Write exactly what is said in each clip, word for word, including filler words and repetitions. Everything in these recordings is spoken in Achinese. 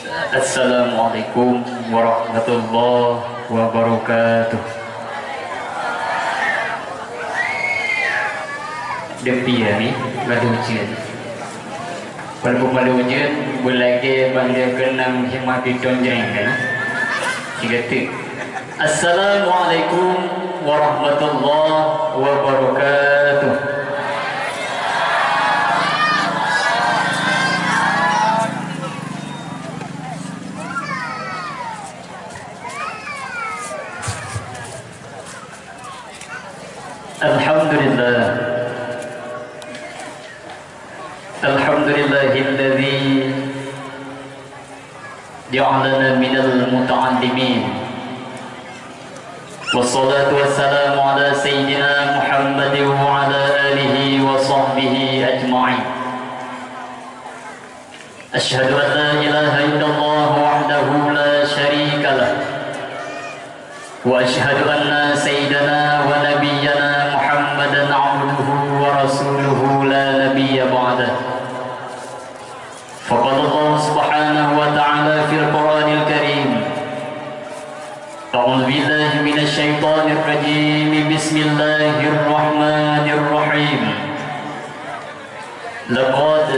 Assalamualaikum warahmatullahi wabarakatuh. Deupi ya ni, lalu ujian. Walaupun malu ujian, beulagée banda keenam hima piton jeng kan? Tiga tik. Assalamualaikum warahmatullahi wabarakatuh. Alhamdulillah. Alhamdulillahilladzi ja'alana minal muta'allimin. Wassalatu wassalamu ala sayyidina Muhammadin wa ala alihi wa sahbihi ajma'in. Asyhadu an la ilaha illallah wahdahu la syarika lah. Wa asyhadu anna sayyidana wa nabiyyana Muhammadan abduhu wa rasuluhu la nabiyya ba'dah. Faqala Allah subhanahu wa ta'ala fil Qur'anil Karim. A'udzu billahi minasy syaithanir rajim. Bismillahirrahmanirrahim. Laqad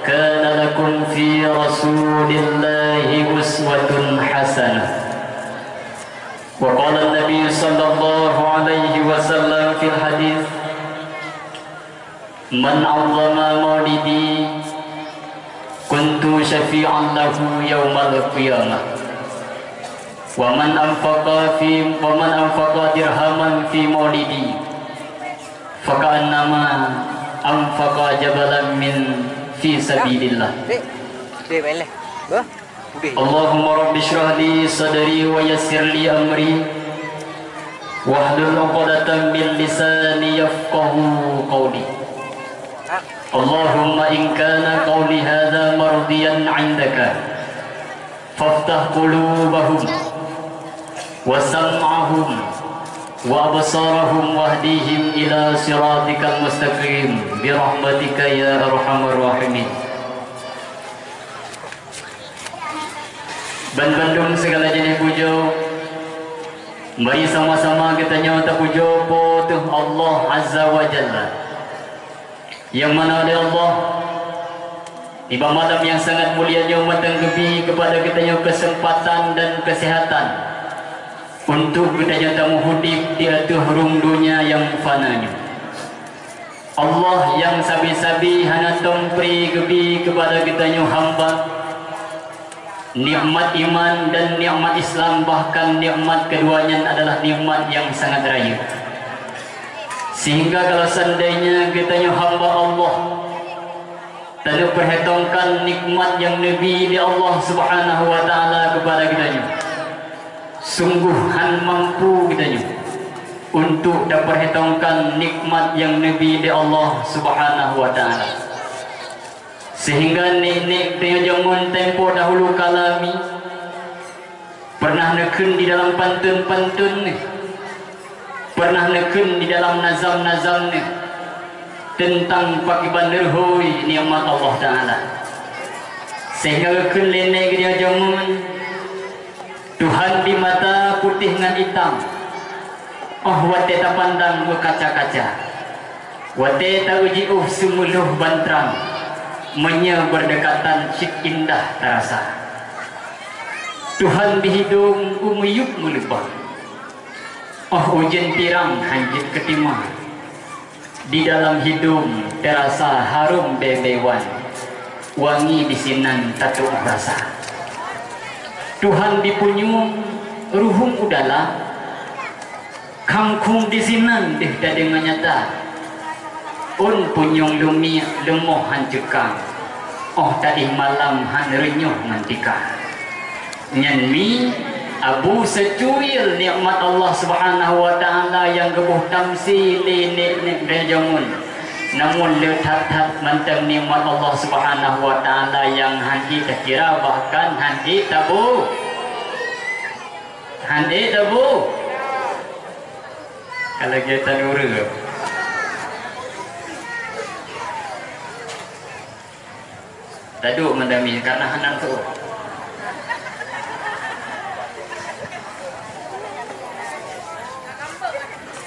kana lakum fi Rasulillahi uswatun hasanah. Wa qala Nabi sallallahu alaihi wasallam fil hadits, "Man 'azzama maulidi kuntu syafi'an lahu yaumal qiyamah. Wa man anfaqa fi, wa man anfaqa dirhaman fi maulidi, faka'annama anfaqa jabalan min fi sabilillah." Dek, dek, main leh. Bah, udah. Allahumma rabbi shrah li sadri wa yassir li amri, wahlul 'uqdatam min lisani yafqahu qawli. Allahumma in kana qawli hadza mardiyan 'indaka, faftah qulubahum wa sam'ahum wa absarahum wahdihim ila siratikal mustaqim, bi rahmatika ya arhamar rahimin. Ban bandum segala jeuneh pujoe, mari sama-sama geutanyoe tapujoe Po teuh Allah Azza wa Jalla. Nyang mana lé Allah, nibak malam nyang sangat mulia nyoe mantong geubri keupada geutanyoe keuseumpatan dan keuseuhatan untuk geutanyoe tameuudép di ateueh rhueng donya nyang fana nyoe. Allah nyang sabe-sabe hana tom pri geubri keupada geutanyoe hamba nikmat iman dan nikmat Islam, bahkan nikmat keudua nyan adalah nikmat nyang sangat rayeuk. Sehingga kalau seandainya geutanyoe hamba Allah, taneupeurhitongkan nikmat nyang neubri lé Allah Subhanahu wa Ta'ala keupada geutanyoe, sunggoh hán mampu geutanyoe untuk tapeurhitongkan nikmat nyang neubri lé Allah Subhanahu wa Ta'ala. Sehingga nek-nek geutanyoe jameun tempo dahulu kala mi, pernah neukheun di dalam pantun-pantun neuh, pernah neukheun di dalam nazam-nazam neuh teuntang pakriban leuhôi nikmat Allah Ta'ala. Sehingga geukheun lé nek geutanyoe jameun, Tuhan di mata putéh ngon itam, óh watée tapandang meukaca-kaca. Watée tauji óh seumeulôh ban trang, meunyoe beurdekatan cit indah tarasa. Tuhan di hidông u miyueb meuleubah, óh ujeuen pirang hán jeuet keutimah. Di dalam hidông teurasa harôm bée-bée wan, wangi disinan tatrok rasa. Tuhan di punyueng ruhueng u dalam, kham-khum disinan deuh tadeungoe nyata. Ôn punyueng leumiek leumoh hán ceuka, óh tadéh malam hán reunyoh ngon tika. Nyan mi Abu seucuil nikmat Allah Subhanahu wa Ta'ala nyang geuboh tamsi lé nek-nek rayeuk jameun. Namun le that-that mantong nikmat Allah Subhanahu wa Ta'ala nyang hán ék takira, bahkan hán ék tabu. Hán ék tabu. Ka lagée tan ureuëng. Taduek mandami karena hana tuoh.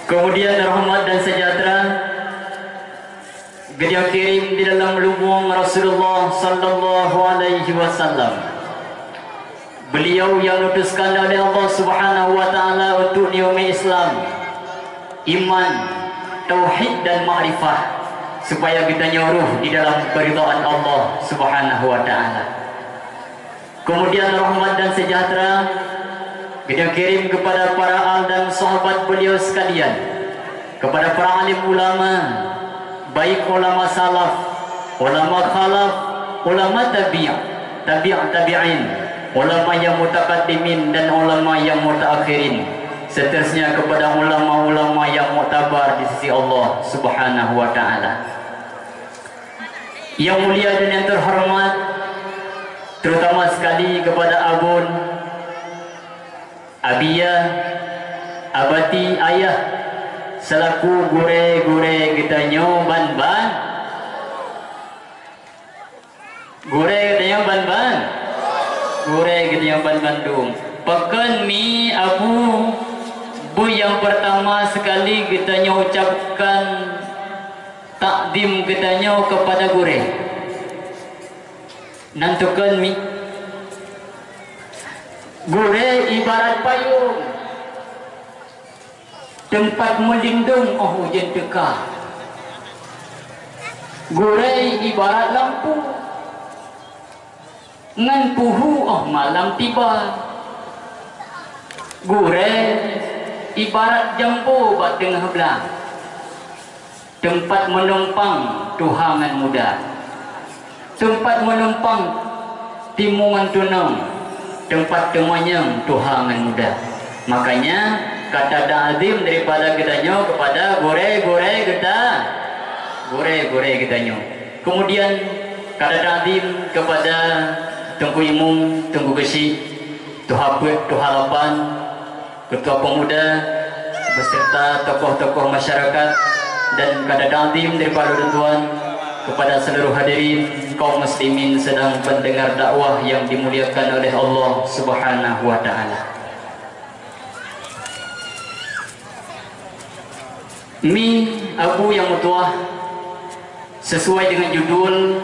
Kemudian rahmat dan sejahtera geuyue kirim di dalam lubong Rasulullah sallallahu alaihi wasallam. Beliau yang diutuskan oleh Allah Subhanahu wa Taala untuk neumé Islam, iman, tauhid dan makrifah, supaya geutanyoe rhoh di dalam keridhaan Allah Subhanahu wa Taala. Kemudian rahmat dan sejahtera geuyue kirim kepada para al dan sahabat beliau sekalian, kepada para alim ulama, baik ulama salaf, ulama khalaf, ulama tabi', tabi' tabi'in, ulama yang mutakaddimin dan ulama yang mutaakhirin, seterusnya kepada ulama-ulama yang muktabar di sisi Allah Subhanahu wa Taala. Yang mulia dan yang terhormat, terutama sekali kepada Abon, Abiya, Abati, Ayah, selaku gurée-gurée geutanyoe ban-ban. Gurée geutanyoe ban-ban. Gurée geutanyoe ban-bandum. Pakon mi Abu, bu nyang pertama sekali geutanyoe ucapkan takdim geutanyoe kepada gurée. Nan tukon mi. Gurée ibarat payong, teumpat meulindong óh ujeuen teuka. Gurée ibarat lampu, ngon puhu óh malam tiba. Gurée ibarat jambo bak teungoh blang, teumpat meunumpang tuha ngon muda, teumpat meunumpang timu ngon tunong, teumpat teumanyong tuha ngon muda. Makanya, kata ta'zim daripada geutanyoe kepada gurée-gurée geuta-, gurée-gurée geutanyoe. Kemudian, kata ta'zim kepada Teungku Imum, Teungku Geuchik, Tuha Peuet, Tuha Lapan, Ketua Pemuda, beserta tokoh-tokoh masyarakat, dan kata ta'zim daripada ulôn tuan kepada seluruh hadirin kaum muslimin sedang pendengar dakwah yang dimuliakan oleh Allah Subhanahu wa Taala. Mi Abu nyang meutuah, sesuai dengan judul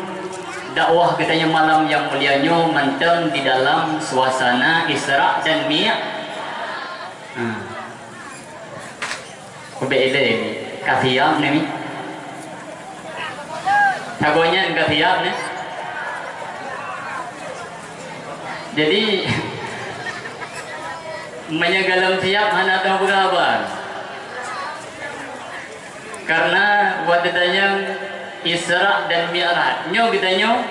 dakwah geutanyoe malam nyang mulia nyoe mantong di dalam suasana Isra dan Mi-, ha. Ubé ilée ni, ka siap ni mi. Sagoe nyan ka siap ni. Jadi, meunyoe gohlom siap hana teupeugah haba. Karena watée tanyong Isra dan Mi'raj, nyoe geutanyoe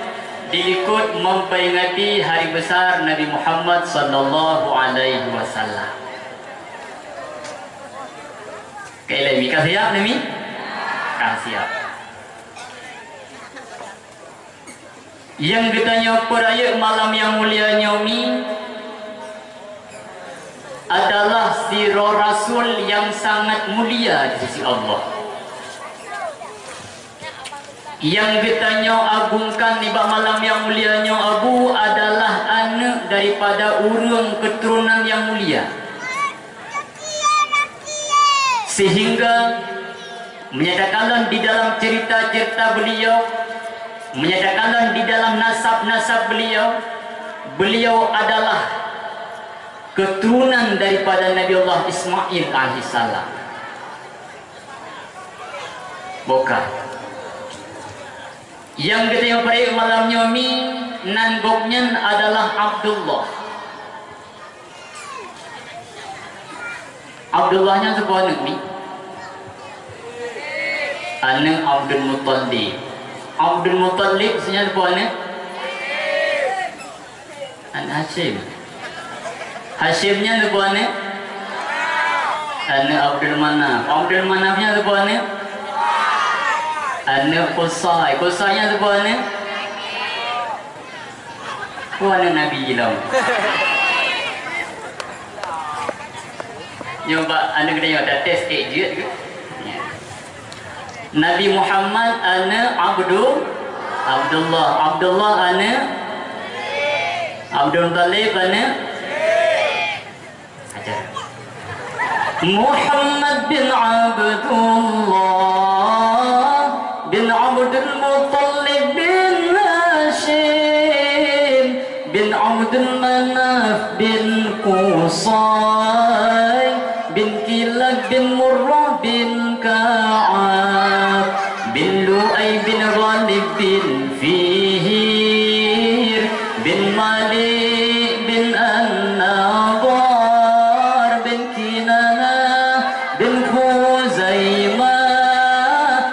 dilikot memperingati hari besar Nabi Muhammad sallallahu alaihi wasallam. Ka ilée mi, ka siap ni mi? Ka siap. Nyang geutanyoe peurayeuk malam nyang mulia nyoe mi adalah sidroe rasul nyang sangat mulia di sisi Allah. Nyang geutanyoe agungkan nibak malam nyang mulia nyoe Abu adalah aneuëk daripada ureuëng keuturonan nyang mulia. Sehingga meunyoe takalon di dalam cerita-cerita beliau, meunyoe takalon di dalam nasab-nasab beliau, beliau adalah keturunan daripada Nabi Allah Ismail alaihissalam. Bukan. Nyang geutanyoe peurayeuk malam nyoe mi nan gobnyan adalah Abdullah. Abdullah nyan saboh aneuëk mi? Aneuëk Abdul Muttalib. Abdul Muttalib nyan saboh aneuëk? Aneuëk Hasyim. Hasyim nyan saboh aneuëk? Aneuëk Abdul Manaf. Abdul Manaf nyan saboh aneuëk? Aneuëk Qusay. Qusay nyan saboh aneuëk? Oh, aneuëk Nabi lom. Nyoe bak aneuëk geutanyoe tates ék jeuet keu? Ya. Nabi Muhammad aneuëk Abdul, Abdullah, Abdullah aneuëk Abdul Muttalib aneuëk Hajar. Muhammad bin Abdullah bin Abdul Muttalib bin Hashim bin Abdul Manaf bin Qusay bin Kilab bin Murrah bin Ka'ab bin Lu'ay bin Ghalib bin Fihir bin Malik bin An-Nadhar bin Kinanah bin Khuzaimah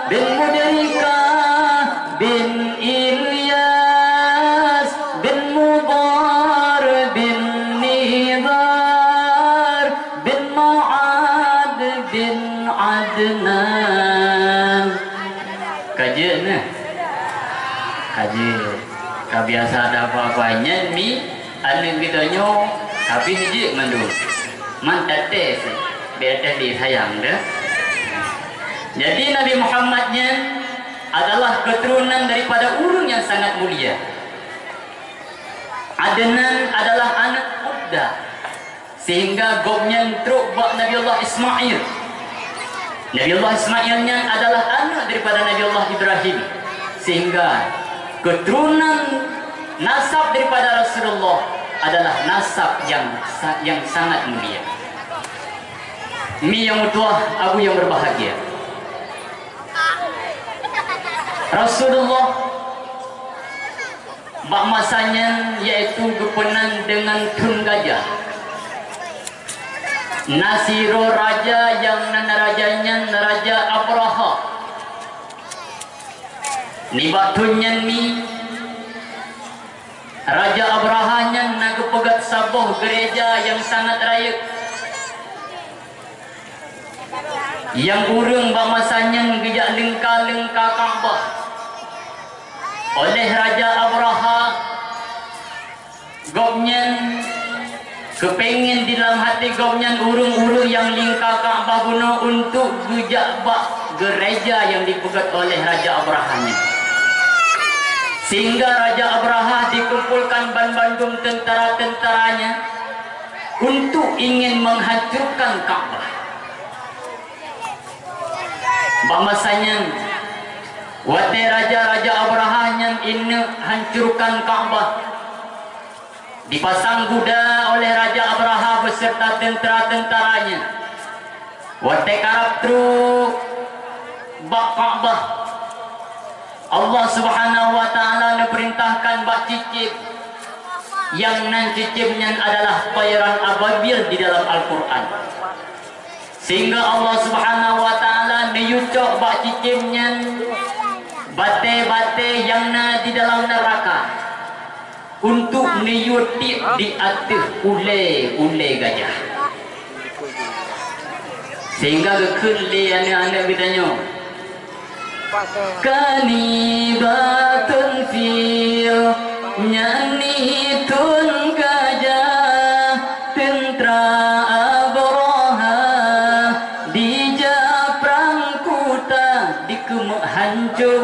bin Mudrikah bin Ilyas bin Mudhar bin Nizar bin Ma'ad bin Adnan. Ka jeuet na? Ka jeuet. Ka biasa ada apa-apa nyan mi aneuk geutanyoe habéh jeuet mandum. Man tates biasa disayang dah. Jadi Nabi Muhammad nyan adalah keturunan daripada ureuëng yang sangat mulia. Adnan adalah aneuk Udda, sehingga gobnyan trok bak Nabi Allah Ismail. Nabi Allah Ismail nyan adalah aneuk daripada Nabi Allah Ibrahim, sehingga keturunan nasab daripada Rasulullah adalah nasab yang sa-, yang sangat mulia. Mi yang meutuah, abu yang berbahagia. Rasulullah bak masa nyan yaitu geupeunan deungon thon gajah. Na sidroe raja nyang nan raja nyan Raja Abraha. Nibak thon nyan mi, Raja Abraha nyan na geupeugét saboh geureja nyang sangat rayeuk. Nyang ureuëng bak masa nyan geujak leungka-leungka Ka'bah. Oleh Raja Abraha, gobnyan keupéngen di lam até gobnyan ureuëng-ureuëng nyang leungka Ka'bah bunoe untuk geujak bak geureja nyang dipeugét oleh Raja Abraha nyan. Sehingga Raja Abraha dikumpulkan banmandum tentara-tentaranya untuk ingin menghancurkan Ka'bah. Bak masa nyan, watée raja-raja Abraha nyan ingin hancurkan Ka'bah, dipasang guda oleh Raja Abraha beserta tentara-tentaranya. Watée karab trok bak Ka'bah, Allah Subhanahu wa Ta'ala neupeurintahkan bak cicém, nyang nan cicém nyan adalah toiran ababil di dalam Al-Qur'an. Sehingga Allah Subhanahu wa Ta'ala neuyue cok bak cicém nyan batée-batée nyang na di dalam neuraka, untuk neuyue tiek di ateueh ulée-ulée gajah. Sehingga geukheun lé aneuk-aneuk geutanyoe, "Kanibatun fil, nyan ni thon gajah, teuntra Abraha, dija prang kuta dikeumeuk hanco."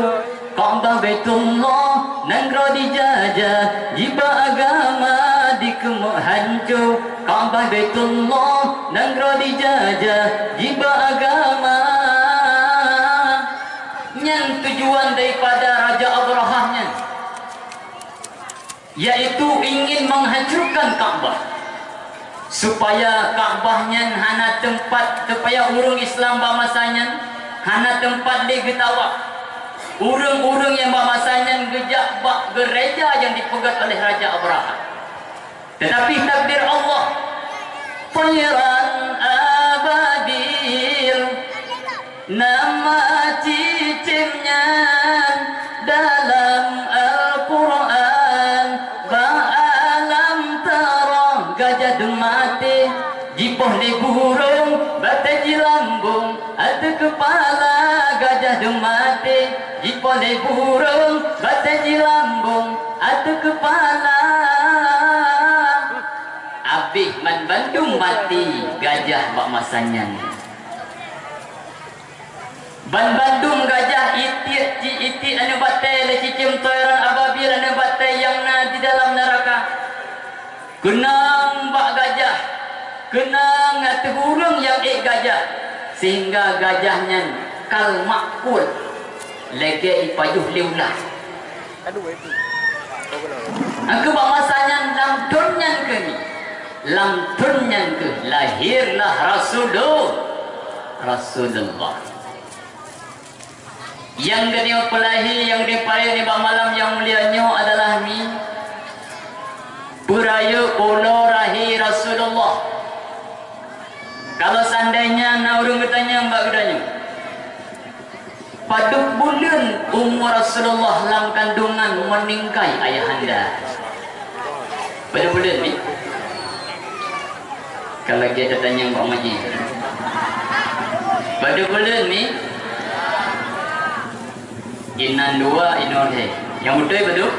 Ka'bah Baitullah nanggroe dijajah, jiba agama dikeumeuk hanco. Ka'bah Baitullah nanggroe dijajah, jiba agama. Nyan tujuan daripada Raja Abrahah nyan, yaitu ingin menghancurkan Ka'bah, supaya Ka'bah nyan hana teumpat, supaya ureuëng Islam bak masa nyan hana teumpat lé geutawaf. Ureuëng-ureuëng nyang bak masa nyan geujak bak geureja nyang dipeugét oleh Raja Abrahah. Tetapi takdir Allah, toiran ababil, nama cicém nyan dalam Al-Qur'an, bak Alam Tara, gajah deumaté, jipoh lé burông, batée jilambông ateueh keupala. Gajah deumaté, jipoh lé burông, batée jilambông ateueh keupala. Abéh banmandum maté gajah bak masa nyan. Banmandum gajah, itiek, ci-, itiek aneuk batée lé cicém toiran ababil aneuk batée nyang na di dalam neuraka. Keunong bak gajah, keunong Ateueh ureuëng nyang ék gajah, sehingga gajah nyan kal makul, lagée ipajoh lé ulat. Maka bak masa nyan lam thon nyan keuh, lam thon nyan keuh lahirlah Rasulul-, Rasulullah. Nyang geutanyoe peulahé, nyang geutanyoe paré nibak malam nyang mulia nyoe adalah mi peurayeuk uroe lahé Rasulullah. Kalau seandainya na ureuëng geutanyong bak geutanyoe, padub buleuen umu Rasulullah lam kandungan meuninggai ayahanda? Padub buleuen ni? Ka lagée tatanyong bak maji. Padub buleuen ni? Inan dua, inoe lhée. Nyang beutôi padub?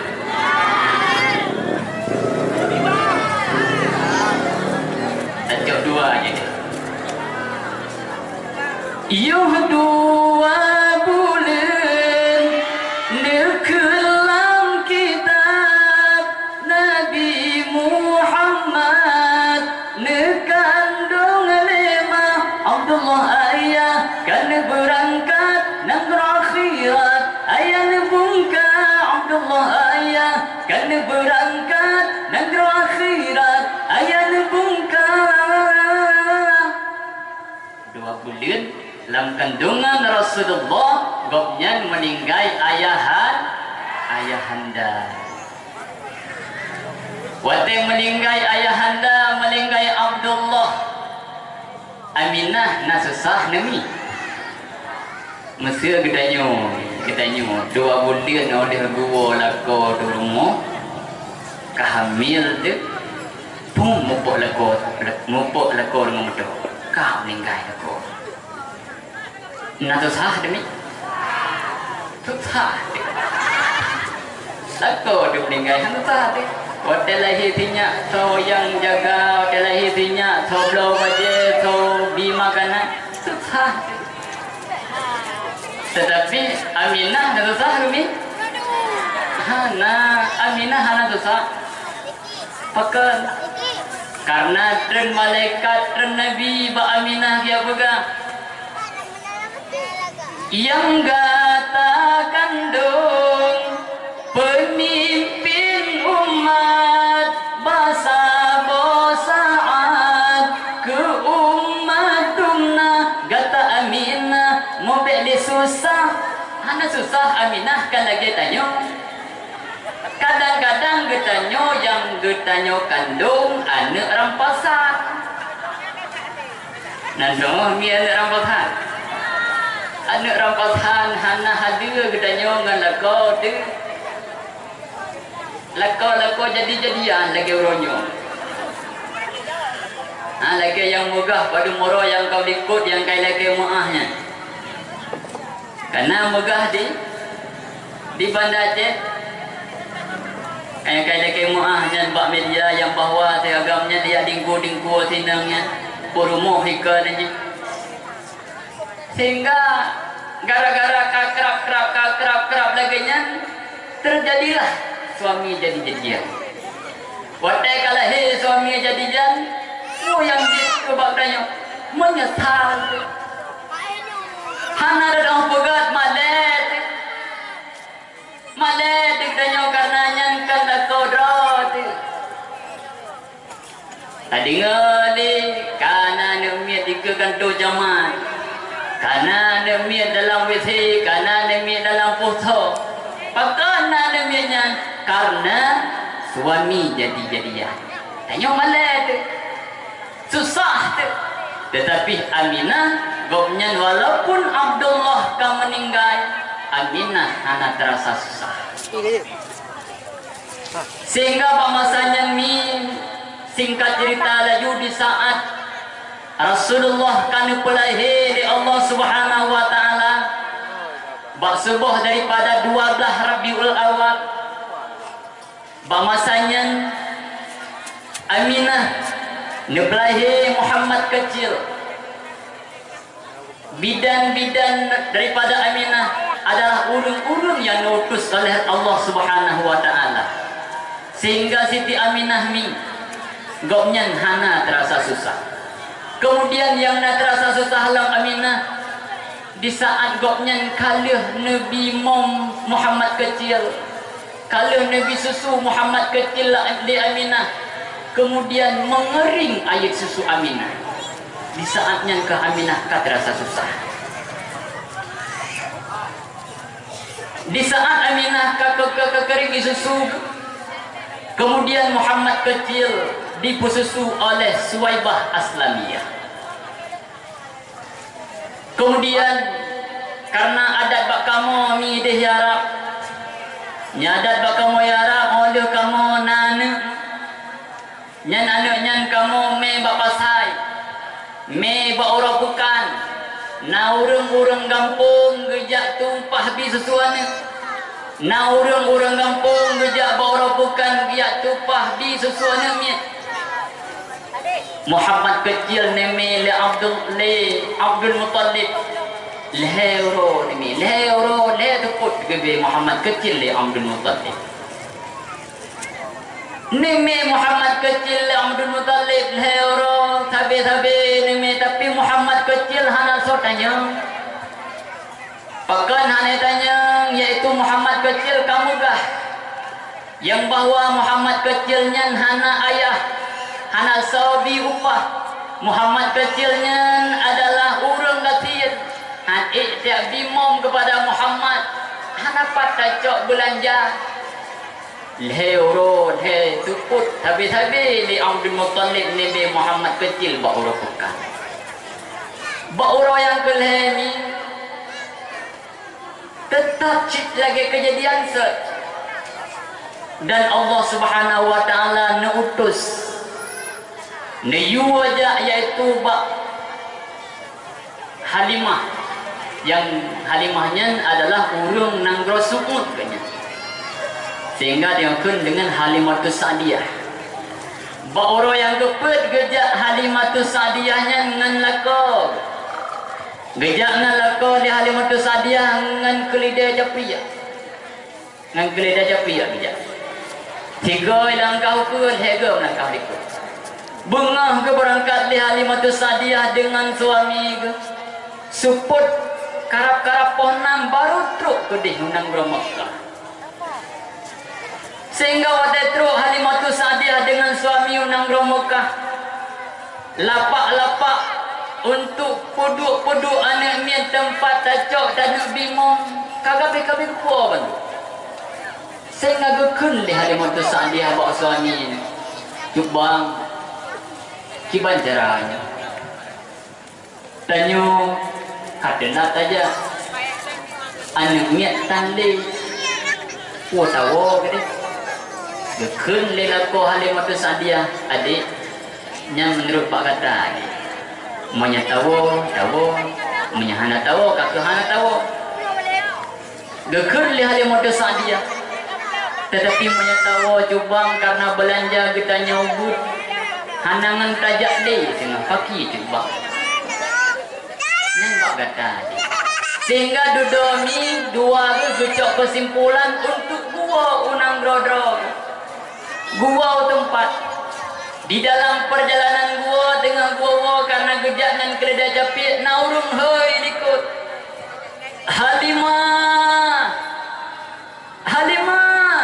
Tacok dua aja. Yoh dua buleuen neukheun lam kitab, Nabi Muhammad neukandong lé ma Abdullah ayah, ka neubeurangkat nanggroe akhirat. Ayah neubungka Abdullah ayah, ka neubeurangkat nanggroe akhirat. Ayah neubungka. Dua buleuen lam kandungan Rasulullah, gobnyan meuninggai ayahan-, ayahanda. Watée meuninggai ayahanda, meuninggai Abdullah, Aminah na susah neumi. Meuseu geutanyoe, geutanyoe dua buleuen óh lheueh geuwoe lakoe teuh rumoh, ka hamil teuh, pum mupok lakoe, mupok lakoe deungon meudoh, ka meuninggai lakoe. Na susah teumi? Susah. Lakoe teuh meuninggai han susah teuh. Watée lahé sinyak soe nyang jaga, watée lahé sinyak soe bloe bajée, soe bi makanan, susah teuh. Teutapi Aminah na susah teumi? Hana, Aminah hana susah. Pakon? Karena treun malaikat, treun Nabi bak Aminah geujak peugah, "Nyang gata kandong peumimpin umat, bak saboh saát keu umat dumna, gata Aminah mubek lé susah." Hana susah Aminah, kan lagée tanyoe. Kadang-kadang geutanyoe nyang geutanyoe kandong aneuëk rampasan. Nan droe mi aneuëk rampasan. Aneuëk rampasan hana hadeue geutanyoe ngon lakoe teuh. Lakoe-lakoe jadi-jadian lagée uroe nyoe. Ha, lagée nyang meugah padub uroe nyang ka likot nyang kai lakée meuáh nyan. Kana meugah di, di Banda Aceh. Nyang kai lakée meuáh nyan bak media nyang bahwa si agam nyan jak dingku-dingku sinong nyan, peurumoh ika nyan. Sehingga gara-gara ka krab-krab, ka krab-krab lagée nyan, teujadilah suami jadi-jadian. Watée ka lahé suami jadi-jadian, peue nyang jeuet keu bak tanyoe? Meunyeusal. Hana reudoh peugét malée teuh. Malée teuh tanyoe kareuna nyan kan lakoe droe teuh. Tadeungoe lé, kana aneuëk miet dikeue kantô jaman, kana aneuëk miet dalam W C, kana aneuëk miet dalam poso. Pakon na aneuëk miet nyan? Kareuna suami jadi-jadian. Tanyoe malée teuh. Susah teuh. Teutapi Aminah, gobnyan walaupun Abdullah ka meuninggai, Aminah hana teurasa susah. Sehingga bak masa nyan mi, singkat cerita laju di saat Rasulullah ka neupeulahé lé Allah Subhanahu wa Taala, bak suboh daripada dua blaih Rabiul Awal, bak masa nyan, Aminah neupeulahé Muhammad keucil. Bidan-bidan daripada Aminah adalah ureuëng-ureuëng nyang neuutus oleh Allah Subhanahu wa Taala. Sehingga Siti Aminah mi, gobnyan hana teurasa susah. Kemudian nyang na teurasa susah lom Aminah, di saat gobnyan ka lheueh neubri mom Muhammad keucil, ka lheueh neubri susu Muhammad keucil lé Aminah, kemudian meungering air susu Aminah. Di saat nyan keuh Aminah ka teurasa susah. Di saat Aminah ka, ka, ka, ka kering susu, kemudian Muhammad keucil dipeususu oleh Suwaibah Aslamiyah. Kemudian, karena adat bak kamoe mi deh ya Arab, nyan adat bak kamoe ya Arab, óh lheueh kamoe na aneuk, nyan aneuk nyan kamoe mé bak pasai, mé bak uroe peukan. Na ureuëng-ureuëng gampông geujak tumpah bi susu aneuk. Na ureuëng-ureuëng gampông geujak bak uroe peukan geujak tumpah bi susu aneuk miet. Muhammad keucil neumé lé Abdul, lé Abdul Muttalib. Lhée uroe neumé, lhée uroe, lhée teupot geubri Muhammad keucil lé Abdul Muttalib. Neumé Muhammad keucil lé Abdul Muttalib lhée uroe, sabe-sabe neumé, tapi Muhammad keucil hana soe tanyong. Pakon hana tanyong, yaitu Muhammad keucil ka meugah. Nyang bahwa Muhammad keucil nyan hana ayah, hana soe bi upah. Muhammad keucil nyan adalah ureuëng gasien. Han ék tajak bi mom keupada Muhammad, hana pat tacok beulanja. Lhée uroe lhée teupot sabe-sabe lé Abdul Muttalib neubri Muhammad keucil bak uroe peukan. Bak uroe nyang keulhée mi, teutap cit lagée keujadian sot. Dan Allah Subhanahu wa Ta'ala neuutus, neuyue jak, yaitu bak Halimah, nyang Halimah nyan adalah ureuëng nanggroe Seuôt geuh nyan, sehingga jikheun deungon Halimatus Sa'diyah. Bak uroe nyang keupeuet geujak Halimatus Sa'diyah nyan ngon lakoe. Geujak ngon lakoe lé Halimatus Sa'diyah ngon keuleudée capiek. Ngon keuleudée capiek geujak. Sigoe langkah ukeue, lhée goe langkah likot. Beungoh geubeurangkat lé Halimatus Sa'diyah deungon suami geuh, seupôt karab-karab poh nam barô trok keudeh u nanggroe Meukah. Sehingga watée trok Halimatus Sa'diyah deungon suami u nanggroe Meukah, lapak-lapak untuk peuduek-peuduek aneuk miet teumpat tacok taneuk bimong ka gabe-gabe geupuwoe bandum. Sehingga geukheun lé Halimatus Sa'diyah bak suami, "Cut bang, kiban cara nyoe? Tanyoe ka teulat tajak. Aneuk miet tan lé. Peue tawoe keudeh?" Geukheun lé lakoe Halimatus Sa'diyah, "Adék, nyan meunurot bak gata, adék. Meunyoe tawoe, tawoe. Meunyoe hana tawoe, ka keuh hana tawoe." Geukheun lé Halimatus Sa'diyah, "Teutapi meunyoe tawoe, cut bang, kareuna beulanja geutanyoe buet, hana ngon tajak lé singoh paki, cut bang. Nyan bak gata jih." Sehingga dudoe mi dua geuh geucok keusimpulan untuk geuwoe u nanggroe droe. Geuwoe u teumpat. Di dalam peurjalanan geuwoe, teungoh geuwoe, kareuna geujak ngon keuleudée capiek, na ureuëng hôi likot, "Halimah! Halimah!"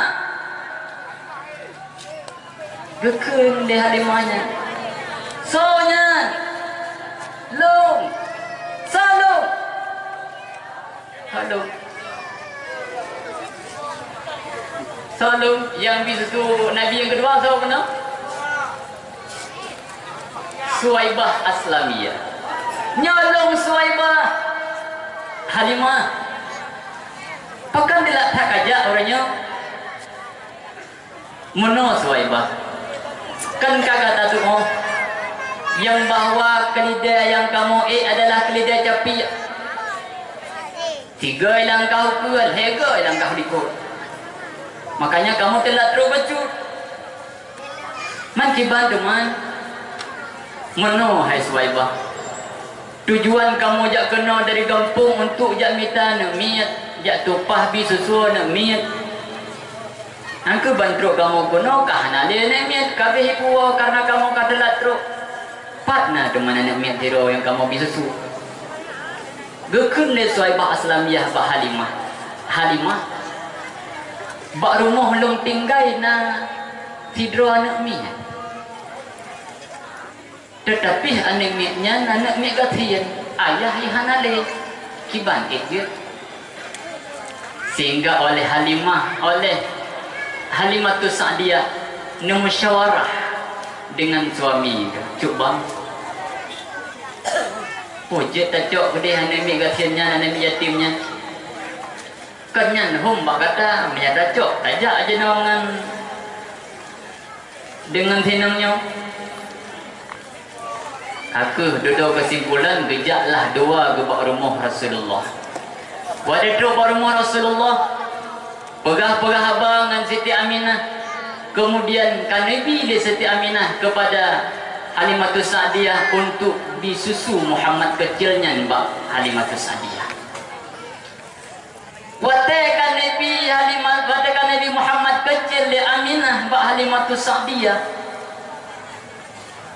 Geukheun lé Halimah nyan, "Soe nyan?" "Lôn." "Soe lôn?" "Soe lôn?" "Soe lôn?" Nyang bi susu Nabi nyang keudua soe keunoe? Suwaibah Aslamiyah. "Nyoe lôn Suwaibah." "Halimah, pakon teulat that kajak uroe nyoe?" "Meunoe Suwaibah, kan ka gata tu'oh nyang bahwa keuleudée nyang kamoe ék adalah keuleudée capiek. Sigoe langkah ukeue, lhée goe langkah likot. Makanya kamoe teulat trok bacut." "Man kiban teuma?" "Meunoe hai Suwaibah, tujuan kamoe jak keunoe dari gampông untuk jak mita aneuk miet, jak tumpah bi susu aneuk miet. Nyang keuh ban trok kamoe keunoe ka hana lé aneuk miet, ka abéh jipuwoe kareuna kamoe ka teulat trok. "Pat na teuma aneuk miet sidroe nyang kamoe bri susu?" Geukheun lé Suwaibah Aslamiyah bak Halimah, "Halimah, bak rumoh lôn tinggai na sidroe aneuk miet. Teutapi aneuk miet nyan aneuk miet gasien, ayah jih hana lé, kiban ék jeuet." Sehingga oleh Halimah, oleh Halimatus Sa'diyah neumusyawarah dengan suami geuh, "Cut bang, peue jeuet tacok keudeh aneuk miet gasien nyan, aneuk miet yatim nyan? Kon nyan hom bak gata, meunyo tacok, tajak jinoe ngon deungon sinong nyoe." Ka kheueh dudoe keusimpulan, geujaklah dua geuh bak rumoh Rasulullah. Watèe trok bak rumoh Rasulullah, peugah-peugah haba ngon Siti Aminah. Keumudian ka neubi lé Siti Aminah keupada Halimatus Sa'diyah untuk bri susu Muhammad keucil nyan bak Halimatus Sa'diyah. Watèe ka neubi Halimah, watèe ka neubi Muhammad keucil lé Aminah bak Halimatus Sa'diyah,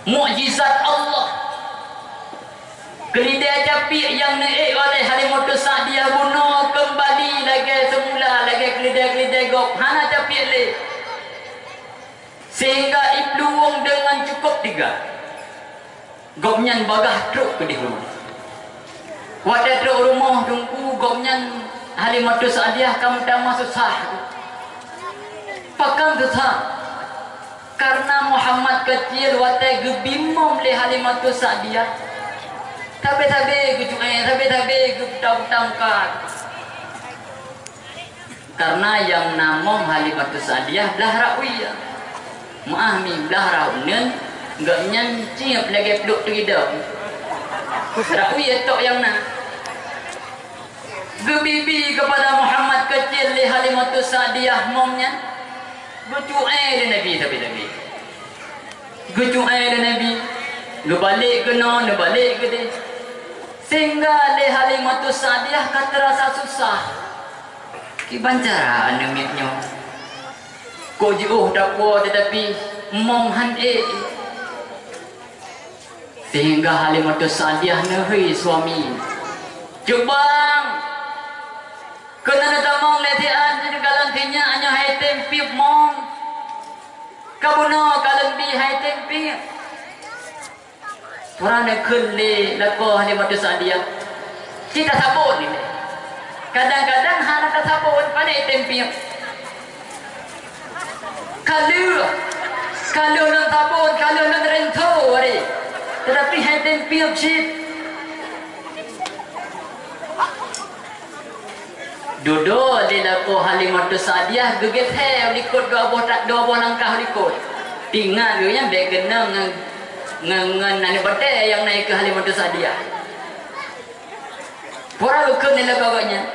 mukjizat Allah, keulidèe capiek nyang neuék oleh Halimatus Sa'diyah bunoe keumbali lagèe seumula, lagèe keulidèe-keulidèe gob, hana capiek lé. Sehingga iplueng deungon cukôp teuga. Gobnyan bagaih trok keudeh rumoh. Watèe trok rumoh Teungku, gobnyan Halimatus Sa'diyah ka meutamah susah. Pakon susah? Kareuna Muhammad keucil watèe geubri mom lé Halimatus Sa'diyah, sabe-sabe geucu'e, sabe-sabe geupeutam-tam ka. Kareuna nyang na mom Halimatus Sa'diyah blah rak wie. Meu'ah mi blah rak uneuen, gobnyan cieb lagèe pluek teuridong. Rak wie tok nyang na. Geubi-bi keupada Muhammad keucil lé Halimatus Sa'diyah mom nyan. Geucu'e lé Nabi sabe-sabe. Geucu'e lé Nabi, geubalek keunoe, neubalek keudeh. Sehingga lé Halimatus Sa'diyah ka teurasa susah. Kiban cara aneuk miet nyoe? Ka jiôh tapuwoe teutapi mom han ék. Sehingga Halimatus Sa'diyah neuhôi suami, "Cut bang, keunoe neutamong lé siat nyoe, kalon sinyak nyoe hai tem piep mom. Ka bunoe kalon bi hai tem piep." Peue neukheun lé lakoe Halimatus Sa'diyah, "Ci tasabon ilèe. Kadang-kadang hana tasabon, pané tem piep. Ka lheueh, ka lheueh lôn sabon, ka lheueh lôn rinso, aré. Teutapi hai tem piep cit." Dudoe lé lakoe Halimatus Sa'diyah geugeusé u likot dua boh ta-, dua boh langkah u likot. Teuingat geuh nyan bèk keunong ngon, ngon, ngon aneuk batèe nyang na dikeue Halimatus Sa'diyah. Peue geukheun lé lakoe gobnyan,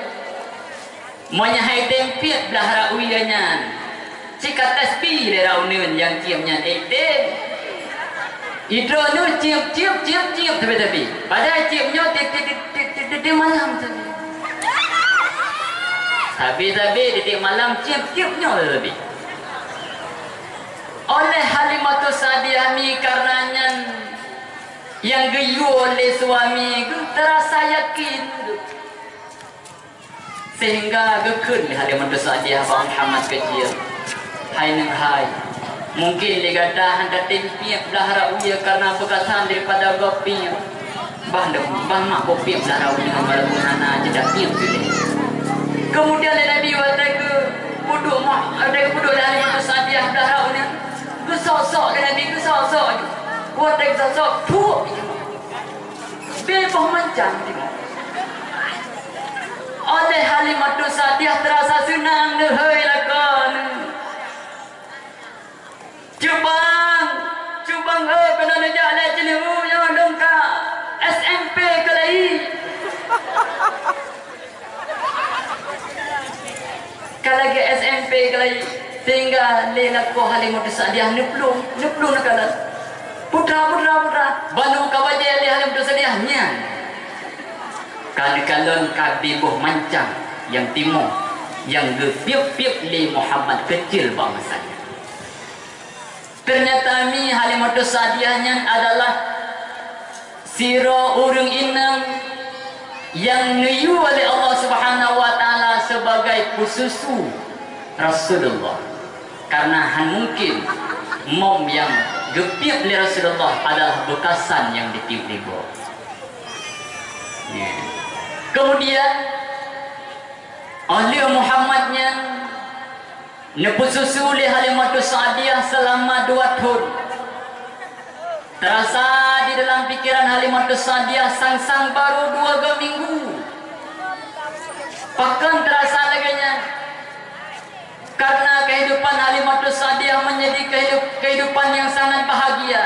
"Meunyo hai tem piep blah rak wie nyan, ci ka tasbih lé rak uneuen nyang cieb nyan, eh, tem. Droeneuh cieb, cieb, cieb, cieb sabe-sabe. Padahai cieb nyoe tiep, tiep, tiep, tiep, tiep, tiep malam sabe. Sabe-sabe tiep malam cieb, cieb nyoe sabe." Oleh Halimatus Sa'diyah mi kareuna nyan nyang geuyue lé suami geuh teurasa yakin geuh. Sehingga geukheun lé Halimatus Sa'diyah bak Muhammad keucil, "Hai neuk hai, mungken lé gata han tatem piep blah rak wie kareuna beukasan daripada gob piep. Bah lom, bah mak boh piep blah rak wie nyoe walaupun hana jeuet piep piléh." Keumudian lé Nabi watèe geupeuduek ma-, watèe geupeuduek lé Halimatus Sa'diyah blah rak wie nyan, geusok-sok lé Nabi, geusok-sok. Watèe geusok-sok, phuek! Beuboh mancang timoh. Oleh Halimatus Sa'diyah teurasa seunang neuhôi lakoe neuh. "Cut bang, cut bang, eh, keunoe neujak lé Cinewu nyoe lôn ka S M P keulai." Ka lagèe S M P keulai, sehingga lé lakoe Halimatus Sa'diyah neuplueng, neuplueng neukalon. "Putra, putra, putra, ban lôn ka bajèe lé Halimatus Sa'diyah nyan." Ka neukalon ka beuboh mancang nyang timoh, nyang geupiep-piep lé Muhammad keucil bak masa nyan. Teunyata mi Halimatus Sa'diyah nyan adalah Sidroe ureuëng inong nyang neuyue lé Allah Subhanahu wa Taala sibagai peususu Rasulullah. Karena hana mungkin mom nyang geupiep lé Rasulullah adalah beukasan nyang ditiep lé gob. Ya. Kemudian, óh lheueh Muhammad nyan neupeususu lé Halimatus Sa'diyah seulama dua thon. Teurasa di dalam pikeran Halimatus Sa'diyah sang-sang barô dua go minggu. Pakon teurasa lagée nyan? Karena kehidupan Halimatus Sa'diyah menjadi kehidup-, kehidupan yang sangat bahagia.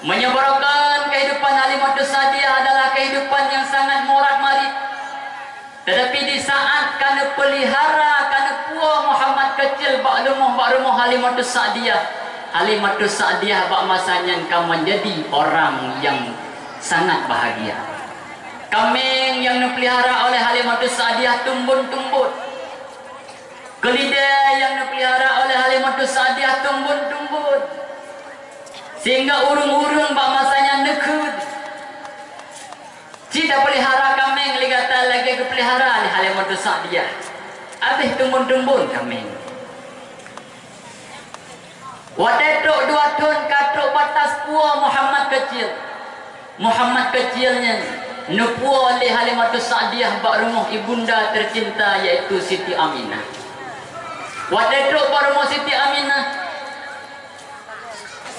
Meunyoe barokon kehidupan Halimatus Sa'diyah adalah kehidupan yang sangat morat-marit. Tetapi di saat ka neupeulihara, ka neupuwoe Muhammad kecil bak rumoh, bak rumoh Halimatus Sa'diyah, Halimatus Sa'diyah bak masa nyan ka menjadi orang yang sangat bahagia. Kaméng nyang neupeulihara oleh Halimatus Sa'diyah tumbon-tumbon. Keulidée nyang neupeulihara oleh Halimatus Sa'diyah tumbon-tumbon. Sehingga ureuëng-ureuëng bak masa nyan neukheun, "Ci tapeulihara kaméng lé gata lagée geupeulihara lé Halimatus Sa'diyah." Abéh tumbon-tumbon kaméng. Watée trok dua thon ka trok batas puwoe Muhammad kecil. Muhammad kecil nyan neupuwoe lé Halimatus Sa'diyah bak rumoh ibunda tercinta, yaitu Siti Aminah. Watée trok bak rumoh Siti Aminah,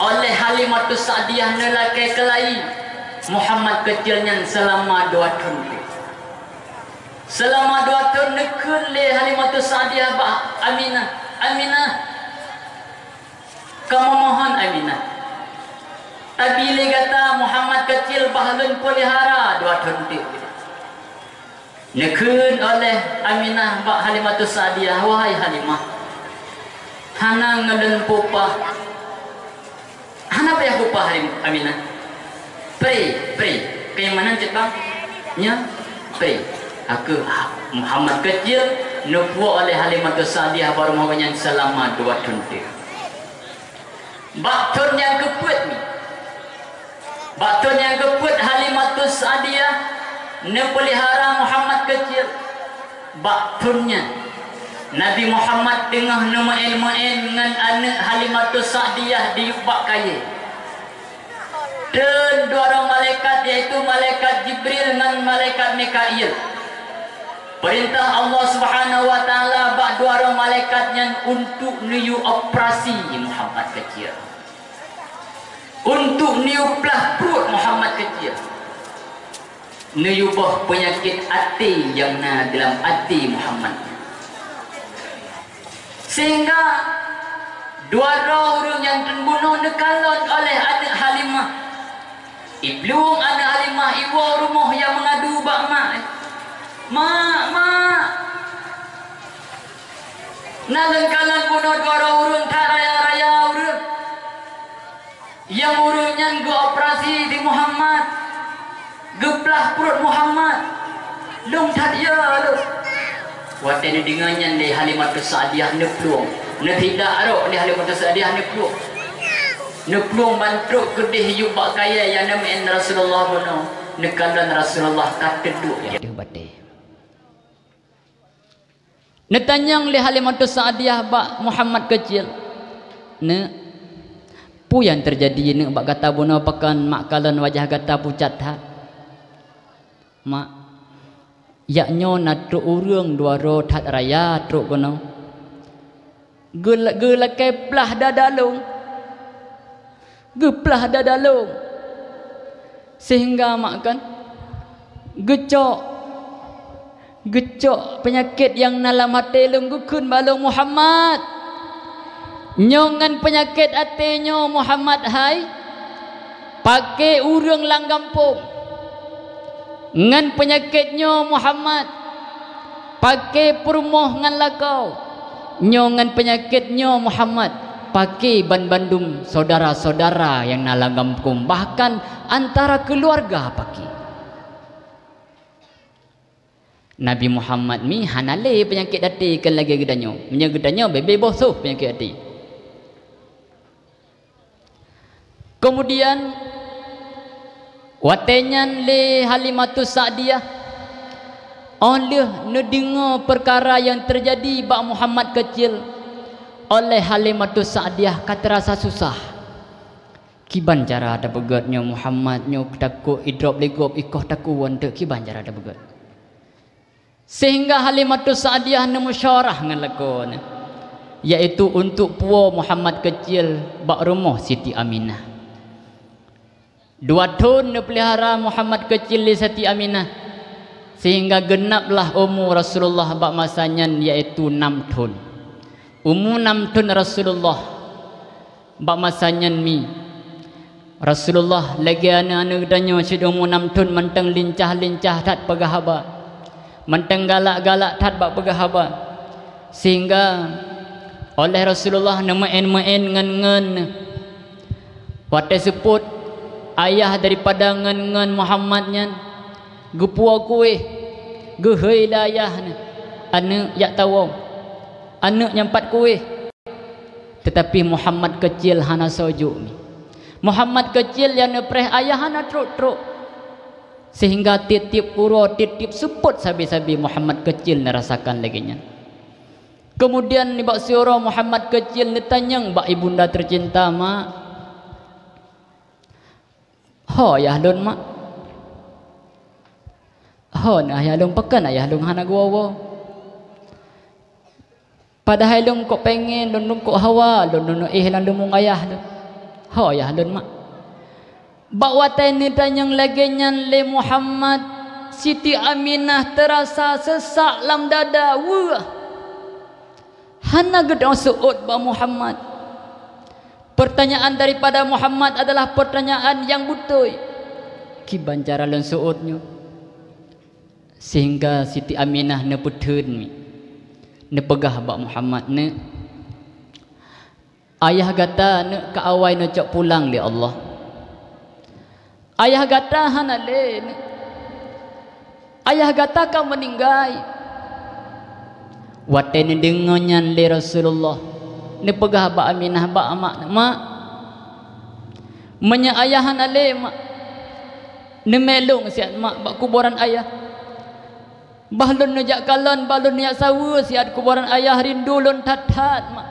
oleh Halimatus Sa'diyah neulakée keulai Muhammad kecil nyan seulama dua thon teuh. Seulama dua thon neukheun lé Halimatus Sa'diyah bak Aminah, "Aminah, kamoe mohon Aminah, tabi lé gata Muhammad kecil bah lôn peulihara dua thon teuh." Neukheun oleh Aminah bak Halimatus Sa'diyah, "Wahai Halimah, hana ngon lôn peupah." "Hana payah peupah, Aminah. Pré, pré. Keu nyang meunan cit bang? Nyan, pré." Aku, Muhammad kecil neupuwoe oleh Halimatus Sa'diyah bak rumoh gobnyan seulama dua thon teuh. Bak thon nyang keupeuet nyoe, bak thon nyang keupeuet Halimatus Sa'diyah neupeulihara Muhammad kecil. Bak thon nyan, Nabi Muhammad teungoh neumeu'én-meu'én ngon aneuëk Halimatus Sa'diyah diyueb bak kayée. Treun dua droe malaikat, yaitu malaikat Jibril ngon malaikat Mikail. Peurintah Allah Subhanahu wa Taala bak dua droe malaikat nyan untuk neuyue operasi Muhammad kecil. Untuk neuyue plah pruet Muhammad kecil. Neuyue boh peunyakét até nyang na dalam até Muhammad. Sehingga dua droe ureuëng nyang teuneubunoe neukalon oleh aneuëk Halimah. Iplueng aneuëk Halimah iwoe rumoh nyang meungadu bak mak, "Mak, mak! Na lôn kalon bunoe dua droe ureuëng that raya-raya ureuëng. Nyang ureuëng nyan geuoperasi di Muhammad, geuplah pruet Muhammad. Lôn that ya lôn." Watée neudeungoe nyan lé Halimatus Sa'diyah neuplueng, neusidak rot lé Halimatus Sa'diyah neuplueng. Neuplueng ban trok keudeh yueb bak kayée nyang neumeu'én Rasulullah bunoe, neukalon Rasulullah ka teuduek di ateueh batée. Neutanyong lé Halimatus Sa'diyah bak Muhammad kecil, "Neuk, peue nyang teujadi neuk bak gata bunoe, pakon mak kalon wajah gata pucat that?" "Mak, jak nyoe na trok ureuëng dua droe that raya trok keunoe. Geula-, geulakée plah dada lôn." Geuplah dada lôn. Sehingga mak kan geucok, geucok peunyakét nyang na lam até lôn geukheun bak lôn, "Muhammad, nyoe ngon peunyakét até nyoe Muhammad hai, paké ureuëng lam gampông. Ngon peunyakét nyoe Muhammad, paké peurumoh ngon lakoe. Nyoe ngon peunyakét nyoe Muhammad, paké banbandum syedara-syedara nyang na lam gampông, bahkan antara keuluwarga paké." Nabi Muhammad mi hana lé peunyakét até kon lagée geutanyoe. Meunyoe geutanyoe bebe boh soh peunyakét até. Keumudian, Watée nyan lé Halimatus Sa'diyah, óh lheueh neudeungoe peukara nyang teujadi bak Muhammad keucil, óh lheueh Halimatus Sa'diyah ka teurasa susah. Kiban cara tapeugét nyoe Muhammad nyoe takot idrob lé gob ikoh takuwon teuk kiban cara tapeugét. Sehingga Halimatus Sa'diyah neumusyawarah ngon lakoe nyan, yaitu untuk puwoe Muhammad keucil bak rumoh Siti Aminah. Dua thon neupeulihara Muhammad keucil lé Siti Aminah, sehingga geunaplah umu Rasulullah bak masa nyan, yaitu nam thon. Umu nam thon Rasulullah bak masa nyan mi. Rasulullah lagée aneuëk-aneuëk geutanyoe cit umu nam thon mantong lincah-lincah that peugah haba, mantong galak-galak that bak peugah haba, sehingga óh lheueh Rasulullah neumeuén-meuén ngon-ngon. Watée seupôt ayah daripada ngon-ngon Muhammad nyan, geupuwoe kueh, geuhôi lé ayah nyan, "Aneuëk, jak tawoe, aneuëk, nyan pat kueh." Teutapi Muhammad keucil hana soe jok mi. Muhammad keucil nyang neupreh ayah hana trok-trok, sehingga tieb-tieb uroe, tieb-tieb seupôt sabe-sabe Muhammad keucil neurasakan lagée nyan. Keumudian nibak siuroe Muhammad keucil neutanyong bak ibunda teucinta, "Mak, ho ayah lôn, Mak? Ho neuh ayah lôn? Pakon ayah lôn hana geuwoe-woe? Padahai lôn kok péngen, lôn, lôn kok hawa, lôn, lôn éh lam leumong ayah lôn. Ho ayah lôn, Mak?" Bak watée neutanyong lagée nyan lé Muhammad, Siti Aminah teurasa seusak lam dada, weueh. Hana geutanyoe seuôt bak Muhammad. Peurtanyaan daripada Muhammad adalah peurtanyaan nyang beutôi. Kiban cara lôn seuôt nyoe? Sehingga Siti Aminah neupeutheun mi, neupeugah bak Muhammad, "Neuk, ayah gata neuk ka awai neucok pulang lé Allah. Ayah gata hana lé neuk. Ayah gata ka meuninggai." Watée neudeungoe nyan lé Rasulullah, neupeugah bak Aminah, bak mak, "Mak, meunyoe ayah hana lé, Mak, neumé lôn siat, Mak, bak kuboran ayah. Bah lôn neujak kalon, bah lôn neujak saweue siat kuboran ayah, rindu lôn that-that, Mak."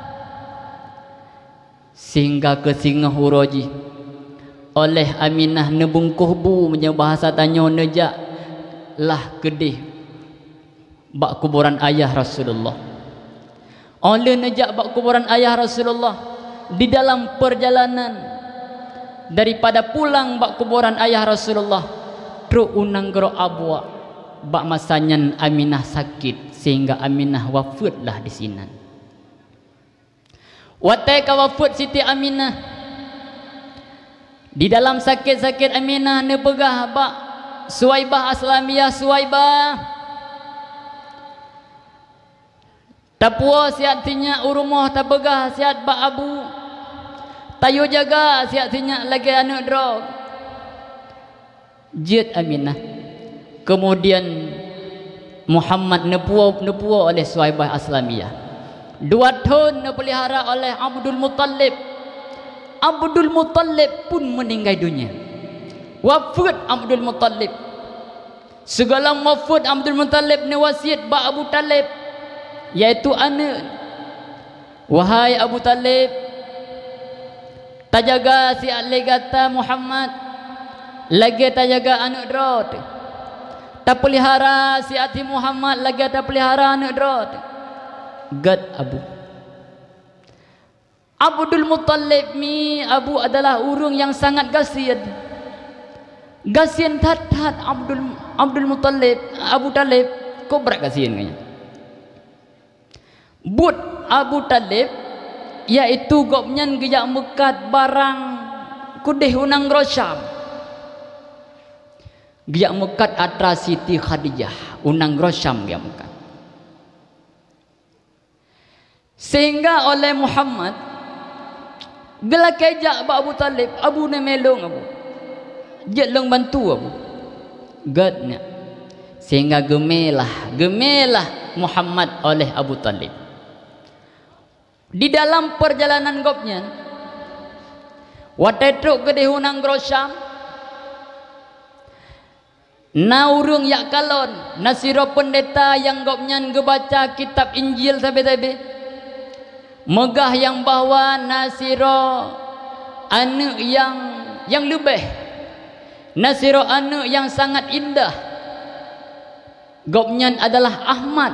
Sehingga keu singoh uroe jih, óh lheueh Aminah neubungkôh bu, meunyoe bahasa tanyoe neujak lah keudeh bak kuboran ayah Rasulullah. Óh lheueh neujak bak kuboran ayah Rasulullah, di dalam peurjalanan daripada pulang bak kuboran ayah Rasulullah, trok u nanggroe Abwa. Bak masa nyan Aminah sakét, sehingga Aminah wafeuet lah disinan. Watée ka wafeuet Siti Aminah, di dalam sakét-sakét Aminah neupeugah bak Suwaibah Aslamiyah, "Suwaibah, tapuwoe siat sinyak u rumoh, tapeugah siat bak abu, tayue jaga siat sinyak lagée aneuëk droe." Jeuet Aminah. Keumudian Muhammad neupuwoe, neupuwoe oleh Suwaibah Aslamiyah. Dua thon neupeulihara oleh Abdul Muthalib. Abdul Muthalib pun meuninggai donya. Wafeuet Abdul Muthalib. Sigohlom wafeuet Abdul Muthalib neuwasiet bak Abu Thalib, yaitu aneuëk, "Wahai Abu Thalib, tajaga siat lé gata Muhammad lagée tajaga aneuëk droe teuh. Tapeulihara siat Muhammad lagée tapeulihara aneuëk droe teuh." Gét Abu. Abdul Muthalib mi, Abu adalah ureuëng nyang sangat gasien. Gasien that-that Abdul, Abdul Muthalib, Abu Thalib, kok brat gasien geuh nyan. Buet Abu Thalib, yaitu gobnyan geujak meukat barang keudeh u nanggroe Syam. Geujak meukat atra Siti Khadijah, u nanggroe Syam geujak meukat. Sehingga oleh Muhammad geulakée jak bak Abu Thalib, "Abu, neumé lôn, Abu. Jeuet lôn bantu, Abu." Gét nyan. Sehingga geumélah, geumélah Muhammad oleh Abu Thalib. Di dalam peurjalanan gobnyan, watée trok keudeh u nanggroe Syam, Na ureuëng jak kalon, na sidroe peundeta nyang gobnyan geubaca kitab Injil sabe-sabe. Meugah nyang bahwa na sidroe aneuëk nyang, nyang leubeh, na sidroe aneuëk nyang sangat indah. Gobnyan adalah Ahmad.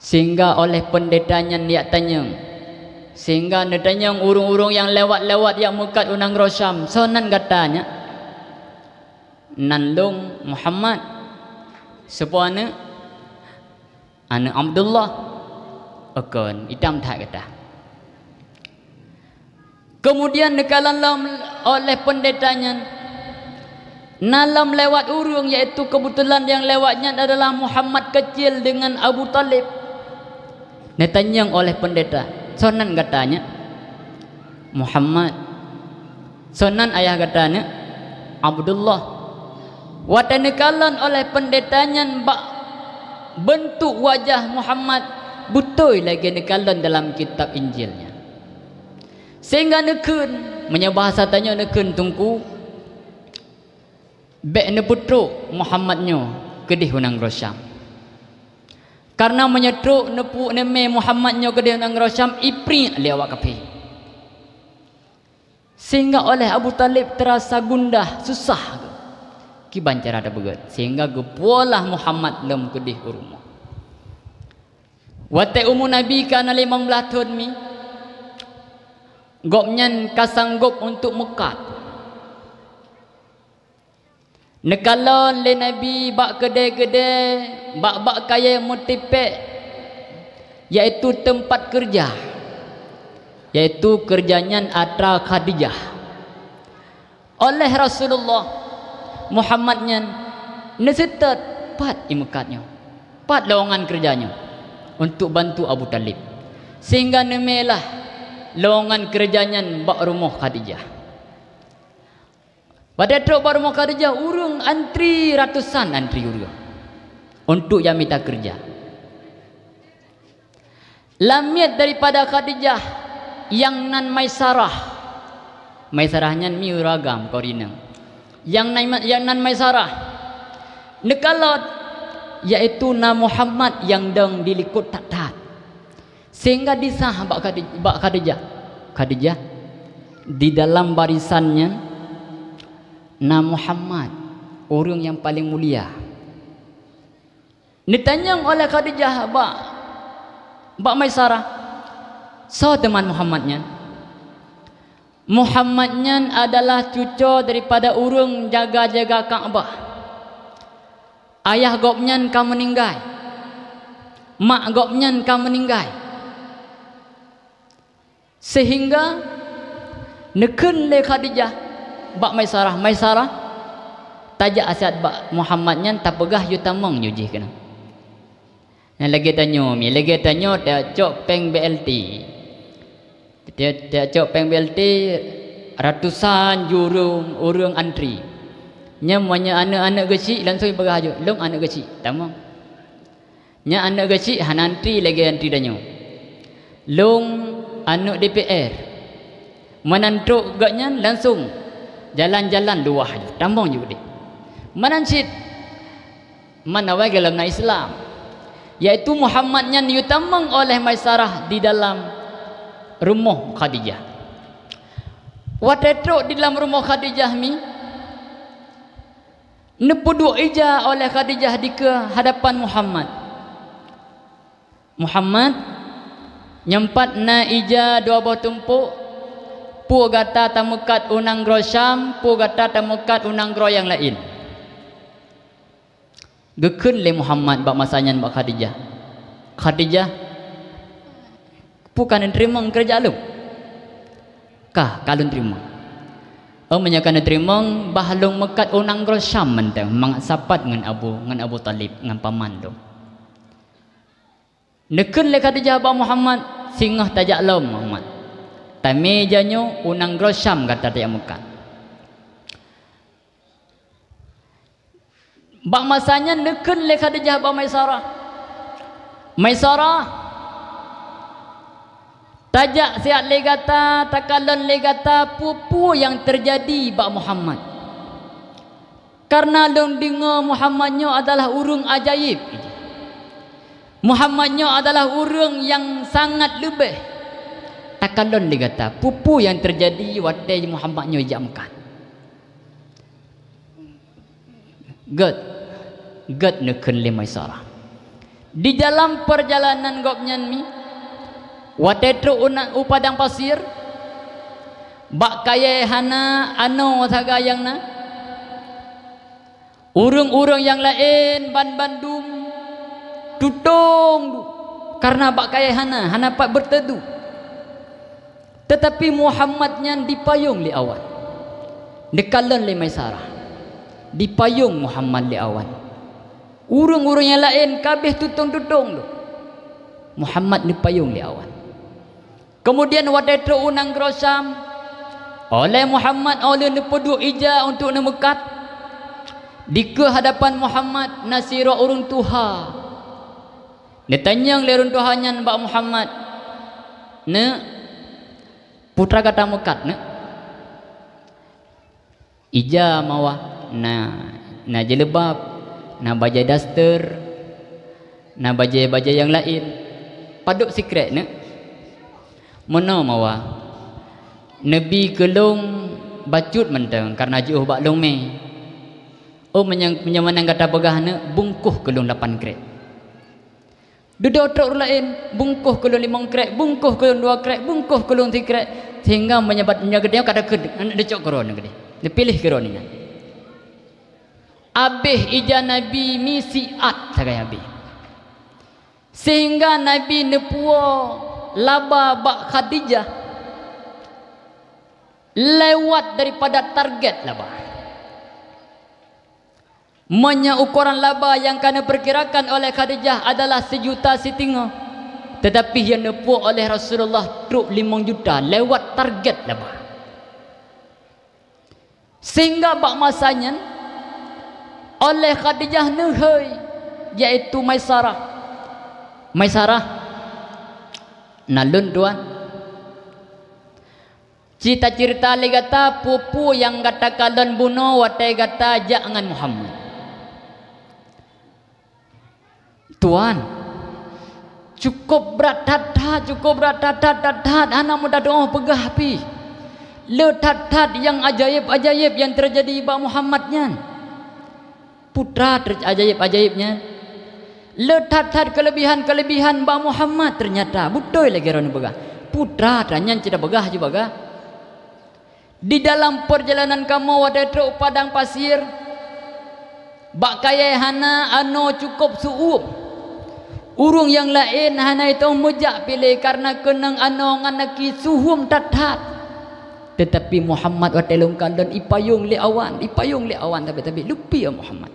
Sehingga oleh peundeta nyan jak tanyong. Sehingga neutanyong ureuëng-ureuëng nyang lewat-lewat jak meukat u nanggroe Syam, "Soe nan gata nyak?" "Nan lôn Muhammad." "Soe po aneuëk?" "Aneuëk Abdullah." "Kon, itam that gata." Keumudian neukalon lom oleh peundeta nyan, na lom lewat ureuëng, yaitu keubeutulan nyang lewat nyan adalah Muhammad keucil deungon Abu Thalib. Neutanyong oleh peundeta, "Soe nan gata nyak?" "Muhammad." "Soe nan ayah gata nyak?" "Abdullah." Watée neukalon oleh peundeta nyan bak beuntuk wajah Muhammad, beutôi lagée neukalon dalam kitab Injil nyan. Sehingga neukheun, meunyoe bahasa tanyoe neukheun teungku, bék neupeutrok Muhammad nyoe keudeh u nanggroe Syam. Kareuna meunyoe trok neupeu-, neumé Muhammad nyoe keudeh u nanggroe Syam, ipriek lé awak kafé. Sehingga oleh Abu Thalib teurasa gundah, susah. Kiban cara tapeugét, sehingga geupuolah Muhammad lom keudeh u rumoh. Watée umu Nabi ka na limong blaih thon mi, gobnyan ka sanggob untuk meukat. Neukalon lé Nabi bak keudée-keudée, bak-bak kayée meutipék, yaitu teumpat keureuja, yaitu keureuja nyan atra Khadijah. Oleh Rasulullah, Muhammad nyan neuseutôt pat imeukat nyoe, pat lowongan keureuja nyoe, untuk bantu Abu Thalib, sehingga neumélah lowongan keureuja nyan bak rumoh Khadijah. Watée trok bak rumoh Khadijah, ureuëng antri, ratusan antri ureuëng untuk jak mita keureuja. Lamiet daripada Khadijah nyang nan Maisarah. Maisarah nyan mi ureuëng agam, kok rineueng. Nyang nan, nyang nan Maisarah neukalon, yaitu na Muhammad nyang dong di likot that-that. Sehingga disah bak Khadi-, bak Khadijah. "Khadijah, di dalam barisan nyan na Muhammad, ureuëng nyang paleng mulia." Neutanyong oleh Khadijah bak, bak Maisarah, "Soe teuma Muhammad nyan?" "Muhammad nyan adalah cucoe daripada ureuëng jaga-jaga Ka'bah. Ayah gobnyan ka meuninggai. Mak gobnyan ka meuninggai." Sehingga neukheun lé Khadijah bak Maisarah, "Maisarah, tajak asiat bak Muhammad nyan, tapeugah yue tamong nyoe jih keunoe." Nyan lagée tanyoe mi, lagée tanyoe tacok péng B L T. Tacok péng B L T, ratusan ju ureuëng, ureuëng antri. Nyan meunyoe aneuëk-aneuëk geuchik langsung jipeugah aju, "Lôn aneuëk geuchik, tamong." Nyan aneuëk geuchik hana antri lagée antri tanyoe. Lôn aneuëk D P R. Meunan trok gobnyan langsung jalan-jalan luwah aju, tamong ju udeb. Meunan cit, man awai gohlom na Islam, yaitu Muhammad nyan yue tamong oleh Maisarah di dalam rumoh Khadijah. Watée trok di dalam rumoh Khadijah mi, neupeuduek ija oleh Khadijah dikeue hadapan Muhammad. "Muhammad, nyoe pat na ija dua boh tumpok, peue gata tameukat u nanggroe Syam, peue gata tameukat u nanggroe nyang laén." Geukheun lé Muhammad bak masa nyan bak Khadijah, "Khadijah, peue ka neuteurimong keureuja lôn?" "Ka, ka lôn teurimong." "Oh, meunyoe ka neuteurimong, bah lôn meukat u nanggroe Syam mantong, mangat sapat ngon Abu, ngon Abu Thalib, ngon paman lôn." Neukheun lé Khadijah bak Muhammad, "Singoh tajak lom, Muhammad. Tamé ija nyoe u nanggroe Syam gata tajak meukat." Bak masa nyan neukheun lé Khadijah bak Maisarah, "Maisarah, tajak siat lé gata, takalon lé gata peue-peue nyang teujadi bak Muhammad." Kareuna lôn deungoe Muhammad nyoe adalah ureuëng ajaéb. Muhammad nyoe adalah ureuëng nyang sangat leubeh. Takalon lé gata, peue-peue nyang teujadi watée Muhammad nyoe jak meukat. Gét, gét neukheun lé Maisarah. Di dalam peurjalanan gobnyan mi, watée trok u na-, u padang pasir, bak kayée hana anoe sagai nyang na, ureuëng-ureuëng nyang laén banmandum tutong duek, kareuna bak kayée hana, hana pat beuteuduek. Teutapi Muhammad nyan dipayong lé awan. Neukalon lé Maisarah, dipayong Muhammad lé awan. Ureuëng-ureuëng nyang laén ka abéh tutong-tutong lom. Muhammad neupayong lé awan. Keumudian watée trok u nanggroe Syam, óh lheueh Muhammad óh lheueh neupeuduek ija untuk neumeukat, dikeue hadapan Muhammad na sidroe ureuëng tuha. Neutanyong lé ureuëng tuha nyan bak Muhammad, "Neuk, peue teuma gata meukat, Neuk?" "Ija mawa, na, na jeuleubab, na bajée daster, na bajée-bajée nyang laén." "Padub sikrék, Neuk?" "Meunoe mawa, neubi keu lôn bacut mantong kareuna jiôh bak lôn mé." "Oh, meunyoe, meunyoe meunan gata peugah, Neuk, bungkôh keu lôn lapan krék." Dudoe trok ureuëng laén, "Bungkôh keu lôn limong krék, bungkôh keu lôn dua krék, bungkôh keu lôn sikrék," sehingga meunyoe bat-, meunyoe geutanyoe ka takheun, neucok keudroe nyan keudeh, neupiléh keudroe nyan. Abéh ija Nabi mi siat sagai abéh. Sehingga Nabi neupuwoe laba bak Khadijah lewat daripada target laba. Meunyoe ukoran laba nyang ka neupeukirakan oleh Khadijah adalah sijuta siteungoh, teutapi nyang neupuwoe oleh Rasulullah trok limong juta lewat target laba. Sehingga bak masa nyan, oleh Khadijah neuhôi, yaitu Maisarah. "Maisarah, na lôn, Tuan." Cit taceurita lé gata peue-peue nyang gata kalon bunoe watée gata jak ngon Muhammad. "Tuan, cukôp brat that-that, cukôp brat that-that, that-that, hana meudadoe peugah pih. Le that-that nyang ajaéb-ajaéb nyang teujadi bak Muhammad nyan." "Peue teuma ajaéb-ajaéb nyan?" "Le that-that keuleubehan-keuleubehan bak Muhammad, teunyata beutôi lagée droeneuh peugah. Peue teuma nyan cit tapeugah ju bagah. Di dalam peurjalanan kamoe watée trok padang pasir, bak kayée hana anoe cukôp su'uem. Ureuëng nyang laén hana itong meujak piléh kareuna keunong anoe ngon naki su'uem that-that. Teutapi Muhammad watée lôn kalon ipayong lé awan, ipayong lé awan tabi-tabi, leupie Muhammad.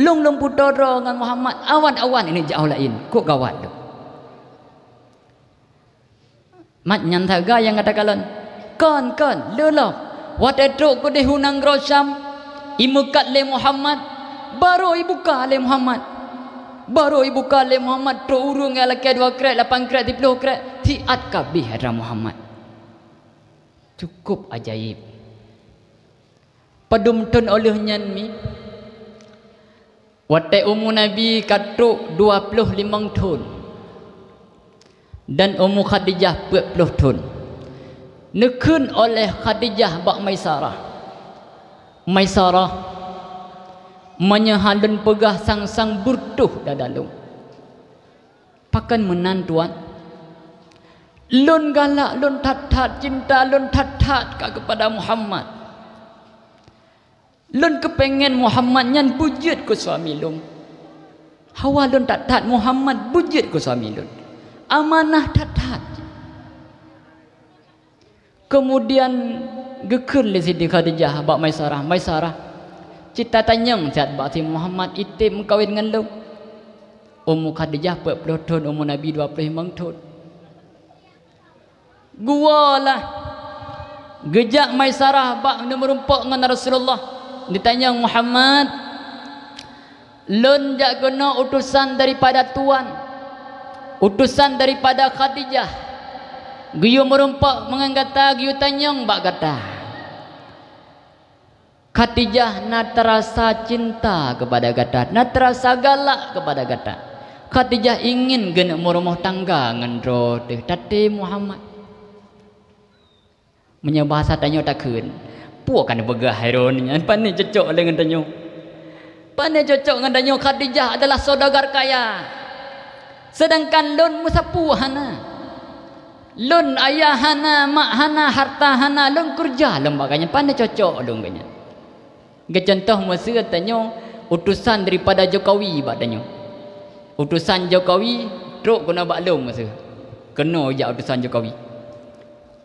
Lôn lôn putôh droe ngon Muhammad, awan-awan ini jak laén, kok gawat lôn." "Mat nyan that-that nyang gata kalon?" "Kon, kon, le lom. Watée trok keudeh u nanggroe Syam, imeukat lé Muhammad, barô ibuka lé Muhammad. Barô ibuka lé Muhammad, trok ureuëng nyang lakée dua krék, lapan krék, siplôh krék, siat ka abéh atra Muhammad." Cukôp ajaéb. Padum thon óh lheueh nyan mi, watée umu Nabi ka trok dua ploh limong thon, dan umu Khadijah peuet ploh thon, neukheun oleh Khadijah bak Maisarah, "Maisarah, meunyoe han lôn peugah sang-sang beureutoh dada lôn." "Pakon meunan, Tuan?" "Lôn galak lôn that-that, cinta lôn that-that ka keupada Muhammad. Lôn keupéngen Muhammad nyan beujeuet keu suami lôn. Hawa lôn that-that Muhammad beujeuet keu suami lôn. Amanah that-that." Keumudian geukheun lé Siti Khadijah bak Maisarah, "Maisarah, cit tatanyong siat bak si Muhammad item meukawen ngon lôn." Umu Khadijah peuet ploh thon, umu Nabi dua ploh limong thon. Geuwoe lah, geujak Maisarah bak neumeurumpok ngon Rasulullah, neutanyong, "Muhammad, lôn jak keunoe utosan daripada tuan, utosan daripada Khadijah, geuyue meurumpok meungon gata, geuyue tanyong bak gata." Khadijah na terasa cinta kepada gata, na terasa galak kepada gata. Khadijah ingin geuneuk meurumoh tangga ngon droe teuh, tatem Muhammad. Meunyoe bahasa tanyoe takheun, peue ka neupeugah hai droeneuh nyan, pane cocok lé ngon tanyoe. Pane cocok ngon tanyoe, Khadijah adalah saudagar kaya. Sedangkan lôn meusapeue hana. Lôn ayah hana, mak hana, harta hana, lôn keureuja lom bak gobnyan, pane cocok lôn gobnyan. Geucontoh miseue tanyoe utosan daripada Jokowi bak tanyoe. Utosan Jokowi trok keunoe bak lôn miseue. Keunoe jak utosan Jokowi.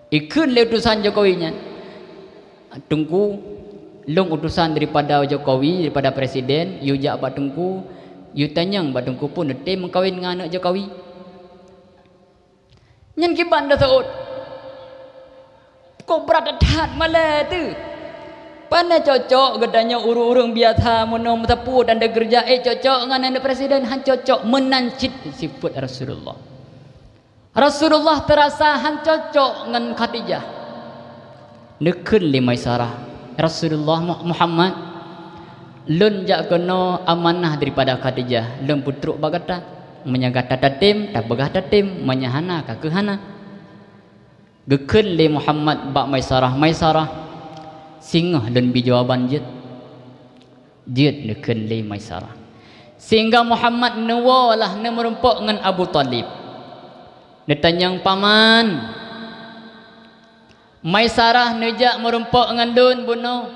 Ikheun lé utosan Jokowi nyan, "Teungku, lôn utosan daripada Jokowi, daripada presiden, yue jak bak Teungku, yue tanyong bak Teungku peue neutem meukawen ngon aneuk Jokowi." Nyan kiban taseuôt. Kok brat that-that malée teuh. Pane cocok geutanyoe ureuëng-ureuëng biasa meunoe meusapeue dan deukeureuja, eh, cocok ngon aneuk presiden, han cocok, meunan cit sifeuet Rasulullah. Rasulullah teurasa han cocok ngon Khadijah. Neukheun lé Maisarah, "Rasulullah Mu-, Muhammad, lôn jak keunoe amanah daripada Khadijah, lôn peutrok bak gata. Meunyoe gata tatem, tapeugah tatem, meunyoe hana, ka kheueh hana." Geukheun lé Muhammad bak Maisarah, "Maisarah, singoh lôn bi jawaban jeuet." Jeuet neukheun lé Maisarah. Sehingga Muhammad neuwoe lah neumeurumpok ngon Abu Thalib. Neutanyong, "Paman, Maisarah neujak meurumpok ngon lôn bunoe.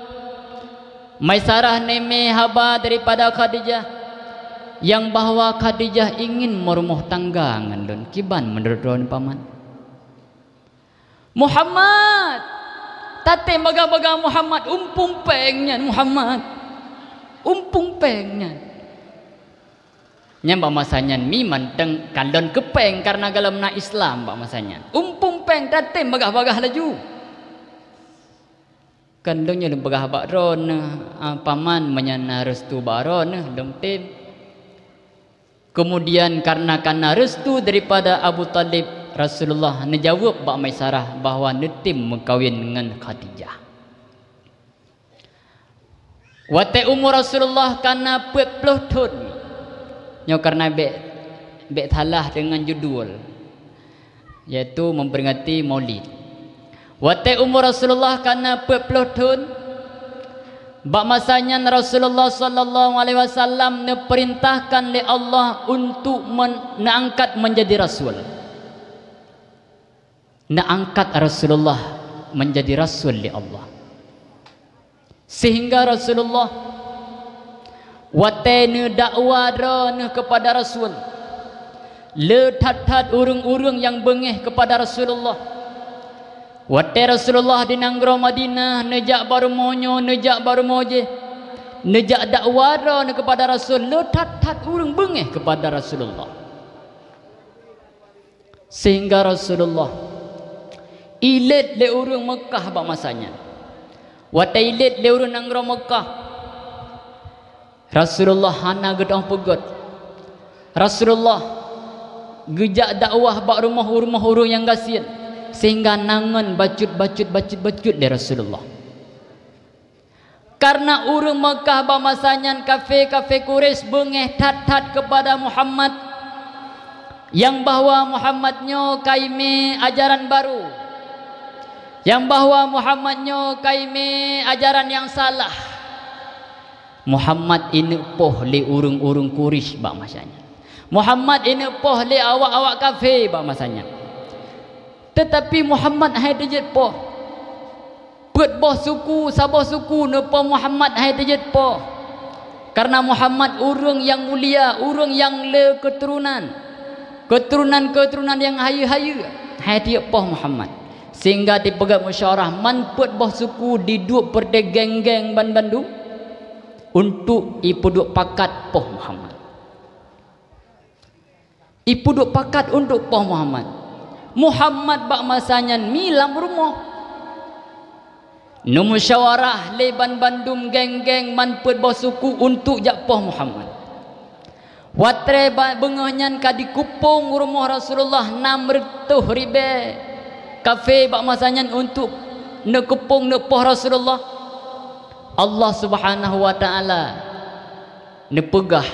Maisarah neumé haba daripada Khadijah, nyang bahwa Khadijah ingin meurumoh tangga ngon lôn. Kiban meunurot droeneuh, Paman?" "Muhammad! Tatem bagah-bagah Muhammad, umpung péng nyan Muhammad. Umpung péng nyan." Nyan bak masa nyan mi mantong kalon keu péng, kareuna gohlom na Islam bak masa nyan. "Umpung péng, tatem bagah-bagah laju." "Kan lôn nyoe lôn peugah bak droeneuh, a, Paman, meunyoe na restu bak droeneuh, lôn tem." Keumudian, kareuna ka na restu daripada Abu Thalib, Rasulullah neujaweueb bak Maisarah bahwa neutem meukawen ngon Khadijah. Watée umu Rasulullah ka na peuet ploh thon, nyoe kareuna bék, bék salah deungon judul, yaitu memperingati Maulid. Watée umu Rasulullah ka na peuet ploh thon, bak masa nyan Rasulullah sallallahu alaihi wasallam neupeurintahkan lé Allah untuk men-, neuangkat menjadi rasul. Neuangkat Rasulullah menjadi rasul lé Allah. Sehingga Rasulullah watée neudakwa droeneuh keupada Rasul, le that-that ureuëng-ureuëng nyang beungéh keupada Rasulullah. Watée Rasulullah di nanggroe Madinah, neujak bak rumoh nyoe, neujak bak rumoh jéh, neujak dakwa droeneuh keupada Rasul, le that-that ureuëng beungéh keupada Rasulullah. Sehingga Rasulullah ilét lé ureuëng Meukah bak masa nyan. Watée ilét lé ureuëng nanggroe Meukah, Rasulullah hana geutanyoe peugét. Rasulullah geujak dakwah bak rumoh-rumoh ureuëng nyang gasien, sehingga na ngon bacut-bacut, bacut-bacut lé Rasulullah. Kareuna ureuëng Meukah bak masa nyan, kafé-kafé Quraisy beungéh that-that keupada Muhammad, nyang bahwa Muhammad nyoe ka imé ajaran barô, nyang bahwa Muhammad nyoe ka imé ajaran nyang salah. Muhammad ineuk poh lé ureuëng-ureuëng Quraisy bak masa nyan. Muhammad ineuk poh lé awak-awak kafé bak masa nyan. Teutapi Muhammad hai teujeuet poh. Peuet boh suku, saboh suku neupoh Muhammad hai teujeuet poh. Kareuna Muhammad ureuëng nyang mulia, ureuëng nyang le keuturonan. Keuturonan-keuturonan nyang hayeue-hayeue, hai teujeuet poh Muhammad. Sehingga dipeugét musyawarah, man peuet boh suku diduek peureute geng-geng banmandum untuk ipeuduek pakat poh Muhammad. Ipeuduek pakat untuk poh Muhammad. Muhammad bak masa nyan mi lam rumoh. Neumusyawarah lé banmandum geng-geng man peuet boh suku untuk jak poh Muhammad. Watée ba-, beungoh nyan ka dikeupông rumoh Rasulullah nam reutôh ribée kafé bak masa nyan untuk neukeupông neupoh Rasulullah. Allah Subhanahu wa Ta'ala neupeugah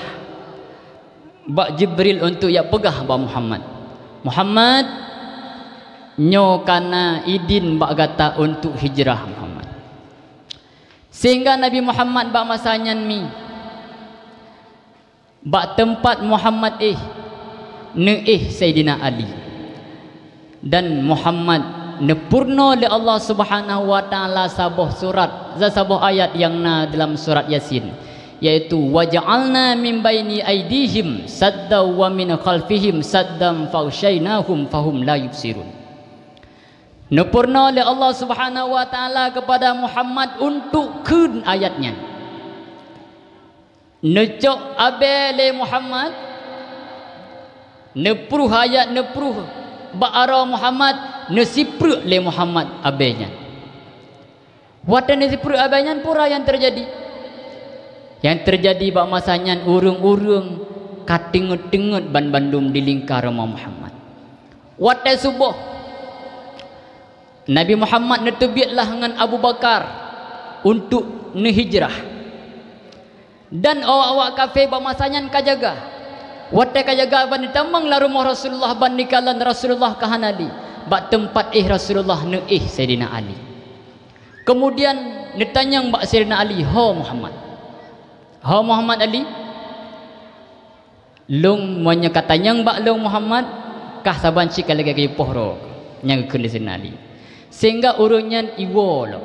bak Jibril untuk jak peugah bak Muhammad, "Muhammad, nyoe ka na idin bak gata untuk hijrah, Muhammad." Sehingga Nabi Muhammad bak masa nyan mi, bak teumpat Muhammad éh, neuéh Saidina Ali. Dan Muhammad neupeurunoe lé Allah Subhanahu wa Ta'ala saboh surat, za-, saboh ayat nyang na dalam surat Yasin, yaitu, "Wa ja'alna min baini aidihim saddan wa min khalfihim saddan faghsyainahum fahum la yubsirun." Neupeurunoe lé Allah Subhanahu wa Ta'ala keupada Muhammad untuk kheun ayat nyan. Neucok abée lé Muhammad, neupruh ayat, neupruh bak aroe Muhammad, neusipreuk lé Muhammad abée nyan. Watée neusipreuk abée nyan, peue nyang teujadi? Nyang teujadi bak masa nyan, ureuëng-ureuëng ka teungeut-teungeut banmandum di lingka rumoh Muhammad. Watée suboh, Nabi Muhammad neuteubiet lah ngon Abu Bakar untuk neuhijrah. Dan awak-awak kafé bak masa nyan ka jaga. Watée ka jaga ban neutamong lam rumoh Rasulullah ban neukalon Rasulullah ka hana lé. Bak teumpat éh Rasulullah neuéh Saidina Ali. Keumudian neutanyong bak Saidina Ali, "Ho Muhammad, ho Muhammad Ali, lôn meunyoe ka tanyong bak lôn Muhammad, kah saban cit ka lagée geupoh droe," nyang geukheun lé Saidina Ali. Sehingga ureuëng nyan iwoe lom.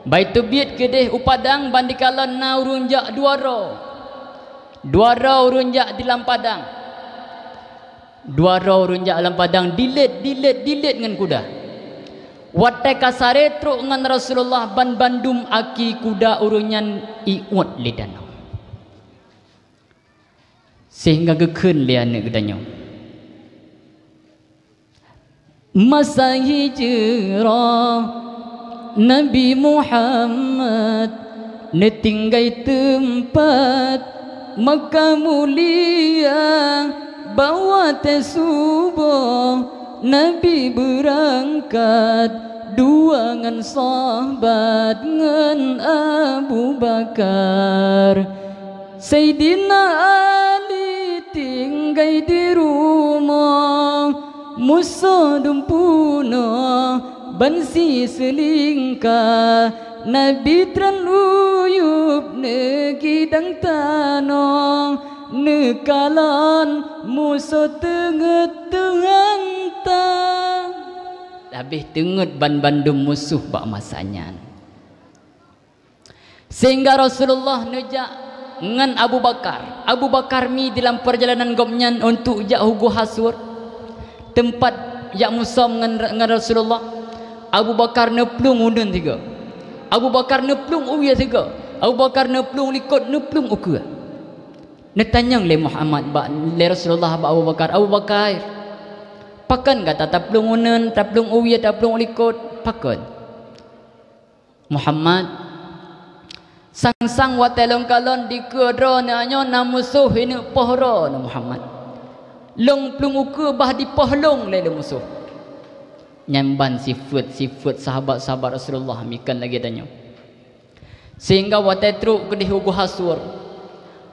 Ban teubiet keudeh u padang ban dikalon na ureuëng jak dua droe. Dua droe ureuëng jak di lam padang. Dua droe ureuëng jak lam padang dilét, dilét, dilét ngon kuda. Watée ka saré trok ngon Rasulullah, banmandum aki kuda ureuëng nyan iuet lé danau. Sehingga geukheun lé aneuëk geutanyoe, masa hijrah Nabi Muhammad neutinggai teumpat Makkah mulia. Bak watée suboh Nabi beurangkat dua ngon sahabat ngon Abu Bakar. Saidina Ali tinggai di rumoh, musoh dum peunoh ban si seulingka. Nabi tron uyueb neugidang tanoh, neukalon musoh teungeut teuhanta. Habéh teungeut banmandum musoh bak masa nyan. Sehingga Rasulullah neujak ngon Abu Bakar. Abu Bakar mi di lam peurjalanan gobnyan untuk jak u Guha Sur, teumpat jak musom ngon, ngon Rasulullah. Abu Bakar neuplueng uneun sigoe. Abu Bakar neuplueng u wie sigoe. Abu Bakar neuplueng likot, neuplueng ukeue. Neutanyong lé Muhammad bak, lé Rasulullah bak Abu Bakar, "Abu Bakar, pakon gata taplueng uneun, taplueng u wie, taplueng likot? Pakon?" "Muhammad, sang-sang watée lôn kalon dikeue droeneuh nyoe na musoh hineuk poh droeneuh, Muhammad. Lôn plueng ukeue bah dipoh lôn lé, lé musoh." Nyan ban sifeuet-sifeuet sahabat-sahabat Rasulullah mi kon lagée tanyoe. Sehingga watée trok keudeh u Guha Sur,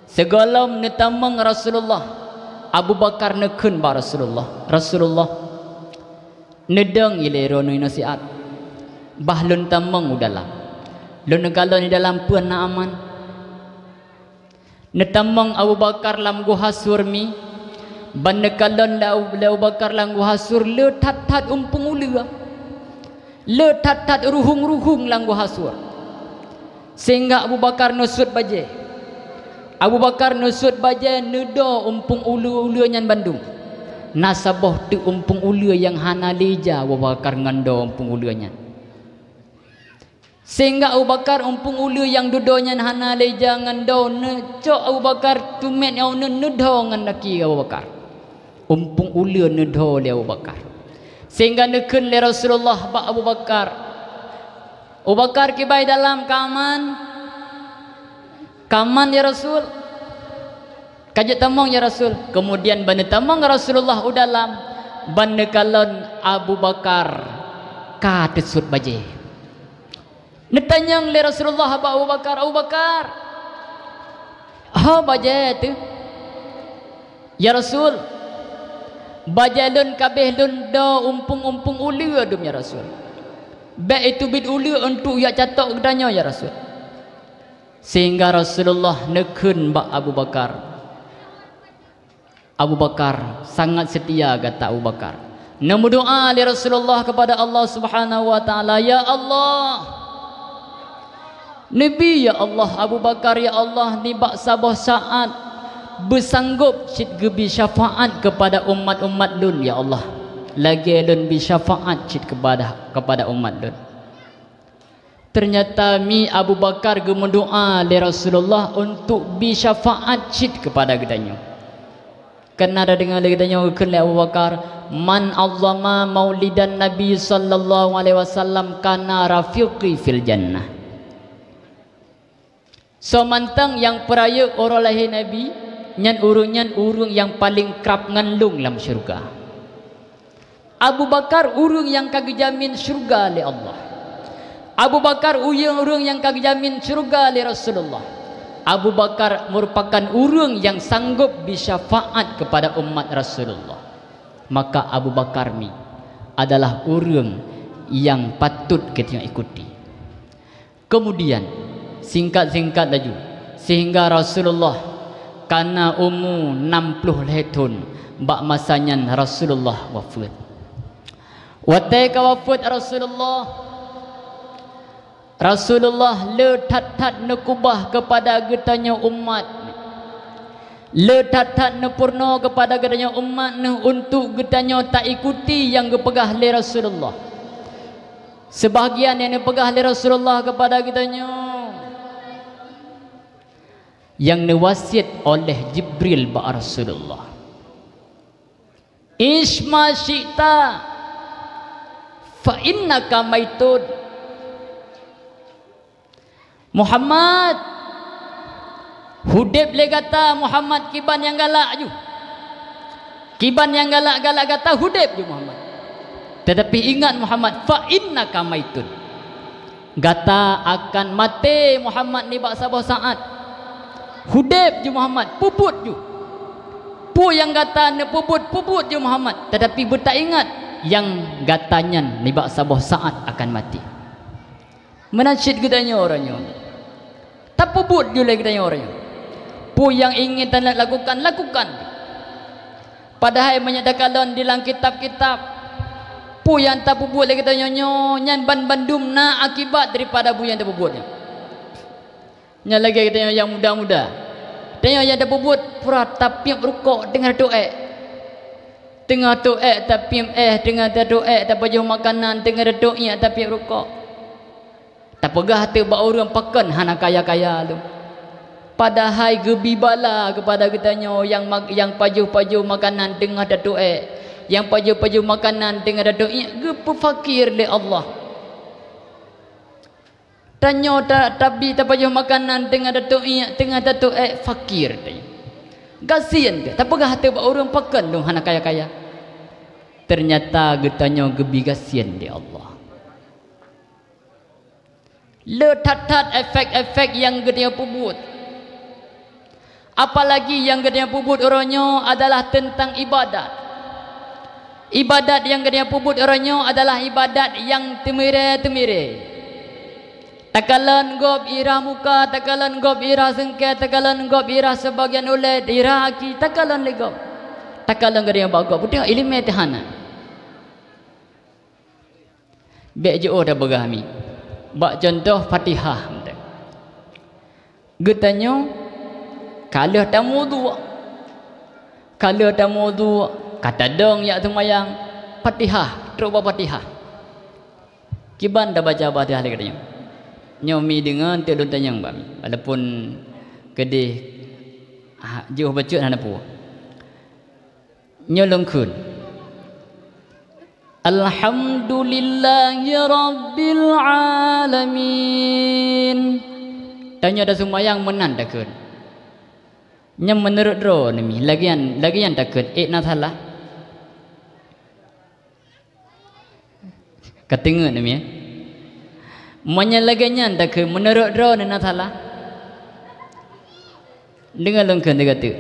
sigohlom neutamong Rasulullah, Abu Bakar neukheun bak Rasulullah, "Rasulullah, neudong ilée droeneuh nasihat, bah lôn tamong u dalam. Lôn neukalon di dalam peue na aman." Neutamong Abu Bakar lam Guha Sur mi, ban neukalon lé Abu, lé Abu Bakar lam Guha Sur le that-that umpung uleue. Le that-that ruhueng-ruhueng lam Guha Sur. Sehingga Abu Bakar neusuet bajée. Abu Bakar neusuet bajée neudo umpung uleue-uleue nyan bandum. Na saboh teuk umpung uleue nyang hana lé ija Abu Bakar ngon do umpung uleue nyan. Sehingga Abu Bakar umpung uleue nyang dudo nyan hana lé ija ngon do, neucok Abu Bakar tumet nyang uneun neudo ngon gaki Abu Bakar. Umpung uleue neudo lé Abu Bakar. Sehingga neukheun lé Rasulullah bak Abu Bakar, "Abu Bakar, kiban dalam ka aman?" "Ka aman, ya Rasul." "Ka jeuet tamong, ya Rasul." Keumudian ban neutamong Rasulullah u dalam, ban neukalon Abu Bakar ka teusuet bajée. Neutanyong lé Rasulullah bak Abu Bakar, "Abu Bakar, ho bajée teuh?" "Ya Rasul, bajée lôn ka abéh lôn do umpung-umpung uleue dum, ya Rasul. Bék iteubiet uleue untuk jak catok geutanyoe, ya Rasul." Sehingga Rasulullah neukheun bak Abu Bakar, "Abu Bakar, sangat seutia gata Abu Bakar." Neumeudoá lé Rasulullah keupada Allah Subhanahu wa Taala, "Ya Allah, neubi, ya Allah, Abu Bakar, ya Allah, nibak saboh saát beusanggôp cit geubi syafaát keupada umat-umat lôn, ya Allah, lagée lôn bi syafaát cit keupada, keupada umat lôn." Teunyata mi Abu Bakar geumeudoá lé Rasulullah untuk bi syafaát cit keupada geutanyoe. Kana tadeungoe lé geutanyoe geukheun lé Abu Bakar, "Man 'azzama maulidan Nabi sallallahu alaihi wasallam kana rafiqi fil jannah." Soe mantong nyang peurayeuk uroe lahé Nabi, nyan ureuëng nyan ureuëng nyang paleng krab ngon lôn lam syeuruga. Abu Bakar ureuëng nyang ka geujamin syeuruga lé Allah. Abu Bakar ureuëng, ureuëng nyang ka geujamin syeuruga lé Rasulullah. Abu Bakar meurupakan ureuëng nyang sanggôp bi syafaát keupada umat Rasulullah. Maka Abu Bakar mi adalah ureuëng nyang patut geutanyoe ikuti. Keumudian, singkat-singkat laju, sehingga Rasulullah kana umu nam ploh lhée thon, bak masa nyan Rasulullah wafeuet. Watée ka wafeuet Rasulullah, Rasulullah le that-that neukeubah keupada geutanyoe umat, le that-that neupeurunoe keupada geutanyoe umat neuh untuk geutanyoe taikuti nyang geupeugah lé Rasulullah. Seubahagian nyang neupeugah lé Rasulullah keupada geutanyoe, nyang neuwasiet oleh Jibril bak Rasulullah, "Ish ma syi'ta, fa innaka maitun." Muhammad, hudeb lé gata, Muhammad, kiban nyang galak ju. Kiban nyang galak-galak gata, hudeb ju, Muhammad. Tetapi ingat, Muhammad, fa innaka maitun. Gata akan maté, Muhammad, nibak saboh saát. Hudeb ju, Muhammad, peubuet ju. Peue nyang gata neupeubuet, peubuet ju, Muhammad. Tetapi beutaingat, nyang gata nyan nibak saboh saát akan maté. Meunan cit geutanyoe uroe nyoe. Tapeubuet ju lé geutanyoe uroe nyoe. Peue nyang ingin talakukan, lakukan. Padahai meunyoe takalon di lam kitab-kitab, peue nyang tapeubuet lé geutanyoe nyoe, nyan banmandum na akibat daripada peue nyang tapeubuet nyoe. Nyan lagée geutanyoe nyang muda-muda. Tanyoe nyang tapeubuet pura tapiep rukok teungoh tatuek. Teungoh tatuek tapiep éh, teungoh tatuek tapajoh makanan, teungoh tatuek tapiep rukok. Tapeugah teuk bak ureuëng pakon hana kaya-kaya lom. Padahai geubi bala keupada geutanyoe nyang ma-, nyang pajoh-pajoh makanan teungoh tatuek, nyang pajoh-pajoh makanan teungoh tatuek, geupeufakir lé Allah. Tanyoe ta-, tabi tapajoh makanan teungoh tatuek, teungoh tatuek, fakir tanyoe. Gasien teuh, tapeugah teuk bak ureuëng pakon lom hana kaya-kaya. Teunyata geutanyoe geubi gasien lé Allah. Le that-that efek-efek nyang geutanyoe peubuet. Apalagi nyang geutanyoe peubuet uroe nyoe adalah teuntang ibadat. Ibadat nyang geutanyoe peubuet uroe nyoe adalah ibadat nyang teumirée-teumirée. Takalon gob i rah muka, takalon gob i rah seungkée, takalon gob i rah sibagian ulée, i rah aki, takalon lé gob. Takalon geutanyoe bak gob, peue teuk iéleumé teuh hana. Bék jiôh tapeugah mi. Bak cuntoh Fatihah. Geutanyoe ka lheueh tameuwudhu. Ka lheueh tameuwudhu, ka tadong jak seumayang, Fatihah, trok bak Fatihah. Kiban tabaca Fatihah lé geutanyoe. Nyoe mi deungon teuk lôn tanyong bak mi. Walaupun keudeh, ha, jiôh bacut hana peue. Nyoe lôn kheun. Alhamdulillahirabbil alamin. Tanyoe taseumayang meunan takheun. Nyan meunurot droeneuh mi, lagée nyan, lagée nyan takheun, ék na salah? Ka teungeut neuh mi, ya? Meunyoe lagée nyan takheun, meunurot droeneuh na salah? Deungoe lôn kheun teuka teuk.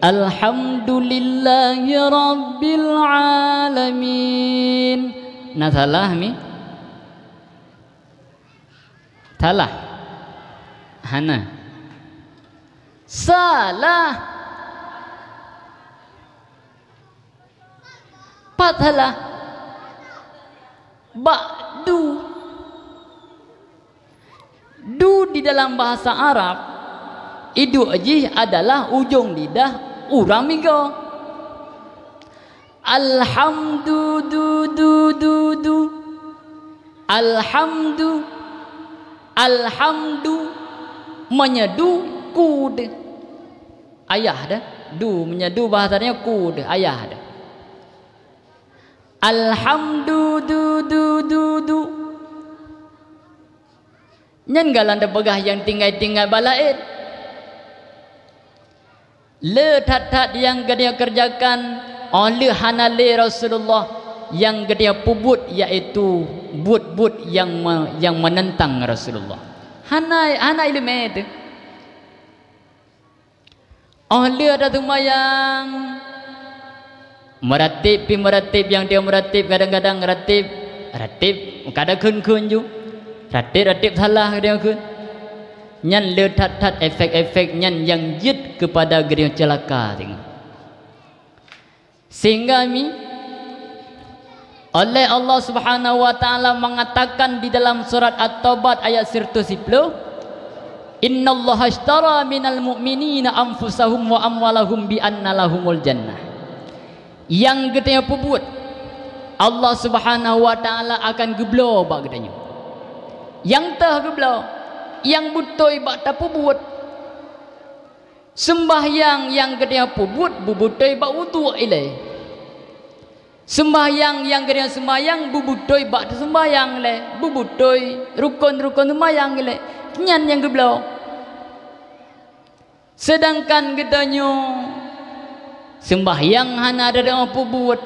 Alhamdulillahi rabbil alamin. Na salah mi? Salah? Hana. Salah. Pat salah? Bak du. Du di dalam bahasa Arab, iduek jih adalah ujong lidah ureuëng migoe. Alhamdu, du, du, du, du. Alhamdu, alhamdu. Meunyoe du, ku deuh. Ayah deuh. Du, meunyoe du bahasa nyoe ku deuh, ayah deuh. Alhamdu, du, du, du, du. Nyan galak tapeugah nyang tinggai-tinggai bak laén. Le that-that nyang geutanyoe keureujakan óh lheueh hana lé Rasulullah, nyang geutanyoe peubuet yaitu buet-buet nyang me-, nyang meunentang Rasulullah. Hana, hana iéleumé teuh. Óh lheueh taseumayang, meuratéb pih meuratéb, nyang dia meuratéb kadang-kadang ratéb, ratéb kada kheun-kheun ju. Ratéb-ratéb salah geutanyoe kheun. Nyan le that-that efek-efek nyan nyang jeuet keupada geutanyoe ceulaka singoh. Sehingga mi, oleh Allah Subhanahu wa Ta'ala mengatakan di dalam surat At-Taubah ayat seratus sepuluh, "Innallaha ashtara minal mu'minina anfusahum wa amwalahum bi anna lahumul jannah." Nyang geutanyoe peubuet, Allah Subhanahu wa Ta'ala akan geubloe bak geutanyoe. Nyang teuh geubloe, nyang beutôi bak tapeubuet. Seumbahyang nyang geutanyoe peubuet beubeutôi bak uduk ilée. Seumbahyang nyang geutanyoe seumbahyang beubeutôi bak teuseumbahyang ilée, beubeutôi rukon-rukon seumbahyang ilée. Nyan nyang geubloe. Seudangkan geutanyoe seumbahyang hana teudeungoe peubuet,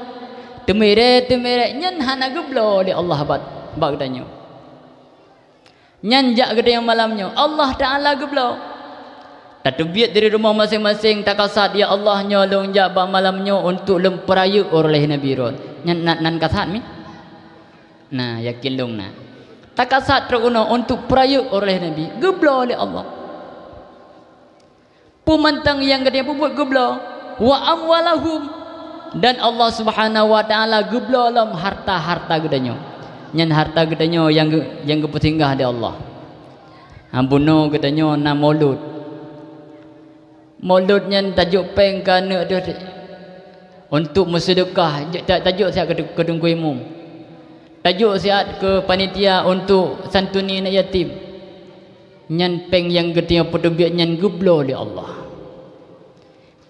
teumirée-teumirée, nyan hana geubloe lé Allah bak, bak geutanyoe. Nyan jak geutanyoe malam nyoe, Allah Ta'ala geubloe. Tateubiet dari rumoh maséng-maséng, takasat, "Ya Allah, nyoe lôn jak bak malam nyoe untuk lôn peurayeuk uroe lahé Nabi droe." Nyan na, nan kasat mi? Na, yakin lôn na. Takasat trok unoe untuk peurayeuk uroe lahé Nabi, geubloe lé Allah. Peue mantong nyang geutanyoe peubuet geubloe, wa amwalahum, dan Allah Subhanahu wa Ta'ala geubloe lom harta-harta geutanyoe. Nyan harta geutanyoe nyang geu-, nyang geupeusinggah lé Allah. Ha, bunoe geutanyoe na mulod. Mulod nyan tajok péng keu aneuk teuh untuk meuseudeukah, ta-, tajok siat keu, keu teungku imum. Tajok siat keu panitia untuk santuni aneuk yatim. Nyan péng nyang geutanyoe peuteubiet nyan geubloe lé Allah.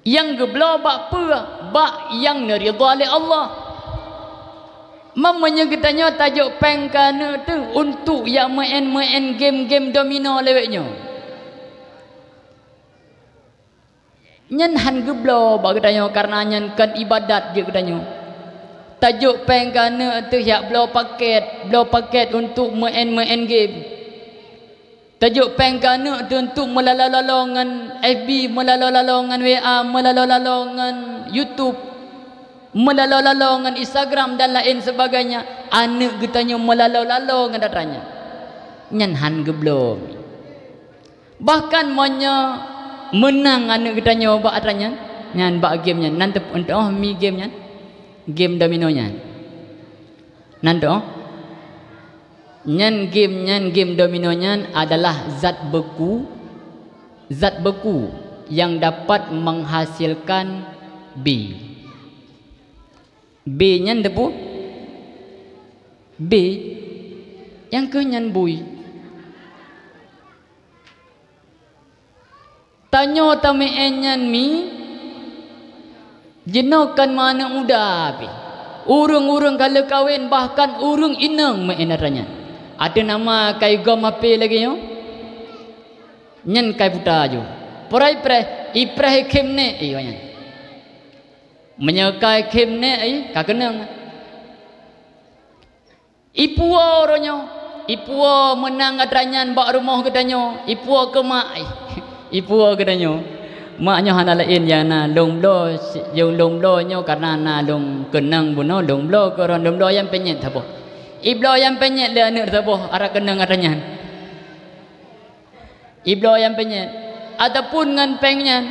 Nyang geubloe bak peue? Bak nyang neuridha lé Allah. Meunyoe geutanyoe tajok péng keu aneuk teuh untuk jak meu'en-meu'en game-game domino lewat nyoe. Nyan han geubloe bak geutanyoe, kareuna nyan kon ibadat jeuet geutanyoe. Tajok péng keu aneuk teuh jak bloe paket, bloe paket untuk meu'en-meu'en game. Tajok péng keu aneuk teuh untuk meulaloe-laloe ngon F B, meulaloe-laloe ngon W A, meulaloe-laloe ngon YouTube, meulaloe-laloe ngon Instagram dan lain sebagainya. Aneuk geutanyoe meulaloe-laloe ngon atra nyan. Nyan han geubloe. Bahkan meunyoe meunang aneuk geutanyoe bak atra nyan, nyan bak game nyan, nan teupeue mi game nyan, game domino nyan. Nan teupeue? Nyan game nyan, game domino nyan adalah zat beku, zat beku yang dapat menghasilkan B. B nyan teupeue? B. Nyang keuh nyan bui. Tanyoe tameu'en nyan mi, jinoe kon meu'en aneuk muda pih. Ureuëng-ureuëng ka lheueh kawen, bahkan ureuëng inong meu'en atra nyan. Ateueh nama kai gom H P lagée nyoe, nyan kai buta ju. Peue ipreh, ipreh ikhém nék, i nyan. Meunyoe kai khém nék, i ka keunong. Ipuwoe uroe nyoe, Ipuwoe meunang atra nyan bak rumoh geutanyoe, ipuwoe keu mak, ipuwoe geutanyoe. Mak nyoe hana laén nyang na lôn bloe, lôn bloe nyoe kareuna na lôn keunong bunoe, lôn bloe keu droe, lôn bloe ayam penyet saboh. Ibloe ayam penyet lé aneuëk saboh, atra keunong atra nyan. Ibloe ayam penyet. Ataupun ngon péng nyan.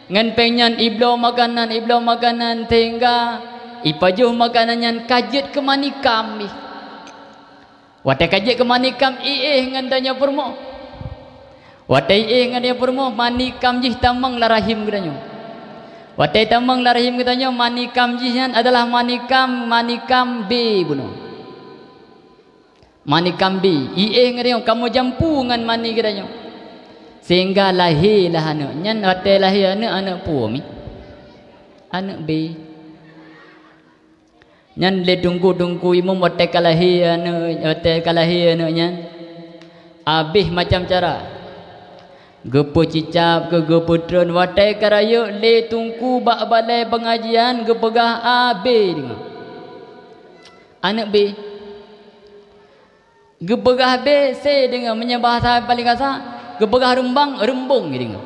Ngon péng nyan ibloe makanan, ibloe makanan sehingga ipajoh makanan nyan ka jeuet keu manikam jih. Watée ka jeuet keu manikam iéh ngon tanyoe peurumoh. Watée iéh ngon tanyoe peurumoh, manikam jih tamong lam rahim geutanyoe. Watée tamong lam rahim geutanyoe, manikam jih nyan adalah manikam, manikam B bunoe. Manikam B, iéh ngon tanyoe, kamoe jampu ngon mani geutanyoe. Sehingga lahé lah aneuëk. Nyan watée lahé aneuëk, aneuëk peue mi? Aneuëk B. Nyan lé teungku-teungku imum watée ka lahé aneuëk, watée ka lahé aneuëk nyan, abéh macam cara. Geupeucicab keu geupeutreun watée ka rayeuk lé teungku bak balée peungajian geupeugah A B deungoe. Aneuëk B. Geupeugah B C deungoe, meunyoe bahasa paléng kasa, geupeugah rumbang, rumbong deungoe.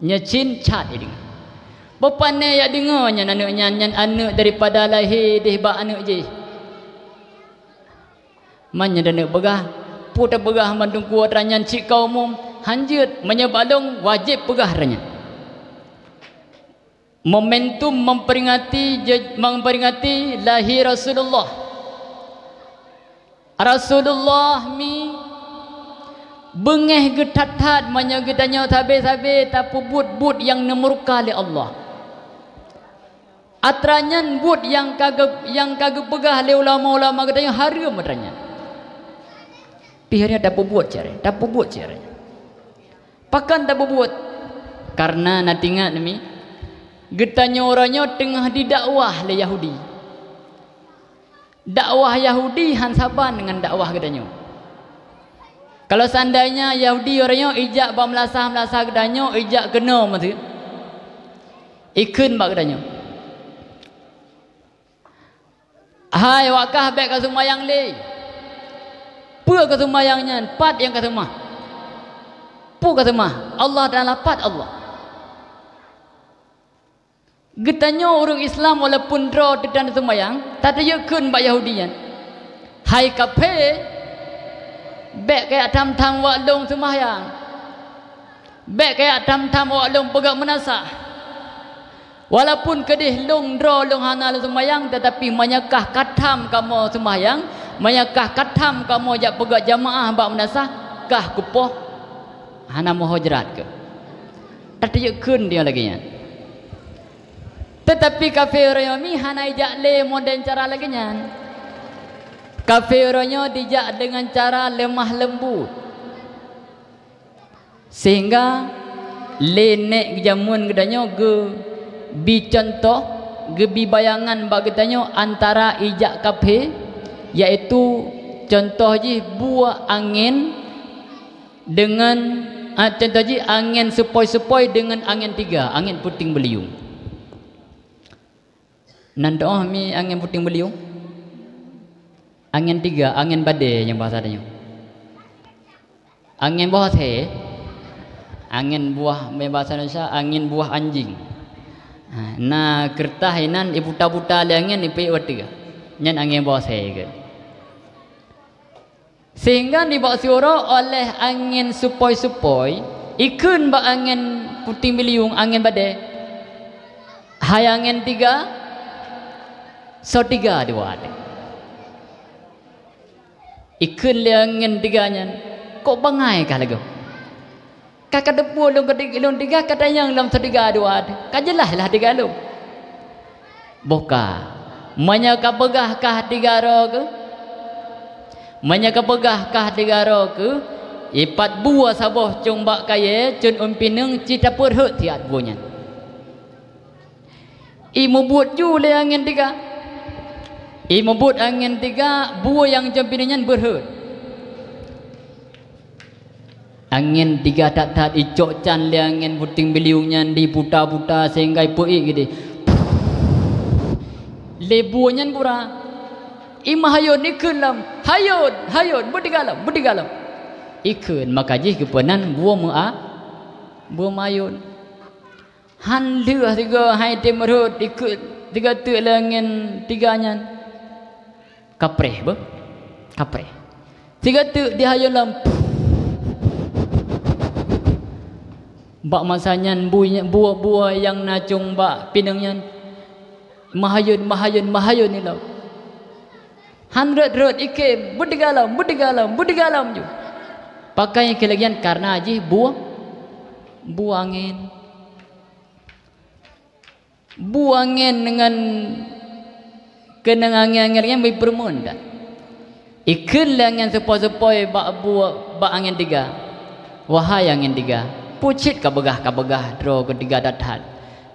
Nyoe cin cat deungoe. Beupané jak deungoe nyan aneuëk nyan, nyan aneuëk daripada lahé deh bak aneuëk jih. Meunyoe aneuëk peugah, peue tapeugah mandum kuwoe atra nyan cit ka umum, hanjeuet, meunyoe bak lôn wajéb peugah atra nyan. Momentum memperingati je-, memperingati lahé Rasulullah. Rasulullah mi beungéh geuthat-that meunyoe geutanyoe sabe-sabe tapeubuet buet nyang neumurka lé Allah. Atra nyan buet nyang ka geu-, nyang ka geupeugah lé ulama-ulama geutanyoe hareuem atra nyan. Pih hareuem tapeubuet cara, tapeubuet cara. Pakon tapeubuet? Kareuna na teuingat mi, geutanyoe uroe nyoe teungoh didakwah lé Yahudi. Dakwah Yahudi han saban ngon dakwah geutanyoe. Kalau seandainya Yahudi uroe nyoe ijak bak meulasah-meulasah geutanyoe, ijak keunoe meuteuk, ikheun bak geutanyoe, "Hai awak kah, bék ka seumayang lé. Peue ka seumayang nyan? Pat nyang ka seumah? Peue ka seumah? Allah Taala, pat Allah?" Geutanyoe ureuëng Islam walaupun droe teutan seumayang, tateuyeuk kheun bak Yahudi nyan, "Hai kaphé, bék kajak tham-tham wak lôn seumayang. Bék kajak tham-tham wak lôn peugah meunasah. Walaupun keudeh lôn droe lôn hana lôn seumayang, teutapi meunyoe kah ka tham kamoe seumayang, meunyoe kah ka tham kamoe jak peugah jamaah bak meunasah, kah kupoh hana meuhojrat keuh." Tateuyeuk kheun dia lagée nyan. Teutapi kaphé uroe nyoe mi hana ijak lé modern cara lagée nyan. Kaphé uroe nyoe dijak deungon cara leumah leumbut. Sehingga lé nék jameun geutanyoe geubi cuntoh, geubi bayangan bak geutanyoe antara ijak kaphé, yaitu cuntoh jih buah angén deungon, a, cuntoh jih angén seupôi-seupôi deungon angén tiga, angén puting beuliueng. Nan teuoh mi angén puting beuliueng? Angén tiga, angén badée nyang bahasa tanyoe. Angén boh asée, angén buah, bahasa Indonesia, angén buah anjing. Ha, na keureutah inan iputa-puta lé angén ipeuék u ateueh. Nyan angén boh asée keuh. Sehingga nibak siuroe óh lheueh angén seupôi-seupôi, ikheun bak angén puting beuliueng, angén badée, "Hai angén tiga, soe tiga di awak?" Ikheun lé angén tiga nyan, "Kok bangai kah lagoe? Ka kateupeue lôn keu ti-, lôn tiga ka tanyong lom soe tiga di awak, ka jeulaih lah tiga lôn." "Boh ka, meunyoe kapeugah kah tiga droe keuh, meunyoe kapeugah kah tiga droe keuh, ipat buah saboh cong bak kayée, cun ôn pineung, ci tapeurhot siat buah nyan." Imubuet ju lé angén tiga. Imubuet angén tiga, buah nyang cong pineung nyan beurhot. Angén tiga that-that icok can lé angén puting beuliueng nyan diputa-puta sehingga ipeuék geude. Lé buah nyan pura. I meuhayôn ikheun lom, "Hayôn, hayôn, beudeugalam, beudeugalam." Ikheun, maka jih geupeunan bue meu'a-, bue meuayôn. Han lheueh sigoe hai tem rhot ikheun, sigoe teuk lé angén tiga nyan. Kapreh beuh, kapreh. Sigoe teuk dihayôn lom. Bak masa nyan bui-, bue-bue nyang na cong bak pineung nyan meuhayôn, meuhayôn, meuhayôn ilom. Han rhot-rhot ikheun, "Beudeugalam, beudeugalam, beudeugalam ju." Pakon keu lagèe nyan? Kareuna jih bue, bue angén. Bue angén deungon keunong angén-angén nyan bri peureumeun that. Ikheun lé angén seupoi-seupoi bak bue, bak angén tiga, "Wahai angén tiga, peue cit kabeugah-kabeugah droe keu tiga that-that?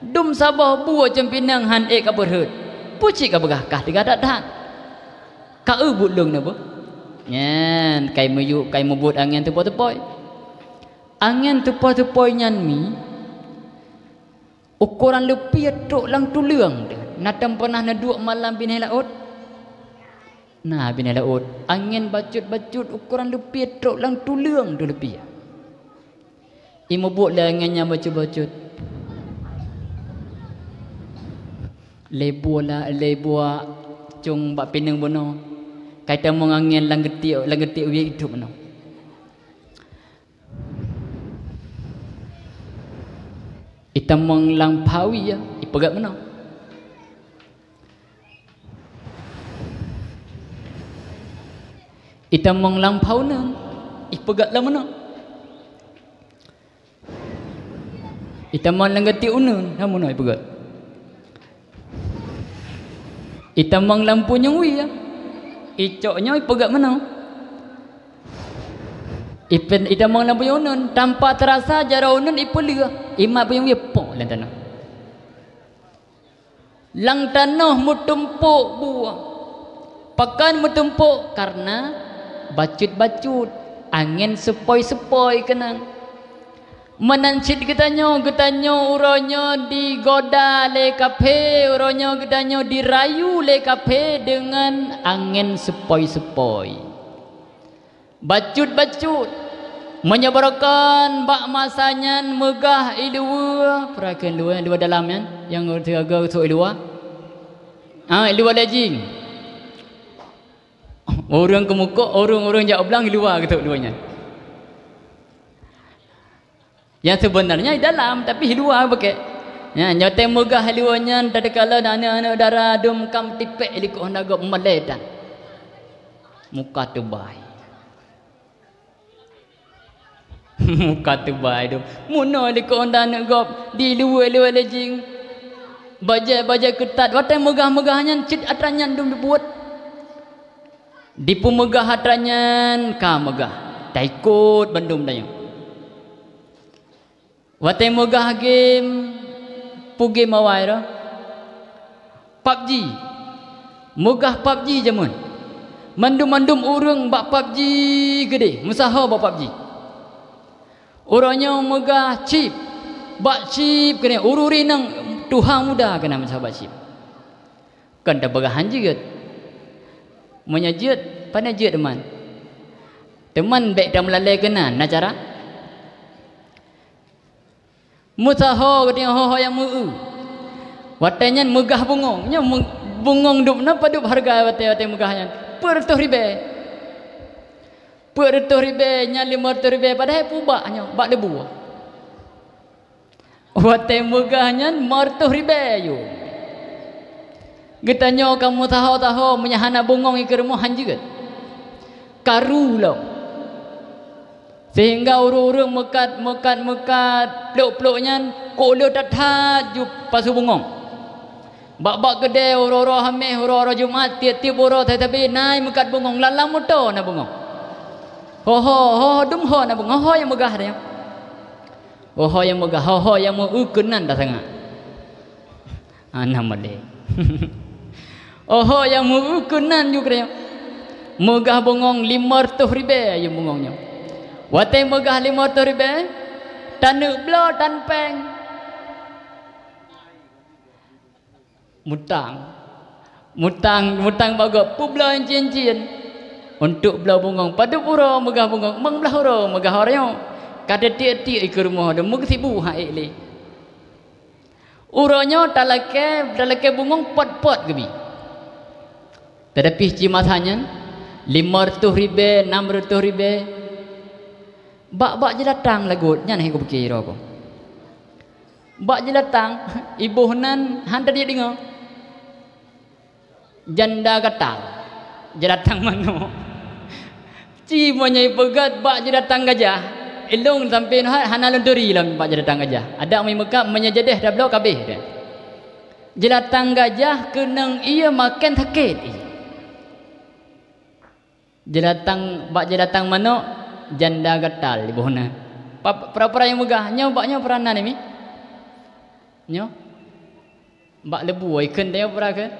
Dum saboh bue cong pineung han ék kabeurhot, peue cit kabeugah kah tiga that-that? Ka eu buet lôn na beuh." Nyan kai meuyue, kai meubuet angén seupoi-seupoi. Angén seupoi-seupoi nyan mi ukoran leupie trok lam tuleueng teuh. Na tom peunah neuduek malam binéh laôt? Na binéh laôt. Angén bacut-bacut ukoran leupie trok lam tuleueng teuh leupie. I meubuet lé angén nyang bacut-bacut. Lé bue la-, lé bue cong bak pineung bunoe. Kai tamong angén lam geutiek, lam geutiek wie idop bunoe. Itamong lam pha wie, ipeugét meunoe. Itamong lam pha uneun, ipeugét lom meunoe. Itamong lam geutiek uneun, na meunoe ipeugét. Itamong lam punyueng wie, icok nyoe ipeugét meunoe. Ipen-, itamong lam punyueng uneun, tanpa teurasa jaroe uneun ipeuleueh, imat punyueng wie poh lam tanoh. Lam tanoh meutumpok bue. Pakon meutumpok? Kareuna bacut-bacut, angén seupoi-seupoi keunan. Meunan cit geutanyoe, geutanyoe uroe nyoe digoda lé kaphé, uroe nyoe geutanyoe dirayu lé kaphé deungon angén seupoi-seupoi. Bacut-bacut, meunyoe barokon bak masa nyan meugah i luweue, peue kheun luweue, luweue dalam nyan, nyang teuga geutrok i luwa. Ah, i luwa lejing. Ureuëng keumukok, ureuëng-ureuëng jak u blang i luwa geutrok luweue nyan. Nyang sebenarnya di dalam, tapi di luwa bukét. Nyan, nyoe teuh meugah di luwa nyan, tatkala aneuk-aneuk dara dum ka meutipék likot honda gob malée tan. Muka teubai. Muka teubai dum. Meunoe likot honda aneuk gob di luwa-luwa lejing. Bajée-bajée keutat, watée meugah-meugah nyan cit atra nyan dum dibuet. Dipeumeugah atra nyan ka meugah. Taikot bandum tanyoe. Watée meugah game, peue game awai roh? PUBG. Meugah PUBG jameun. Mandum-mandum ureuëng bak PUBG keudeh, meusaho bak PUBG. Uroe nyoe meugah chip. Bak chip keudeh, ureuëng inong tuha muda keunan meusaho bak chip. Kon tapeugah han jeuet. Meunyoe jeuet, pane jeuet teuma. Teuma bék tameulalée keunan, na cara. Meusaho geutanyoe ho-ho nyang meu-eu. Watée nyan meugah bungöng. Nyoe meu-, bungöng dum na padub hareuga watée, watée meugah nyan? Peuet reutôh ribée. Peuet reutôh ribée nyan limong reutôh ribée, padahai peue bak nyoe, bak leubue. Watée meugah nyan limong reutôh ribée yue. Geutanyoe ka meusaho-saho, meunyoe hana bungöng ikeue rumoh han jeuet. Karu lom. Sehingga ureuëng-ureuëng meukat, meukat, meukat, plok-plok nyan, kok le that-that ju pasu bungöng. Bak-bak keudée uroe-uroe Hameh, uroe-uroe Jumat, tieb-tieb uroe sabe-sabe na meukat bungöng, lam-lam moto na bungöng. Ho-ho, ho-ho dum ho na bungöng, ho-ho nyang meugah nyan. Ho-ho nyang meugah, ho-ho nyang meu-eu keunan tasangat. Hana malée. Ho-ho nyang meu-eu keunan ju keudeh. Meugah bungöng limong reutôh ribée ayu bungöng nyoe. Watée meugah limong reutôh ribée, taneuk bloe tan péng. Mutang. Mutang, mutang bak gob, peubloe cien-cien. Untuk bloe bungöng, padub uroe meugah bungöng, meung blaih uroe meugah uroe nyoe. Ka teutiek-tiek ikeue rumoh, deuh meugeusibu han ék lé. Uroe nyoe talakée, talakée bungöng pot-pot geubi. Teutapi ci masa nyan, lima reutôh ribée, nam reutôh ribée. Bak-bak jeulatang lagot, nyan hai kupiké droe ku. Bak jeulatang, iboh nan han teujeuet deungoe. Janda gatal, jeulatang manok. Ci meunyoe ipeugét bak jeulatang gajah, ilong sampoe nyoe hana lôn turi lom bak jeulatang gajah. Adak meumeukab meunyoe jadeh tabloe ka abéh deh. Jeulatang gajah keunong ie maken sakét ie. Jeulatang, bak jeulatang manok, janda gatal iboh nan. Pa-, peura-peura nyang meugah, nyoe bak nyoe peura nan mi? Nyoe? Bak leubue, ikheun tanyoe peura kheun?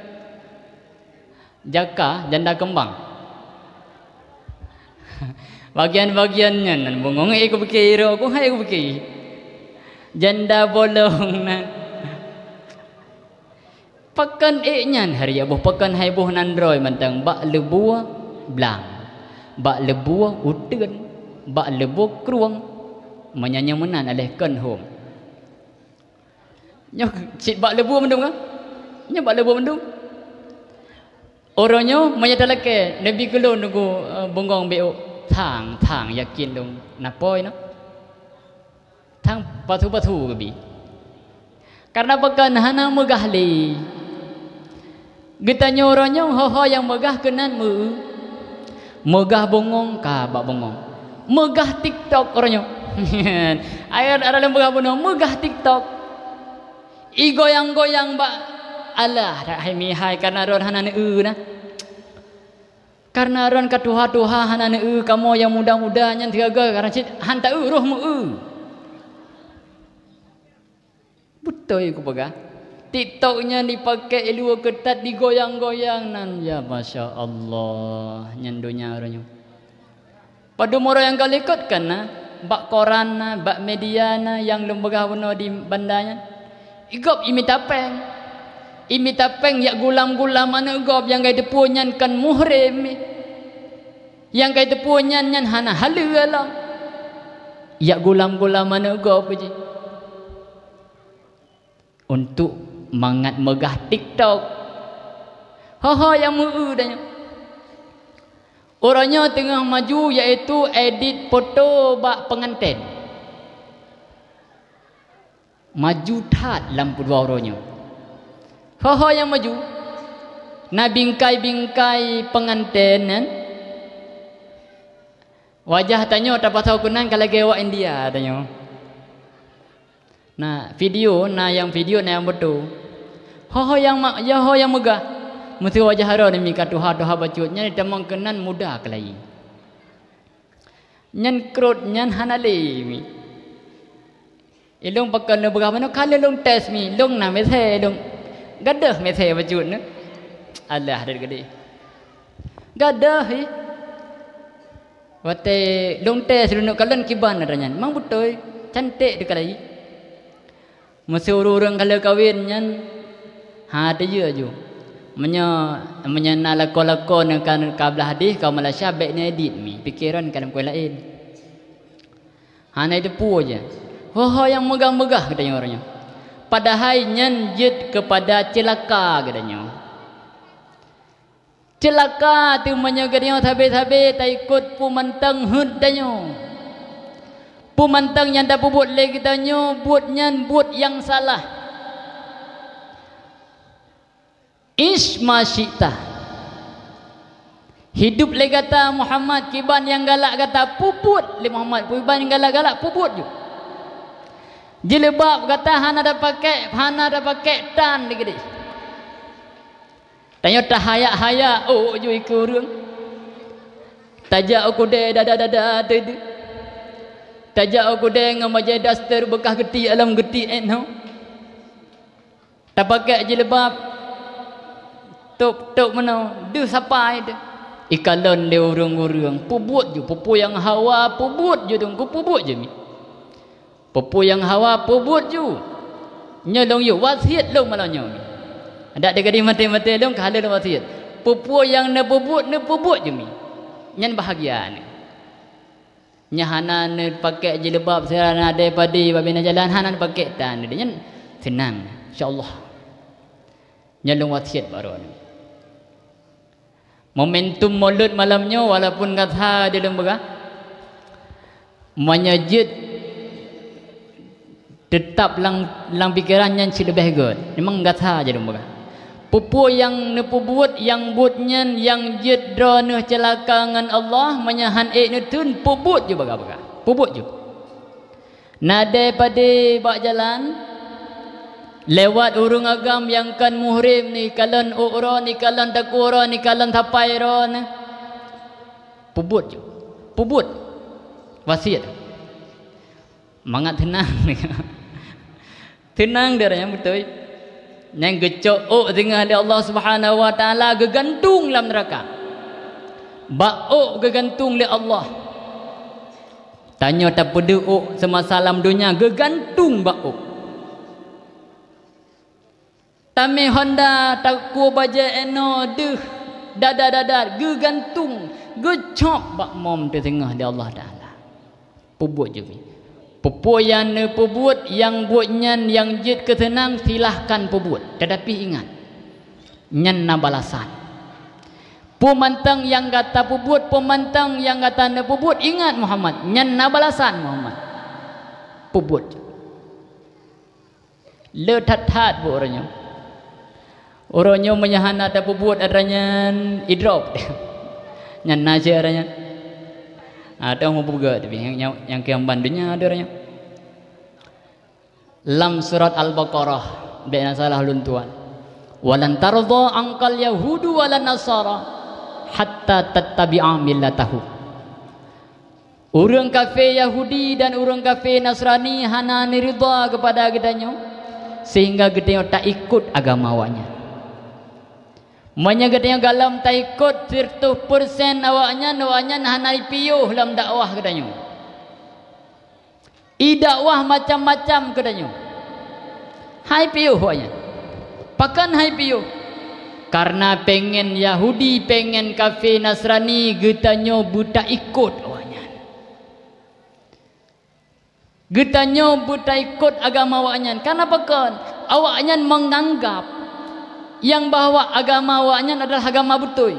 Jaka, janda keumbang. Bagian-bagian nyan nan bungöng, eh, kupiké droe ku, hai kupiké. Janda bolong nan. Pakon ék nyan, hari boh pakon hai boh nan droe mantong, bak leubue blang, bak leubue uteuen, bak leubue krueng, meunyan nyoe meunan aléh kon hom. Nyoe cit bak leubue mandum ka? Nyoe bak leubue mandum. Uroe nyoe meunyoe talakée, neubi keu lôn nunggu, eh, bungöng bék ôk, thang, thang, yakin lôn na po inoe. Thang pasu-pasu geubi. Kareuna pakon hana meugah lé. Geutanyoe uroe nyoe ho-ho nyang meugah keunan meu-eu. Meugah bungöng ka bak bungöng. Meugah TikTok uroe nyoe. Ayat ada lom meugah bunoe, meugah TikTok. Igoyang-goyang bak alah, hai mihai kareuna droe hana neu-eu na. Kareuna droe ka tuha-tuha hana neu-eu, kamoe nyang muda-muda nyan sigaga kareuna cit han ta-eu roh meu-eu. Beutôi kupeugah, TikTok nyan dipakék iluwa keutat digoyang-goyang nan, ya masya Allah, nyan donya uroe nyoe. Padum uroe nyang ka likot kan na, bak koran na, bak media na nyang lôn peugah bunoe di banda nyan. Igob imita péng. Imita péng yak gulam-gulam aneuk gob nyang ka jiteupeue nyan kon muhrim. Nyang ka jiteupeue nyan, nyan hana haleue lom. Yak gulam-gulam aneuk gob jih. Untuk mangat meugah TikTok. Ho-ho nyang meu-eu tanyoe. Uroe nyoe teungoh maju, yaitu edit foto bak peunganten. Maju that lam peudua uroe nyoe. Ho-ho nyang maju. Na bingkai-bingkai peunganten nyan. Wajah tanyoe tapasoe keunan ka lagée awak India tanyoe. Na video, na nyang video, na nyang foto. Ho-ho nyang ma-, ya ho nyang meugah. Meuseu wajah droe nyan mi ka tuha-tuha bacut, nyan tamong keunan muda keulayi. Nyan krot nyan hana lé mi. Ilong pakon lôn peugah meunoe, ka lheueh lôn tes mi, long na misée long. Gadôh misée bacut nyoe. Alah, deuh geude. Gadôh hi. Watée long tes lôn kalon kiban atra nyan. Mang beutôi, canték teukalai. Meuseu ureuëng ka lheueh kawen nyan, ha, teujeuet ju. Meunyoe, meunyoe na lakoe-lakoe neuka, neuka blah deh, ka Malaysia bék neuedit mi, pikeran ka lam kue laén. Hana jiteupeue je. Ho-ho nyang meugah-meugah geutanyoe uroe nyoe. Padahai nyan jeuet keupada ceulaka geutanyoe. Ceulaka teuh meunyoe geutanyoe sabe-sabe taikot peue mantong heuet tanyoe. Peue mantong nyang tapeubuet lé geutanyoe, buet nyan buet nyang salah. Ish ma syi'ta. Hidup lé gata Muhammad kiban nyang galak gata peubuet lé Muhammad, kiban nyang galak-galak peubuet ju. Jilbab gata hana tapakék, hana tapakék tan lé geude. Tanyoe tahayak-hayak ôk ju ikeue ureuëng. Tajak u keudè dada-dada teudeuh. Tajak u keudè ngon bajée daster beukah geuti alam geuti éh nyoe. Tapakék jilbab, tôb-tôb meunoe, deuh sapai teuh. Ikalon lé ureuëng-ureuëng, peubuet ju, peue-peue nyang hawa peubuet ju teungku, peubuet ju mi. Peue-peue nyang hawa peubuet ju. Nyoe lôn yue wasiet lôn malam nyoe mi. Dak teugadih maté-maté lôn ka lheueh lôn wasiet. Peue-peue nyang neupeubuet, neupeubuet jumi. Nyan bahagia nyan. Nyang hana neupakék jilbab, sira nadée padé bak binéh jalan, hana neupakék tan. Nyan seunang, insya Allah. Nyan lôn wasiet bak droeneuh. Momentum Maulud malam nyoe walaupun gata di lôn peugah, meunyoe jeuet teutap lam, lam pikeran nyan cit leubeh gét. Memang gata di lôn peugah. Peue-peue nyang neupeubuet, nyang buet nyan nyang jeuet droeneuh ceulaka ngon Allah, meunyoe han ék neuteun, peubuet ju bagah-bagah. Peubuet ju. Nadée padé bak jalan, lewat ureuëng agam nyang kon muhrim, neukalon ôk droe, neukalon takue droe, neukalon sapai droe, peubuet ju. Peubuet. Wasiet. Mangat teunang. Teunang dara nyang beutôi. Nyang geucok ôk singoh lé Allah Subhanahu wa Taala geugantung lam neuraka. Bak ôk geugantung lé Allah. Tanyoe tapeudeuh ôk seumasa lam donya geugantung bak ôk. Tamé honda, takue bajée inoe deuh, dada-dada geugantung, geucok bak mom teuh singoh lé Allah Taala. Peubuet jumi. Peue-peue nyang neupeubuet, nyang buet nyan nyang jeuet keu seunang, silahkan peubuet. Tetapi ingat, nyan na balasan. Peue mantong nyang gata peubuet, peue mantong nyang gata neupeubuet, ingat Muhammad, nyan na balasan Muhammad. Peubuet. Le that-that buet uroe nyoe. Uroe nyoe meunyoe hana tapeubuet atra nyan idrop. Nyan na cit atra nyan. Ada meupeugah tapi nyang, nyang, nyang kiamban donya ada uroe nyoe. Lam surat Al-Baqarah, bék na salah lôn tuan. "Walan tardha ankal yahudu walan nasara hatta tattabi'a millatahum." Ureuëng kafé Yahudi dan ureuëng kafé Nasrani hana neuridha keupada geutanyoe, sehingga geutanyoe taikot agama awaknyan. Meunyoe geutanyoe galom taikot siratoh persen awaknyan, awaknyan hana ipiôh lam dakwah geutanyoe. I dakwah macam-macam keu tanyoe. Hai piôh awaknyan. Pakon hai piôh? Karena pengen Yahudi, pengen kafé Nasrani geutanyoe beutaikot awaknyan. Geutanyoe beutaikot agama awaknyan. Karena pakon? Awaknyan menganggap yang bahwa agama awaknyan adalah agama beutôi.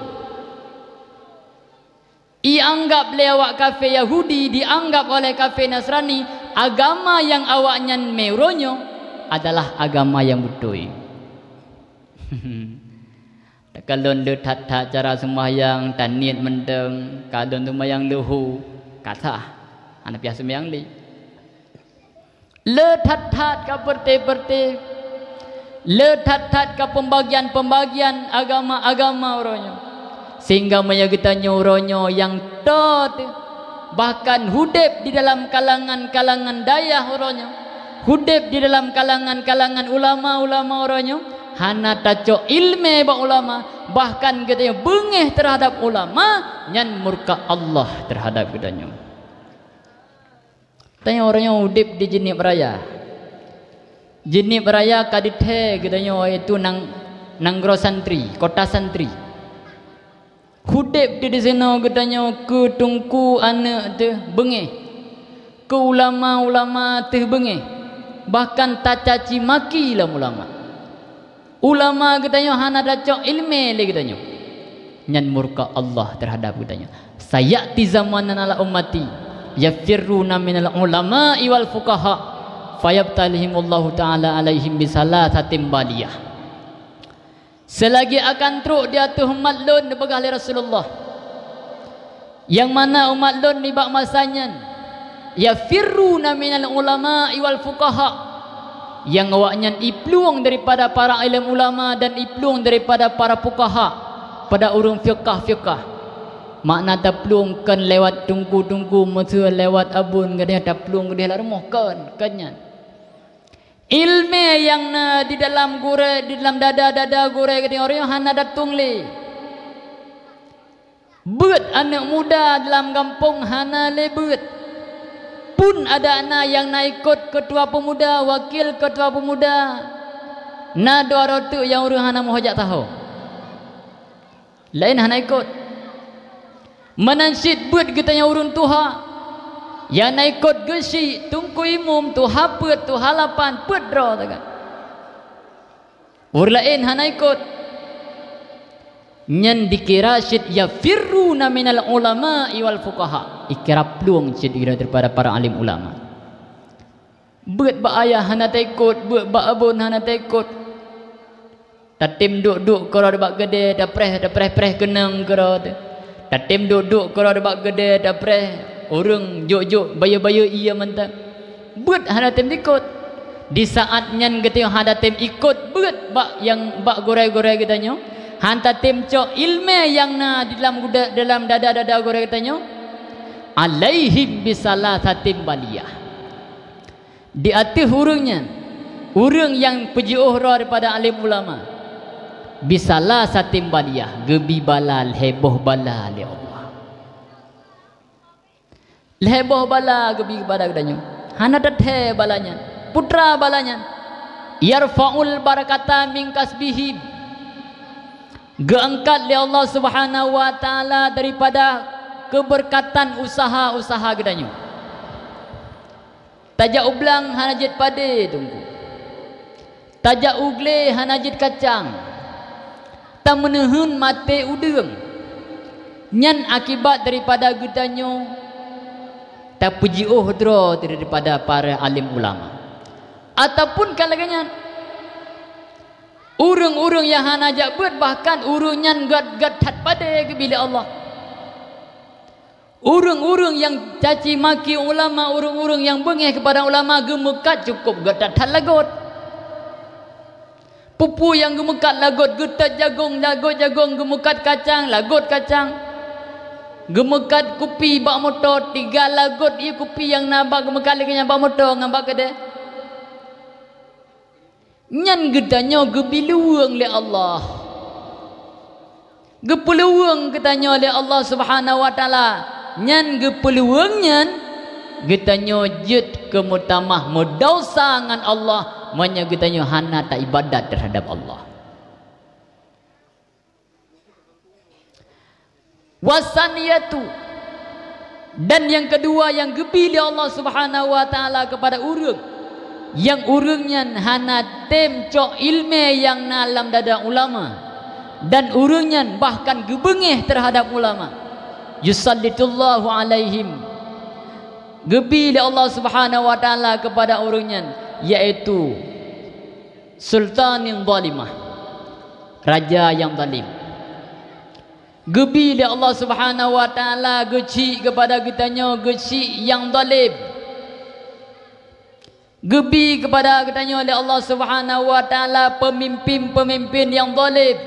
Ianggap lé awak kafé Yahudi, dianggap oleh kafé Nasrani, agama nyang awaknyan meuronyoe adalah agama nyang beutôi. Takalon le that-that cara seumayang, taniet mantong, kalon seumayang leuhu, ka sah, hana piah seumayang lé. Le that-that ka peureté-peureté, le that-that ka pembagian-pembagian agama-agama uroe nyoe, sehingga meunyoe geutanyoe uroe nyoe nyang toe teuh, bahkan hudeb di dalam kalangan-kalangan dayah uroe nyoe, hudeb di dalam kalangan-kalangan ulama-ulama uroe nyoe, hana tacok iéleumé bak ulama, bahkan geutanyoe beungéh teuhadab ulama, nyan murka Allah teuhadab geutanyoe. Tanyoe uroe nyoe udeb di Jeunieb Raya. Jeunieb Raya ka dithée geutanyoe, yaitu nang-, nanggroe santri, kota santri. Udeb di, di sinoe geutanyoe keu teungku aneuëk teuh beungéh, keu ulama-ulama teuh beungéh, bahkan tacaci maki lam ulama. Ulama geutanyoe hana tacok iéleumé lé geutanyoe. Nyan murka Allah teuhadab geutanyoe. "Sayati zamanun ala ummati yafirruna minal ulama'i wal fuqaha, fayabtalihimullahu ta'ala alaihim bisalasatin baliyah." Seulagi akan trok di ateueh umat lôn, neupeugah lé Rasulullah. Nyang mana umat lôn nibak masa nyan, "yafirruna minal ulama'i wal fuqaha", nyang awaknyan iplueng daripada para alim ulama dan iplueng daripada para fuqaha, pada ureuëng fiqah-fiqah. Makna taplueng kon lewat teungku-teungku, meuseu lewat abon geutanyoe taplueng keudeh lam rumoh, kon, kon nyan. Iéleumé nyang na di dalam gurée, di dalam dada-dada gurée geutanyoe hana tatueng lé. Beuet aneuëk muda lam gampông hana lé beuet. Pun adak na nyang na ikot keutua peumuda, wakil keutua peumuda, Na dua droe teuk nyang ureuëng hana meuhajat taho. Laén hana ikot. Meunan cit beuet geutanyoe ureuëng tuha, nyang na ikot geuchik, teungku imum, tuha peuet, tuha lapan, peuet droe sagai. Ureuëng laén hana ikot. Nyan dikira cit yafirruna minal ulama'i wal fuqaha. Ikira plueng cit daripada para alim ulama. Beuet bak ayah hana taikot, beuet bak abon hana taikot. Tatem duek-duek keudroe bak keudè, tapreh, tapreh-preh keunong keudroe. Tatem duek-duek keudroe bak keudè, tapreh ureuëng jok-jok bayeue-bayeue ié mantong. Beuet hana tem ikot. Di saat nyan geutanyoe hana tem ikot beuet bak nyang bak gurée-gurée geutanyoe, hana tem cok iéleumé nyang na di dalam guda-, dalam dada-dada gurée geutanyoe. Alaihim bisalasatim baliyah. Di ateueh ureuëng nyan, ureuëng nyang peujiôh droe daripada alim ulama, bisalasatim baliyah, geubi bala lhée boh bala lé Allah. Lhée boh bala geubi keupada geutanyoe. Hana teuthée bala nyan. Peue teuma bala nyan? Yarfa'ul barakata min kasbihim. Geuangkat lé Allah Subhanahu wa Ta'ala daripada keubeurkatan useuha-useuha geutanyoe. Tajak u blang hana jeuet padé, Teungku. Tajak u glé hana jeuet kacang. Tameuneuheun maté udeueng. Nyan akibat daripada geutanyoe tapeujiôh droe daripada para alim ulama. Ataupun ka lagée nyan, ureuëng-ureuëng nyang hana jak beuet, bahkan ureuëng nyan gét-gét that padé geubi lé Allah. Ureuëng-ureuëng nyang caci maki ulama, ureuëng-ureuëng nyang beungéh keupada ulama geumeukat cukôp gét that-that lagot. Peue-peue nyang geumeukat lagot, geutot jagong, lagot jagong, geumeukat kacang, lagot kacang. Geumeukat kupi bak moto, tiga lagot ié kupi nyang na bak geumeukat lagée nyan bak moto ngon bak keudè. Nyan geutanyoe geubi luweueng lé Allah. Geupeuluweueng geutanyoe lé Allah Subhanahu wa Ta'ala. Nyan geupeuluweueng nyan geutanyoe jeuet keu meutamah meudesya ngon Allah meunyoe geutanyoe hana taibadat teuhadab Allah. Wasaniyatu, dan nyang keudua nyang geubi lé Allah Subhanahu wa Ta'ala keupada ureuëng, nyang ureuëng nyan hana tem cok iéleumé nyang na lam dada ulama, dan ureuëng nyan bahkan geubeungéh teuhadab ulama. Yusallitullahu alaihim, geubi lé Allah Subhanahu wa Ta'ala keupada ureuëng nyan, yaitu sultanin zalimah, raja nyang zalim. Geubi lé Allah Subhanahu wa Ta'ala geuchik keupada geutanyoe geuchik nyang zalim. Geubi keupada geutanyoe lé Allah Subhanahu wa Ta'ala peumimpén-peumimpén nyang zalim.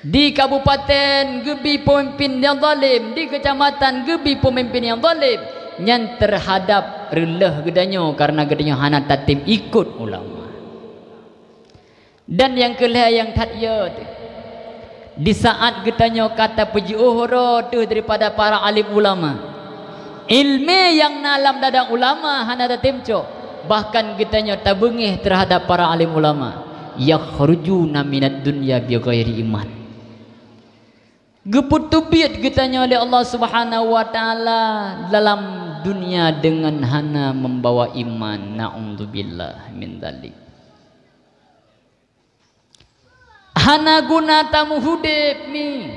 Di kabupaten geubi peumimpén nyang zalim, di keucamatan geubi peumimpén nyang zalim, nyan teuhadab reuloh geutanyoe kareuna geutanyoe hana tatem ikot ulama. Dan nyang keu lhée nyang that yo teuh, di saat geutanyoe ka tapeujiôh droe teuh daripada para alim ulama, iéleumé nyang na lam dada ulama hana tatem cok, bahkan geutanyoe tabeungéh teuhadab para alim ulama, yakhrujuna minad dunya bighairi iman. Geupeuteubiet geutanyoe lé Allah Subhanahu wa Ta'ala dalam dunia deungon hana membawa iman. Na'udzubillah min dzalik. Hana guna tameuhudép mi.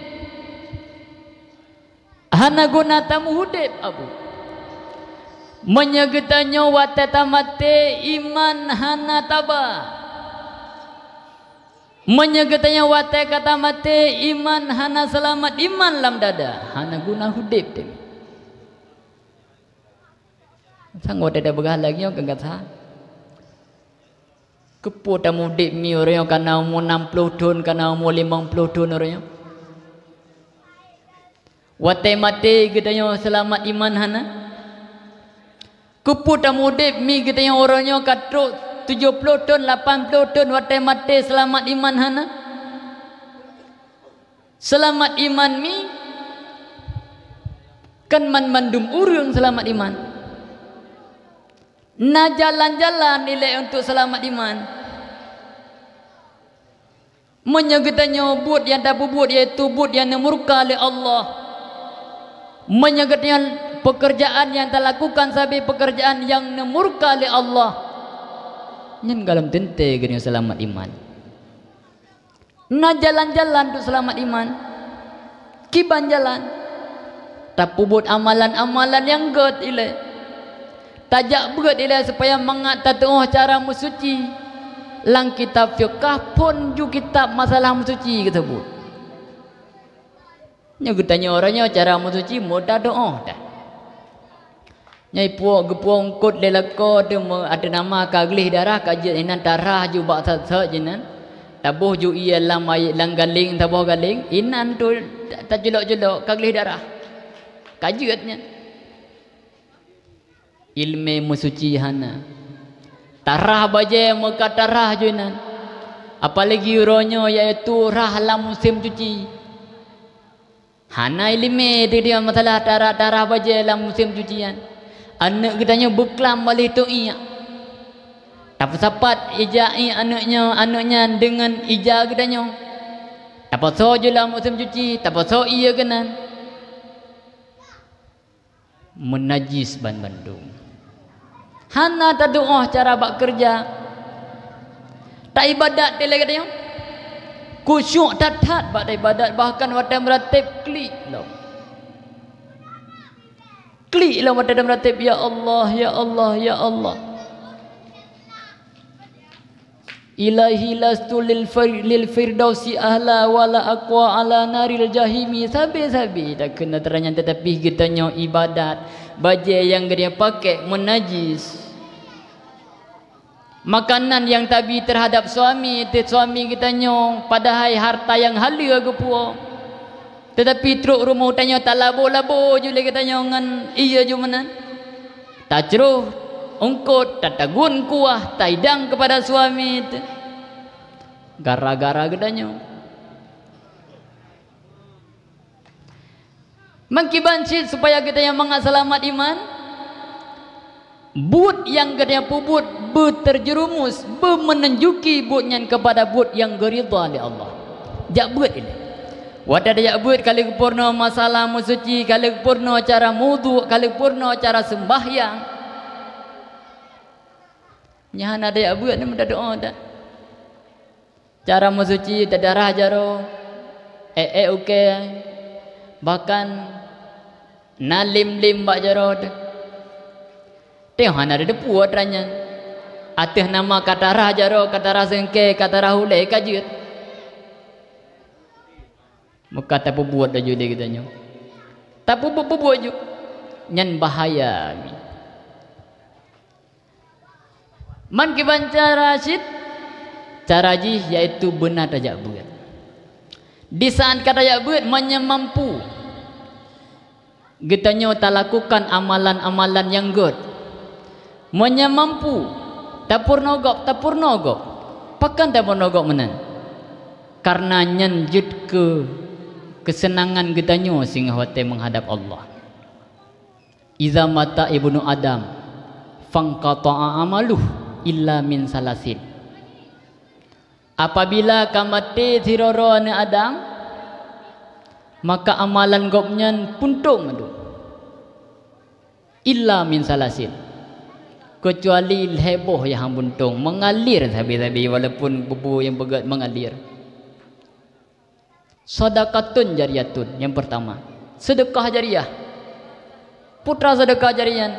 Hana guna tameuhudép, Abu. Meunyoe geutanyoe watée tamaté iman hana taba. Meunyoe geutanyoe watée ka tamaté iman hana seulamat, iman lam dada, hana guna hudép teuh. Sang watée tapeugah lagée nyoe keu gata. Keupeue tamudép mi uroe nyoe kana umu nam ploh thon, kana umu limong ploh thon uroe nyoe? Watée maté geutanyoe seulamat iman hana? Keupeue tamudép mi geutanyoe uroe nyoe ka trok tujoh ploh thon, lapan ploh thon watée maté seulamat iman hana? Seulamat iman mi kan man mandum ureuëng seulamat iman. Na jalan-jalan ilée untuk seulamat iman. Meunyoe geutanyoe buet nyang tapeubuet, yaitu buet nyang neumurka lé Allah, meunyoe geutanyoe peukeurjaan nyang talakukan sabe peukeurjaan nyang neumurka lé Allah, nyan gohlom teuntée geutanyoe seulamat iman. Na jalan-jalan untuk seulamat iman. Kiban jalan? Tapeubuet amalan-amalan nyang gét ilée. Tajak beuet ilée supaya mangat tatuoh cara meusuci. Lam kitab fiqah phon ju kitab masalah meusuci geuseubut. Nyoe geutanyoe uroe nyoe cara meusuci meuda doá dah. Nyoe puok geupuok eungkot lé lakoe teuma ateueh nama ka gleh darah ka jeuet inan tarah ju bak sat-sat jinan. Taboh ju ié lam ayek lam galeng saboh galeng, inan tu ta-, tajeulok-jeulok ka gleh darah. Ka jeuet nyan. Ileumé meusuci hana. Tarah bajée meuka tarah ju inan. Apalagi uroe nyoe yaitu rhah lam musém cuci. Hana ileumé teudiam masalah tarah-tarah bajée lam musém cuci nyan. Aneuëk geutanyoe beuklam baleh teuiek. Tapeusapat ija iek aneuëk nyoe, aneuëk nyan deungon ija geutanyoe. Tapasoe ju lam musém cuci, tapasoe ié keunan. Meunajis banmandum. Hana tatuoh cara bak keureuja. Taibadat dilée geutanyoe. Khusyuk that-that bak taibadat, bahkan watée meuratéb klik lom. Klik lom watée meuratéb, "Ya Allah, ya Allah, ya Allah." Ilahi lastu lil fir-, lil firdausi ahla wala aqwa ala naril jahimi. Sabe-sabe takheun atra nyan, teutapi geutanyoe ibadat bajée nyang geutanyoe pakék meunajis. Makanan nyang tabi teuhadab suami, teuh suami geutanyoe padahai harta nyang haleue geupuwoe. Teutapi trok rumoh tanyoe talabo-labo ju lé geutanyoe ngon ié ju meunan. Tacroh eungkot, tatagun kuah, taidang keupada suami teuh. Gara-gara geutanyoe. Meukiban cit supaya geutanyoe mangat seulamat iman. Buet nyang geutanyoe peubuet beuteurjeurumus, beumeununjuki buet nyan keupada buet nyang geuridha lé Allah. Jak beuet ilée. Watée tajak beuet ka lheueh geupeurunoe masalah meusuci, ka lheueh geupeurunoe cara mudhu, ka lheueh geupeurunoe cara seumbahyang. Nyan hana tajak beuet, nyan meudadoe that. Cara meusuci, tadarah jaroe, ék-ék ukée, bahkan na lem-lem bak jaroe teuh. Teuh hana teudeue peue atra nyan. Ateueh nama ka tarah jaroe, ka tarah seungkée, ka tarah ulée ka jeuet. Meuka tapeubuet laju lé geutanyoe. Tapeubuet-peubuet ju. Nyan bahaya mi. Man kiban cara cit, cara jih yaitu beuna tajak beuet. Di saat ka tajak beuet, meunyoe mampu, geutanyoe talakukan amalan-amalan nyang gét. Meunyoe mampu, tapeurunoe gob, tapeurunoe gob. Pakon tapeurunoe gob meunan? Kareuna nyan jeuet keu keuseunangan geutanyoe singoh watée meuhadab Allah. "Iza mata ibnu Adam, fanqata'a amaluh illa min salasin." Apabila ka maté sidroe-droe aneuëk Adam, maka amalan gobnyan puntông mandum. Illa min salasin. Keucuali lhée boh nyang hana puntông, meungalir sabe-sabe, walaupun bubu nyang beugét meungalir. Shadaqatun jariyatun, nyang peurtama, seudeukah jariyah. Peue atra seudeukah jariyah nyan,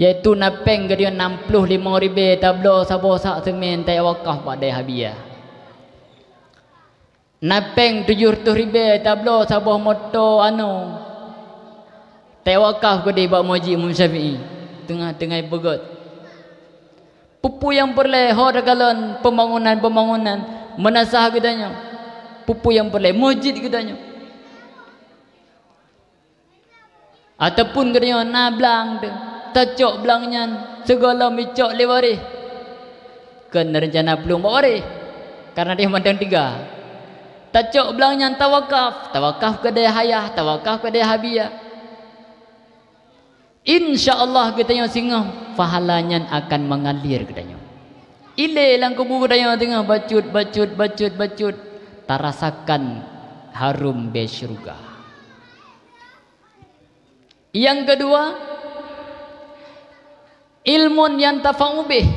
yaitu na péng geutanyoe nam ploh limong ribée tabloe saboh sak seumén tajak wakaf bak dayah Habia. Na péng tujoh reutôh ribée tabloe saboh moto anoe tajak wakaf keudeh bak meuseujid Imam Syafi'i, teungoh-teungoh beugét. Peue-peue nyang peureulée ho takalon peubangunan-peubangunan meunasah geutanyoe. Peue-peue nyang peureulée meuseujid geutanyoe. Ataupun geutanyoe na blang teuh, tacok blang nyan sigohlom icok lé waréh. Kon reuncana plueng bak waréh, kareuna deh mantong teuga. Tacok blang nyan tawakaf, tawakaf keu dayah Hayah, tawakaf keu dayah Habia. Insya Allah geutanyoe singoh pahala nyan akan mengalir geutanyoe. Ilée lam kubu geutanyoe singoh bacut, bacut, bacut, bacut, tarasakan harum bée syeuruga. Nyang keudua, ilmun yantafa'u bih,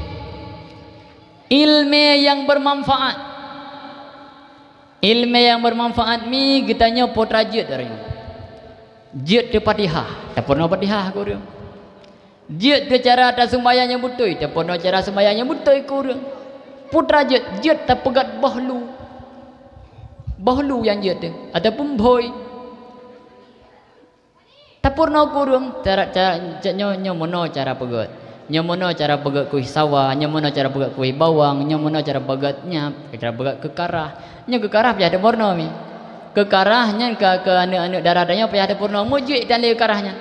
ilmé nyang bermanfaat. Ilmé nyang bermanfaat mi geutanyoe putra jeuet ureuëng. Jeuet teufatihah, tapeurunoe fatihah keu ureuëng. Jeuet teucara tasumbayang nyang beutôi, tapeurunoe cara sumbayang nyang beutôi keu ureuëng. Putra jeuet, jeuet tapeugét boh lu. Boh lu nyang jeuet teuh, ataupun bhôi. Tapeurunoe keu ureuëng cara, cara, ca-, nyoe, nyoe meunoe cara peugét. Nyoe meunoe cara peugét kueh sawa, nyoe meunoe cara peugét kueh bawang, nyoe meunoe cara peugét nyan, cara peugét keukarah. Nyoe keukarah payah tapeurunoe mi. Keukarah nyan ka keu aneuëk-aneuëk dara tanyoe payah tapeurunoe, meujuek tan lé keukarah nyan.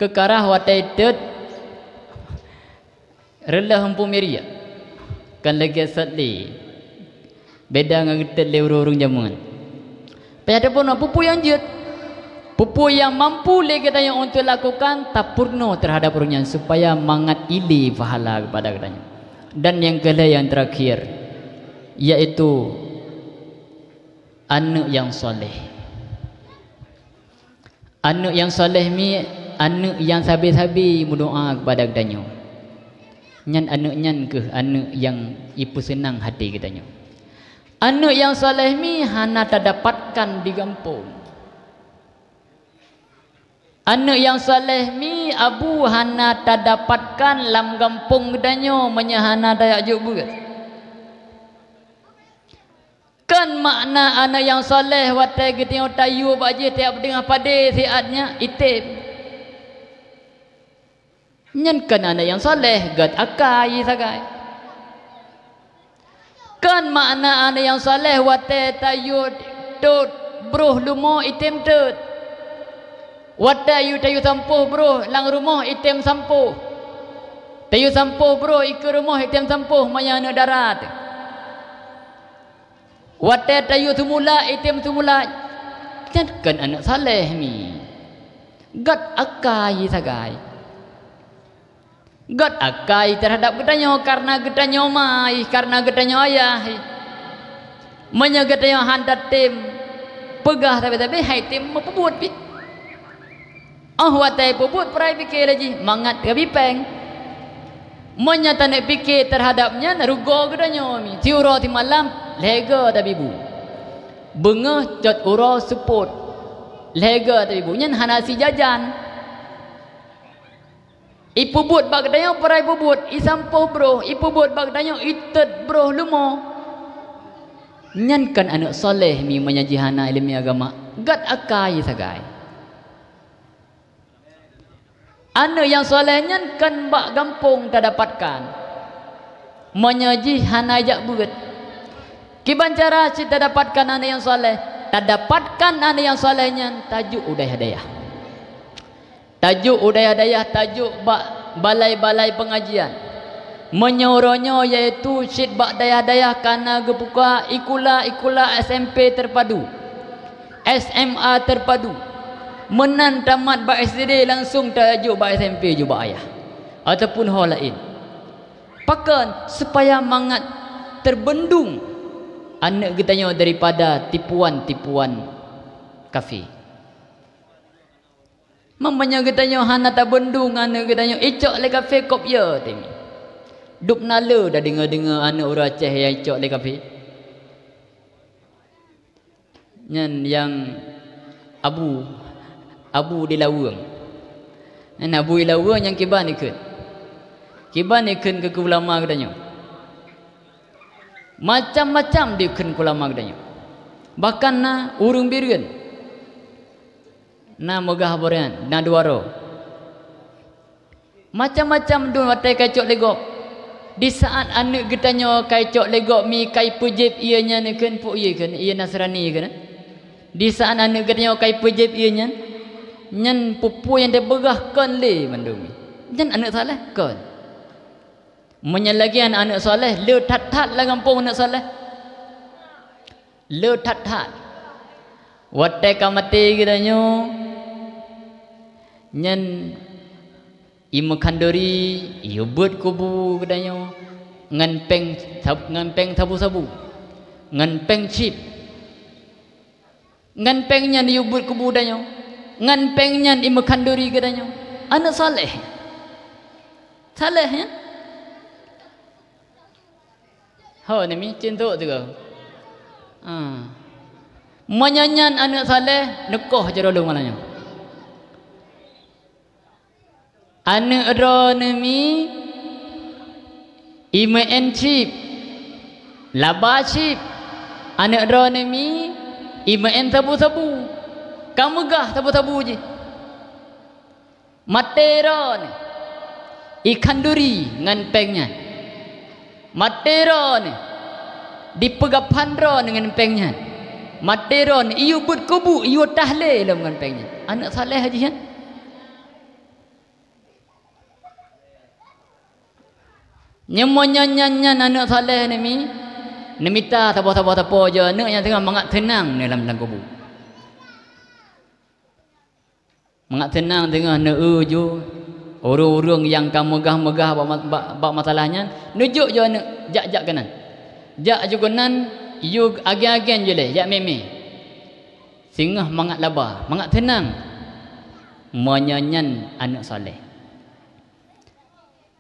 Keukarah watée teuet, reuloh empu miriek, kan lagée sot lé. Beda ngon geutet lé ureuëng-ureuëng jameun. Payah tapeurunoe peue-peue nyang jeuet, peue-peue nyang mampu lé geutanyoe untuk lakukan, tapeurunoe terhadap ureuëng nyan supaya mangat ilée pahala kepada geutanyoe. Dan nyang keulhée nyang terakhir, yaitu aneuëk nyang saleh. Aneuëk nyang saleh mi aneuëk nyang sabe-sabe meudoá kepada geutanyoe. Nyan aneuëk nyan kheueh aneuëk nyang ipeuseunang hati geutanyoe. Aneuëk nyang saleh mi hana tadapatkan di gampông. Aneuëk nyang saleh mi abu hana tadapatkan lam gampông geutanyoe meunyoe hana tajak jok beuet. Kon makna aneuëk nyang saleh watée geutanyoe tayue bak jih tieb deungon padé siat nyan item. Nyan kon aneuëk nyang saleh, gét akai sagai. Kon makna aneuëk nyang saleh watée tayue tot broh lumo item tot. Watée yue tayue sampôh broh lam rumoh item sampôh. Tayue sampôh broh ikeue rumoh item sampôh meunyoe aneuëk dara teuh. Watée tayue seumula item seumula, nyan kon aneuëk saleh mi. Gét akai sagai. Gét akai terhadap geutanyoe karena geutanyoe ma, karena geutanyoe ayah. Meunyoe geutanyoe han tatem peugah sabe-sabe, hai tem meupeubuet pih. Óh watée peubuet peurai pike lé jih mangat ka bipeng. Meunyoe taneuk pike terhadap nyan rugoe geutanyoe mi, siuroe simalam lhée goe tabi bu. Beungoh cot uroe seupôt lhée goe tabi bu, nyan hana sijajan. Ipeubuet bak geutanyoe peurai peubuet, isampôh broh, ipeubuet bak geutanyoe itot broh lumo. Nyan kon aneuëk saleh mi meunyoe jih hana iéleumé agama, gét akai sagai. Aneuëk nyang saleh nyan kon bak gampông tadapatkan. Meunyoe jih hana jak beuet, kiban cara cit tadapatkan aneuëk nyang saleh? Tadapatkan aneuëk nyang saleh nyan tajok u dayah-dayah. Tajok u dayah-dayah, tajok bak balai-balai peungajian. Meunyoe uroe nyoe yaitu cit bak dayah-dayah kana geubuka ikula-ikula S M P terpadu, S M A terpadu. Meunan tamat bak S D langsong tajok bak S M P jubak ayah ataupun ho laén. Pakon? Supaya mangat teubendung aneuëk geutanyoe daripada tipuan-tipuan kafé. Meunyoe geutanyoe hana tabendung aneuëk geutanyoe, icok lé kafé kop yo teuh. Dub na le tadeungoe-deungoe aneuëk ureuëng Aceh nyang icok lé kafé. Nyan nyang abu, abu di Laweueng. Nyan abu di Laweueng nyang kiban ikheun. Kiban ikheun keu ulama geutanyoe. Macam-macam dikheun keu ulama geutanyoe. Bahkan na ureuëng Bireuen. Na meugah borean, na dua droe. Macam-macam dum watée ka icok lé gob. Di saat aneuëk geutanyoe ka icok lé gob mi ka ipeujieb ié nyan kheun, peue ié kheun, ié Nasrani kheun. Di saat aneuëk geutanyoe ka ipeujieb ié nyan, nyan peue-peue nyang teupeugah kon lé mandum. Nyan aneuëk saleh kon. Meunyoe lagée aneuëk saleh, le that-that lam gampông aneuëk saleh. Le that-that. Watée ka maté geutanyoe, Nyan imeukhondori, iyue beuet kubu geutanyoe ngon péng sab-, ngon péng sabu-sabu, ngon péng chip. Ngon péng nyan iyue beuet kubu tanyoe, ngon péng nyan imeukhondori geutanyoe. Aneuëk saleh. Saleh, ya? Ho, neumi cintok juga. Ha. Meunyoe nyan aneuëk saleh, neukoh jaroe lôn malam nyoe. Aneuëk droeneuh mi imeu'en chip, laba chip. Aneuëk droeneuh mi imeu'en sabu-sabu. Ka meugah sabu-sabu jih. Maté droeneuh ikhanduri ngon péng nyan. Maté droeneuh dipeugaphan droeneuh ngon péng nyan. Maté droeneuh iyue beuet kubu, iyue tahlé lom ngon péng nyan. Aneuëk saleh jih nyan. Nyoe meunyoe nyan, nyan aneuëk saleh neumi, neumita saboh-saboh sapo jih aneuëk nyang teungoh mangat seunang neuh lam, lam kubu. Mangat seunang teungoh neueu ju ureuëng-ureuëng nyang ka meugah-meugah bak ma-, bak, bak masalah nyan, neujok ju aneuëk jak-jak keunan. Jak ju keunan, yue agen-agen ju lé, jak mé-mé. Singoh mangat laba, mangat seunang. Meunyoe nyan aneuëk saleh.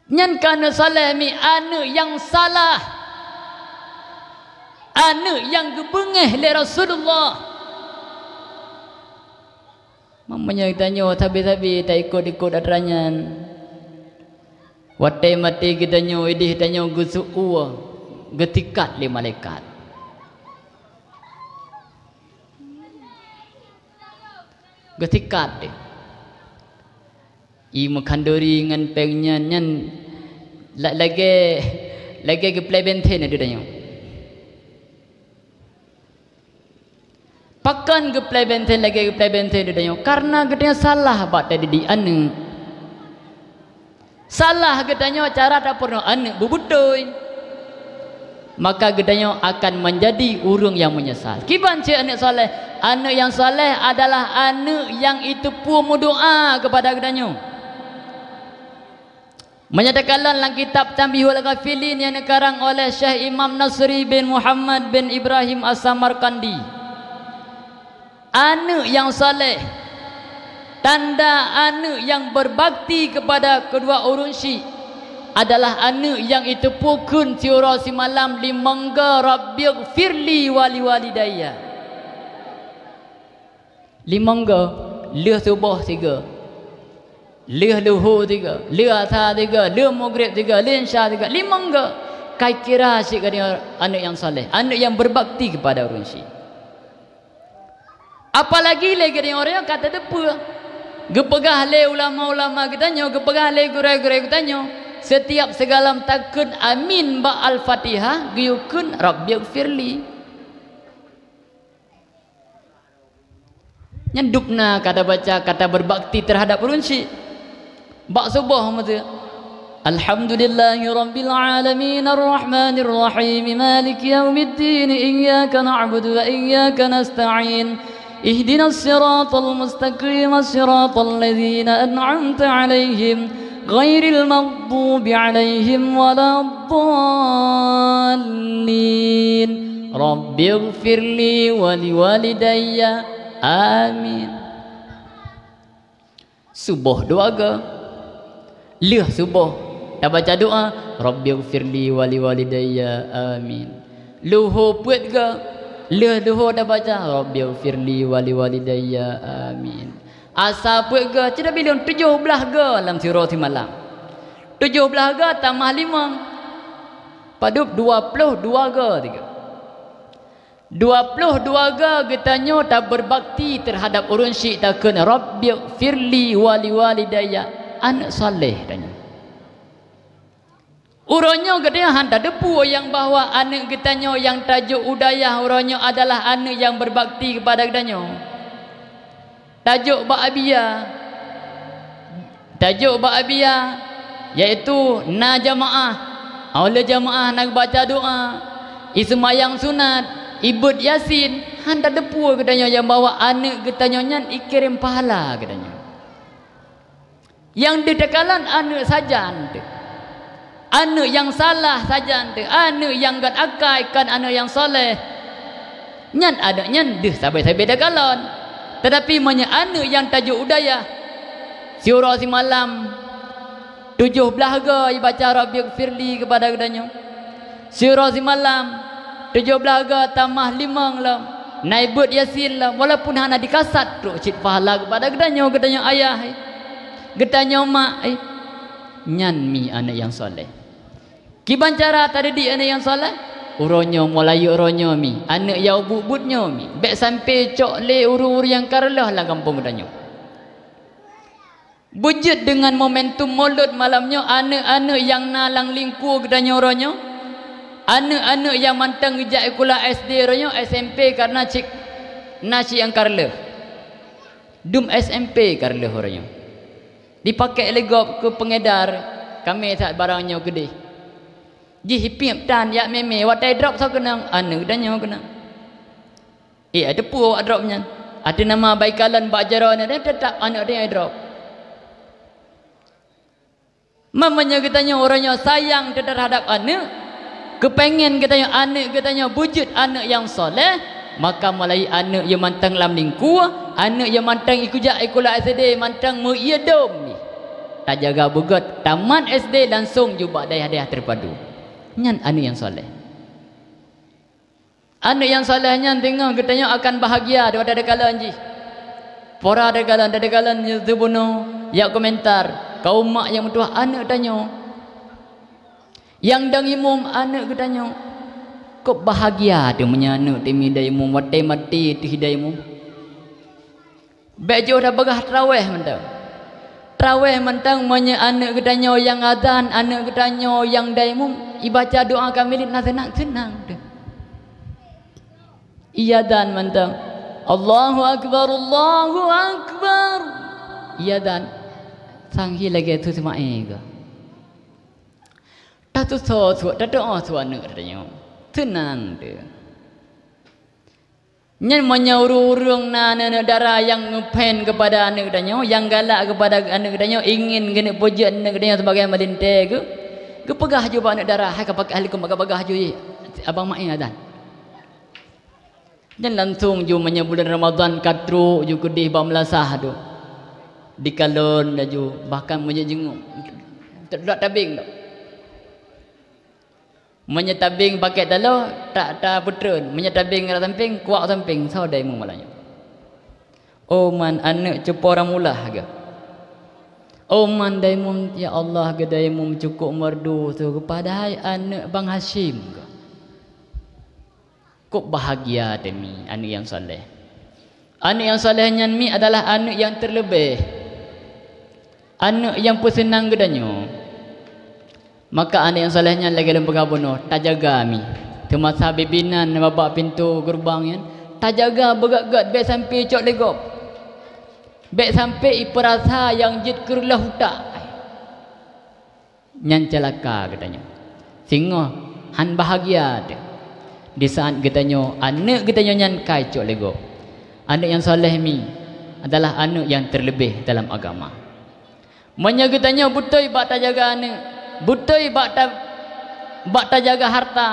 Nyan ka aneuëk saleh mi, aneuëk nyang salah. Aneuëk nyang geubeungéh lé Rasulullah. Meunyoe geutanyoe sabe-sabe taikot-ikot atra nyan, watée maté geutanyoe, idéh tanyoe geuseu'ue, geutikat lé malaikat. Geutikat deh. Imeukhondori ngon péng nyan, nyan la-, lagée, lagée geuplai benteng di tanyoe. Pakon geuplai benteng lagée geuplai benteng di tanyoe? Kareuna geutanyoe salah bak tadidik aneuëk. Salah geutanyoe cara tapeurunoe aneuëk beubeutôi, maka geutanyoe akan meunjadi ureuëng nyang meunyeusal. Kiban cit aneuëk saleh? Aneuëk nyang saleh adalah aneuëk nyang iteupeue meudoá keupada geutanyoe. Meunyoe takalon lam kitab Tanbihul Ghafilin nyang neukarang oleh Syekh Imam Nasri bin Muhammad bin Ibrahim As-Samarqandi, aneuëk nyang saleh, tanda aneuëk nyang berbakti keupada keudua ureuëng syiek adalah aneuëk nyang iteupeue kheun siuroe simalam limong goe, "Rabbighfirli wa liwalidayya." Limong goe, lheueh suboh sigoe, lheueh luho sigoe, lheueh asa sigoe, lheueh meugreb sigoe, lheueh isya sigoe, limong goe. Ka kira cit geutanyoe aneuëk nyang saleh, aneuëk nyang berbakti keupada ureuëng syiek. Apalagi lé geutanyoe ureuëng ka tateupeue. Geupeugah lé ulama-ulama geutanyoe, geupeugah lé gurée-gurée geutanyoe, setiap sigohlom takheun amin bak Al-Fatihah, geuyue kheun, "Rabbighfirli." Nyan dubna ka tabaca, ka taberbakti teuhadab ureuëng syiek. Bak suboh meuteuk. Alhamdulillahirabbil alamin, arrahmanirrahim, maliki yaumiddin, iyyaka na'budu wa iyyaka nasta'in. Ihdinas siratal mustaqim, siratal ladzina an'amta 'alaihim, ghairil maghdubi 'alaihim waladdallin. Rabbighfirli wa liwalidayya. Amin. Suboh dua goe. Lheueh suboh tabaca doa, "Rabbighfirli wa liwalidayya." Amin. Luho peuet goe. Lheueh luho tabaca, "Rabbighfirli wa liwalidayya." Amin. Asa peuet goe, cit tabi lôn tujoh blaih goe lam siuroe simalam. Tujoh blaih goe tamah limong. Padub dua ploh dua goe tiga. Dua ploh dua goe geutanyoe taberbakti teuhadab ureuëng syiek takheun, "Rabbighfirli wa liwalidayya." Aneuëk saleh tanyoe. Uroe nyoe geutanyoe hana tateupeue nyang bahwa aneuëk geutanyoe nyang tajok u dayah uroe nyoe adalah aneuëk nyang berbakti keupada geutanyoe. Tajok bak abia. Tajok bak abia, yaitu na jamaah. Óh lheueh jamaah na geubaca doa, iseumayang sunat, ibeuet Yasin, hana tateupeue geutanyoe nyang bahwa aneuëk geutanyoe nyan ikirém pahala geutanyoe. Nyang deuh takalon aneuëk sajan teuh. Aneuëk nyang salah sajan teuh. Aneuëk nyang gét akai kon aneuëk nyang saleh. Nyan aneuëk nyan deuh sabe-sabe takalon. Teutapi meunyoe aneuëk nyang tajok u dayah, siuroe simalam tujoh blaih goe ibaca Rabbighfirli keupada geutanyoe. Siuroe simalam tujoh blaih goe tamah limong lom, na ibeuet Yasin lom, walaupun hana dikasat trok cit pahala keupada geutanyoe, geutanyoe ayah, geutanyoe mak, eh. Nyan mi aneuëk nyang saleh. Kiban cara tadidik aneuëk nyang saleh? Uroe nyoe, mulai uroe nyoe mi, aneuëk nyang buet-buet nyoe mi, bék sampoe cok lé ureuëng-ureuëng nyang ka reuloh lam gampông geutanyoe. Beujeuet deungon momentum Maulud malam nyoe, aneuëk-aneuëk nyang na lam lingkue geutanyoe uroe nyoe, aneuëk-aneuëk nyang mantong geujak sikula S D uroe nyoe, S M P, karena cit na cit nyang ka reuloh. Dum S M P ka reuloh uroe nyoe. Dipakék lé gob keu peungedar, kamé that barang nyoe keudeh. Jih ipiep tan jak mé-mé, watée drop soe keunong, aneuëk geutanyoe keunong. Eh, ateupeue awak drop nyan? Ateueh nama bak ikalon bak jaroe nyan, teutap aneuëk geutanyoe drop. Meunyoe geutanyoe uroe nyoe sayang teuhadab aneuëk, keupengen geutanyoe aneuëk geutanyoe beujeuet aneuëk nyang saleh, maka mulai aneuëk nyang mantong lam lingkue, aneuëk nyang mantong ikujak sikula S D mantong meu-ie dom jih. Tajaga beugét, tamat S D langsong jih bak dayah-dayah terpadu. Nyan aneuëk nyang saleh. Aneuëk nyang saleh nyan teungoh geutanyoe akan bahagia di watée takalon jih. Pora takalon, takalon nyoe teubunoe, jak komentar, kaum mak nyang meutuwah aneuëk tanyoe. Nyang dong imum aneuëk geutanyoe. Kok bahagia teuh meunyoe aneuëk teuh mi dong imum, watée maté teuh dong imum. Bék jiôh tapeugah trawéh mantong. Trawéh mantong meunyoe aneuëk geutanyoe nyang azan, aneuëk geutanyoe nyang dong imum, ibaca doa kamilin na seunang-seunang teuh. Iazan mantong, "Allahu akbar, Allahu akbar." Iazan, sang hi lagée su seumaé geuh. Tatusoe su, tatusoe su aneuëk geutanyoe. Seunang teuh. Nyan meunyoe ureuëng-ureuëng na aneuëk-aneuëk dara nyang ngeuphen keupada aneuëk geutanyoe, nyang galak keupada aneuëk geutanyoe, ingin geuneuk peujeuet aneuëk geutanyoe sibagai meulintée geuh, geupeugah ju bak aneuëk dara, "Hai ka pakai ahli keumbang ka bagah ju, abang maé azan." Nyan langsong ju meunyoe buleuen Ramadhan ka trok ju keudeh bak meulasah tu. Dikalon laju, bahkan meunyoe jingoe, teudak tabeng tu. Meunyoe tabeng pakék taloe, tak tapeutreun. Meunyoe tabeng rot sampéng, kuak sampéng, soe dai mu malam nyoe. Oh man aneuëk cupo ramulah geuh. Oh man dai mu, ya Allah, geuh dai mu cukôp merdu su geuh, padahai aneuëk Bang Hasyim geuh. Kok bahagia teuh mi aneuëk nyang saleh. Aneuëk nyang saleh nyan mi adalah aneuëk nyang terleubeh. Aneuëk nyang peuseunang geutanyoe. Maka aneuëk nyang saleh nyan lagée lôn peugah bunoe, tajaga mi. Teumasa bibinan babah pintoe geureubang nyan, tajaga beugét-gét bék sampoe cok lé gob. Bék sampoe ipeurasa nyang jeuet keu reuloh utak. Nyan ceulaka geutanyoe. Singoh han bahagia teuh. Di saat geutanyoe, aneuëk geutanyoe nyan ka icok lé gob. Aneuëk nyang saleh mi adalah aneuëk nyang terleubeh dalam agama. Meunyoe geutanyoe beutôi bak tajaga aneuëk, beutôi bak ta-, bak tajaga harta,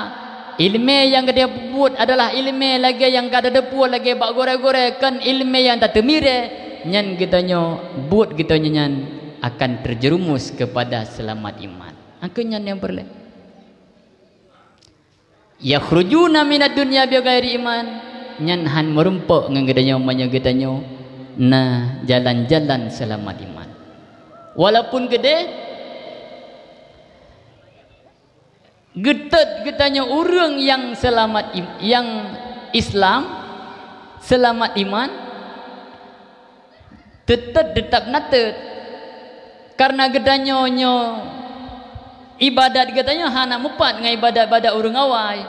iéleumé nyang geutanyoe peubuet adalah iéleumé lagée nyang ka tateupeue lagée bak gurée-gurée, kon iéleumé nyang tateumirée, nyan geutanyoe buet geutanyoe nyan akan terjerumus keupada seulamat iman. Akeu nyan nyang peureulée. "Yakhrujuna minad dunya bighairi iman," nyan han meurumpok ngon geutanyoe meunyoe geutanyoe na jalan-jalan seulamat iman. Walaupun keudeh geutot geutanyoe ureuëng nyang seulamat im-, nyang Islam, seulamat iman, teutot teutap na tot. Kareuna geutanyoe nyoe, ibadat geutanyoe hana meupat ngon ibadat-ibadat ureuëng awai.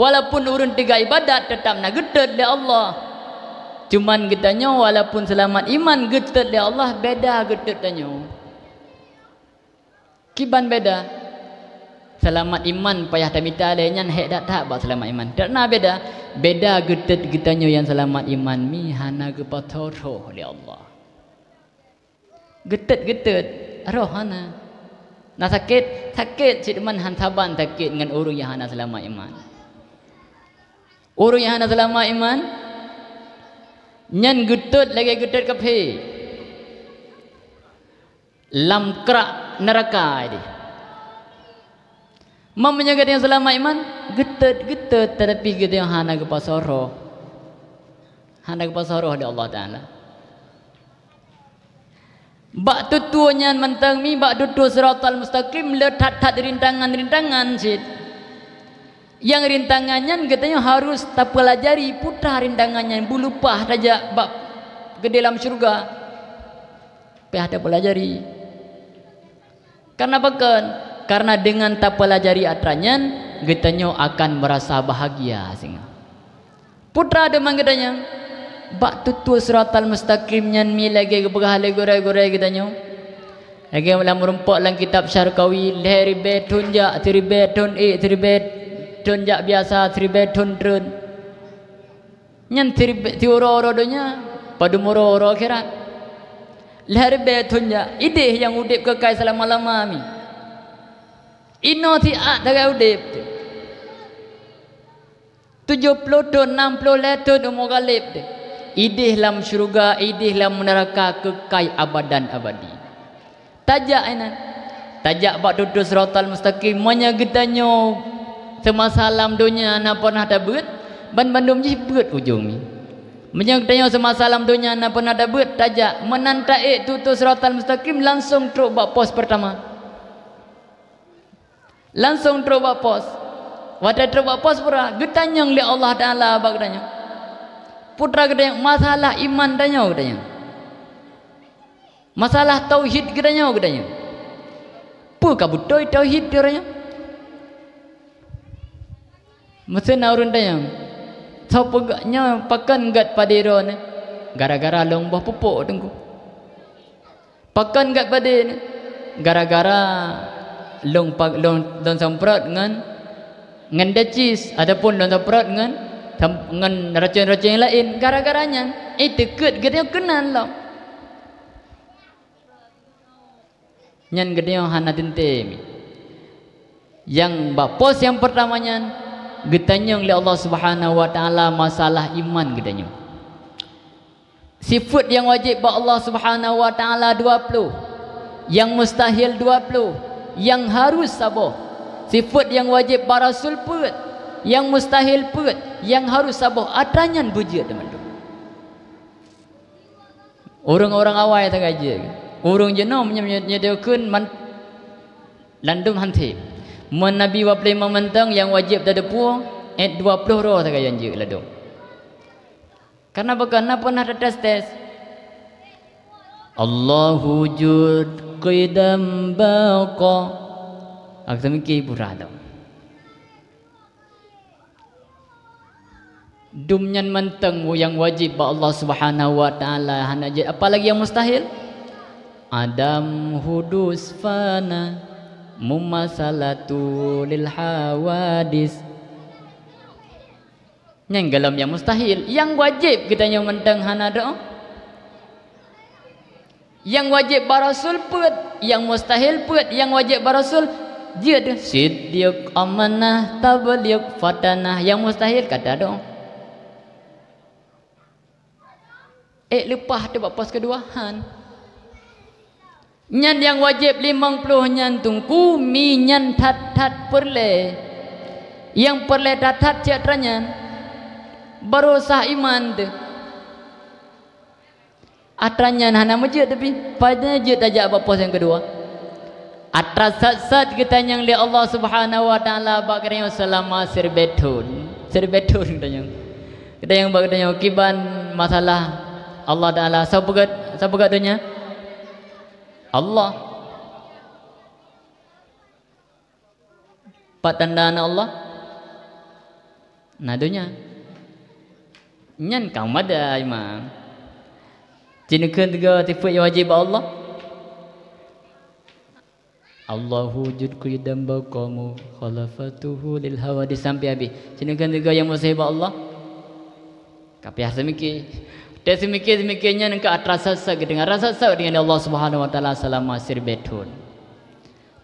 Walaupun ureuëng teuga ibadat, teutap na geutot lé Allah. Cuman geutanyoe walaupun seulamat iman geutot lé Allah, beda geutot tanyoe. Kiban beda? Seulamat iman payah tamita lé nyan hék that-that bak seulamat iman. Teutap na beda? Beda geutot geutanyoe nyang seulamat iman mi hana geupasoe roh lé Allah. Geutot-geutot, roh hana. Na sakét, sakét cit man han saban sakét ngon ureuëng nyang hana seulamat iman. Ureuëng nyang hana seulamat iman, nyan geutot lagée geutot kafé lam krak neuraka deh. Meunyoe geutanyoe seulamat iman, geutot-geutot, teutapi geutanyoe hana geupasoe roh. Hana geupasoe roh lé Allah Taala. Bak tutoe nyan mantong mi, bak tutoe siratal mustaqim le that-that rintangan-rintangan cit. Nyang rintangan nyan geutanyoe harus tapeulajari putra rintangan nyan, beuleupah tajak bak keudéh lam syeuruga. Payah tapeulajari. Karena pakon? Karena dengan tapeulajari atra nyan, geutanyoe akan meurasa bahagia singoh. Putra teuma geutanyoe, bak tutoe siratal mustaqim nyan mi lagée geupeugah lé gurée-gurée geutanyoe. Lagée lam meurumpok lam kitab Syarqawi, lhée ribée thon jak, siribée thon ék, siribée thon jak biasa, siribée thon treun. Nyan siribée, siuroe-uroe donya, padum uroe-uroe akhirat. Lhée ribée thon jak, idéh nyang udeb keukai seulama-lama mi. Inoe siat sagai udeb. Tujoh ploh thon, nam ploh lhée thon umu galeb teuh. Idéh lam syeuruga, idéh lam neuraka keukai abadan abadi. Tajak inan. Tajak bak tutoe siratal mustaqim. Meunyoe geutanyoe seumasa lam donya na peunah tabeuet, banmandum jih beuet ujong nyoe. Meunyoe geutanyoe seumasa lam donya na peunah tabeuet, tajak meunan taék tutoe siratal mustaqim langsong trok bak pos peurtama. Langsong trok bak pos. Watée trok bak pos peue, geutanyong lé Allah Taala bak geutanyoe. Putra geutanyoe, masalah iman tanyoe geutanyoe. Masalah tauhid geutanyoe geutanyoe. Peue ka beutôi tauhid geutanyoe? Meuseue na ureuëng tanyong, "Soe peugah nyoe pakon gét padé droeneuh?" "Gara-gara lôn boh pupuk, Teungku." "Pakon gét padé nyoe?" "Gara-gara lôn pa-, lôn, lôn semprot ngon, ngon decis, ataupun lôn semprot ngon, ngon racun-racun nyang laén. Gara-gara nyan, eh, teukeut geutanyoe keunan lom." Nyan geutanyoe hana teuntée mi. Nyang bak pos nyang peurtama nyan, geutanyong lé Allah Subhanahu wa Taala masalah iman geutanyoe. Sifeuet nyang wajéb bak Allah Subhanahu wa Taala dua ploh, nyang mustahil dua ploh, nyang harus saboh. Sifeuet nyang wajéb bak rasul peuet, nyang mustahil peuet, nyang harus saboh, atra nyan beujeuet teuma. Ureuëng-ureuëng awai sagai jeuet. Ureuëng jinoe meunyoe, meunyoe, meunyoe dikheun man-, ladôm han them. Meunyoe Nabi dua ploh limong mantong nyang wajéb tateupeue, eh, dua ploh droe sagai nyang jeuet ladôm. Karena bukon na peunah tates-tes. Allahu wujud, qidam, baqa. Aku teumiké pura lom. Dum nyan mantong nyang wajéb bak Allah Subhanahu wa Taala hana jeuet, apalagi nyang mustahil. Adam, hudus, fana, mumasalatu lil hawadis. Nyan golom nyang mustahil. Nyang wajéb geutanyoe mantong hana droe. Nyang wajéb bak rasul peuet, nyang mustahil peuet, nyang wajéb bak rasul jeuet. Siddiq, amanah, tabligh, fatanah, nyang mustahil ka ta droe. Eh, leupah teuh bak pos keudua, han. Nyan nyang wajéb limong ploh nyan Teungku, mi nyan that-that peureulée. Nyang peureulée that-that cit atra nyan, barô sah iman teuh. Atra nyan hana meujeuet, tapi pada jeuet tajak bak pos nyang keudua. Atra sat-sat geutanyong lé Allah Subhanahu wa Taala bak geutanyoe seulama siribée thon. Siribée thon geutanyong. Geutanyong bak geutanyoe kiban masalah Allah Taala. Soe peugét, soe peugét donya? Allah. Pat tanda na Allah? Na donya. Nyan ka meudai, Imam. Ci neukheun tiga sifeuet nyang wajéb bak Allah. Allahu wujud, qidam, baqa, mukhalafatuhu lil hawadis sampai habéh. Ci neukheun tiga nyang mustahil bak Allah. Ka payah seumiké. Dan seumiké-seumiké nyan ka atra sat-sat geudeungoe, atra sat-sat geudeungoe lé Allah Subhanahu wa Taala seulama siribèe thon.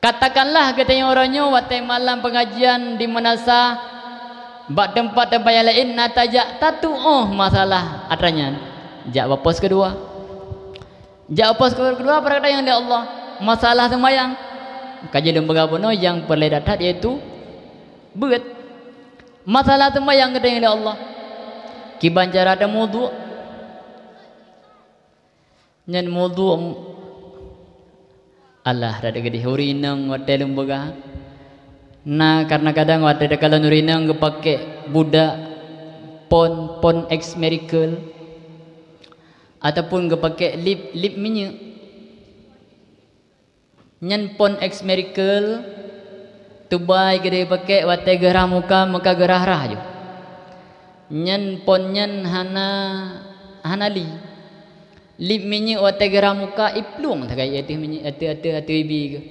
Katakanlah geutanyoe uroe nyoe watèe malam pengajian di meunasah, bak teumpat-teumpat nyang laén na tajak tatuoh masalah atra nyan. Jak bak pos keudua. Jak bak pos keudua, peureukat nyang lé Allah, masalah seumayang. Ka jeuet lôn peugah bunoe nyang peureulèe that-that yaitu beuet. Masalah seumayang geutanyoe lé Allah. Kiban cara tamudu'. Nyan mudu', alah, that geudeh ureueng inong watèe lôn peugah. Na, karena kadang watèe takalon ureueng inong geupakè budak Pond, Pond X Miracle, ataupun geupakè lip, lip minyeuk. Nyan Pond X Miracle, tubai geudeh pakè watèe geurhah muka, muka geurhah-rhah ju. Nyan Pond nyan hana, hana li. Lip minyeuk watèe geurhah muka iplueng sagai ateueh minyeuk, ateueh, ateueh, ateueh ibi geuh.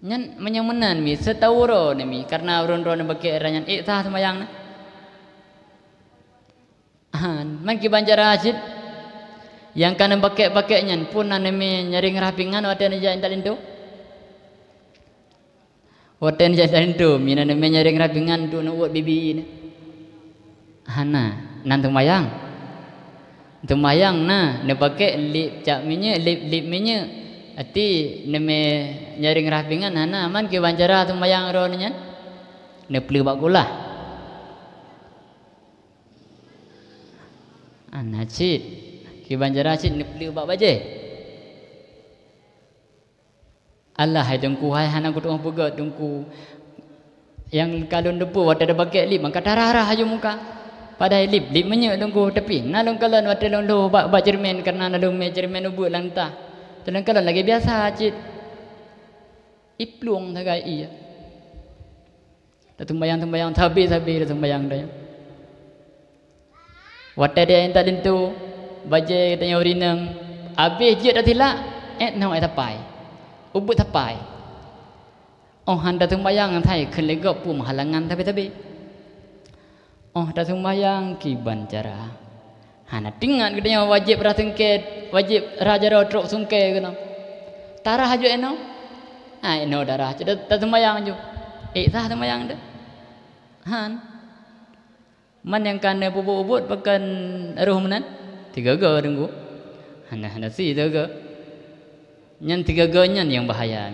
Nyan meunyoe meunan mi, seutawö droeneuh mi, karena ureueng droeneuh pakè atra nyan, ék sah seumayang na. Han, man kiban cara cit. Nyang ka neupakè-pakè nyan, peue na neumè nyaréng rhah pingan watèe neujak intat linto? Watèe neujak intat linto, mi na neumè nyaréng rhah pingan untuk neuwot bibi nyan? Hana, nan seumayang. Seumayang na, neupakè lip cap minyeuk, lip, lip minyeuk. Ati neumè nyaréng rhah pingan hana, man kiban cara seumayang droeneuh nyan? Neupleueh bak kulah. Hana cit. Kiban cara cit neupleueh bak bajèe. Alah, hai Teungku, hai hana kutu'oh peugöt, Teungku. Nyang ka lôn teupeu watèe tapakè lip, maka tarhah-rhah aju muka. Padahai lip, lip minyeuk Teungku, tapi na lôn kalon watèe lôn lhôh bak, bak ceureumen, kareuna na lôn mè ceureumen ubeuet lam tah. Lôn kalon lagèe biasa cit. Iplueng sagai ie. Taseumayang-seumayang, sabe-sabe taseumayang tanyoe. Watèe tajak intat linto, bajèe tanyoe rineueng, abéh jeuet tasilak, ék noe ék sapai. Ubeuet sapai. Óh han taseumayang, asai kheun lé gob peue meuhalangan sabe-sabe. Óh taseumayang kiban cara. Hana teuingat geutanyoe wajéb rhah sungkè, wajéb rhah jaroe trok sungkè keunoe. Tarhah aju inoe? Ai inoe tarhah, cit taseumayang aju. Ék sah seumayang teuh? Han. Man nyang ka neupeubuet-buet pakon rôh meunan? Sigoe-goe Teungku. Hana, hana si sigoe-goe. Nyan sigoe-goe nyan nyang bahaya.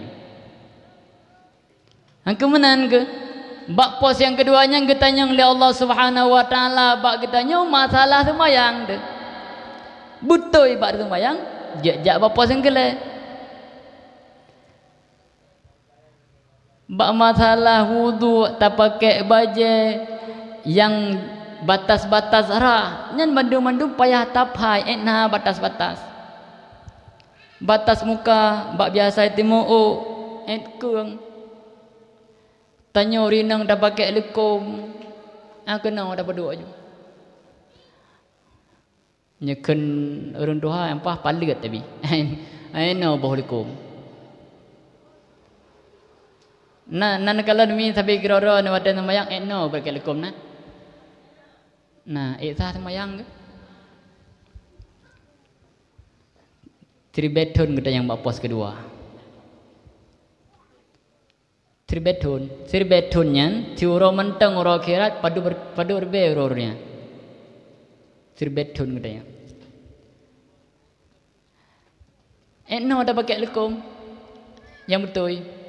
Nyang keu meunan kheueh, bak pos nyang keudua nyan geutanyong lé Allah Subhanahu wa Taala bak geutanyoe masalah seumayang teuh. Beutôi bak seumayang, jeuet jak bak pos nyang keu lhèe. Bak masalah wudhu, tapakèk bajèe nyang batas-batas rhah, nyan mandum-mandum payah taphai, ék na batas-batas. Batas muka, bak biasa timoh ôk, ék keueng. Tanyoe rineueng tapakèk leukom, ah, keunoe tapeuduek aju. Nyoe kheun ureueng tuha nyang paih paleuet tabi. Ai noe boh leukom. Na, na neukalon mi sabe keudroe-droe nyoe watèe seumayang, ék noe beureukat leukom na. Na, ék sah seumayang keuh? Siribèe thon geutanyoe bak pos keudua. Siribèe thon. Siribèe thon nyan, siuroe mantong uroe akhirat, padub, padub ribèe uroe nyan. Siribèe thon geutanyoe. Ék noe tapakèk leukom nyang beutôi.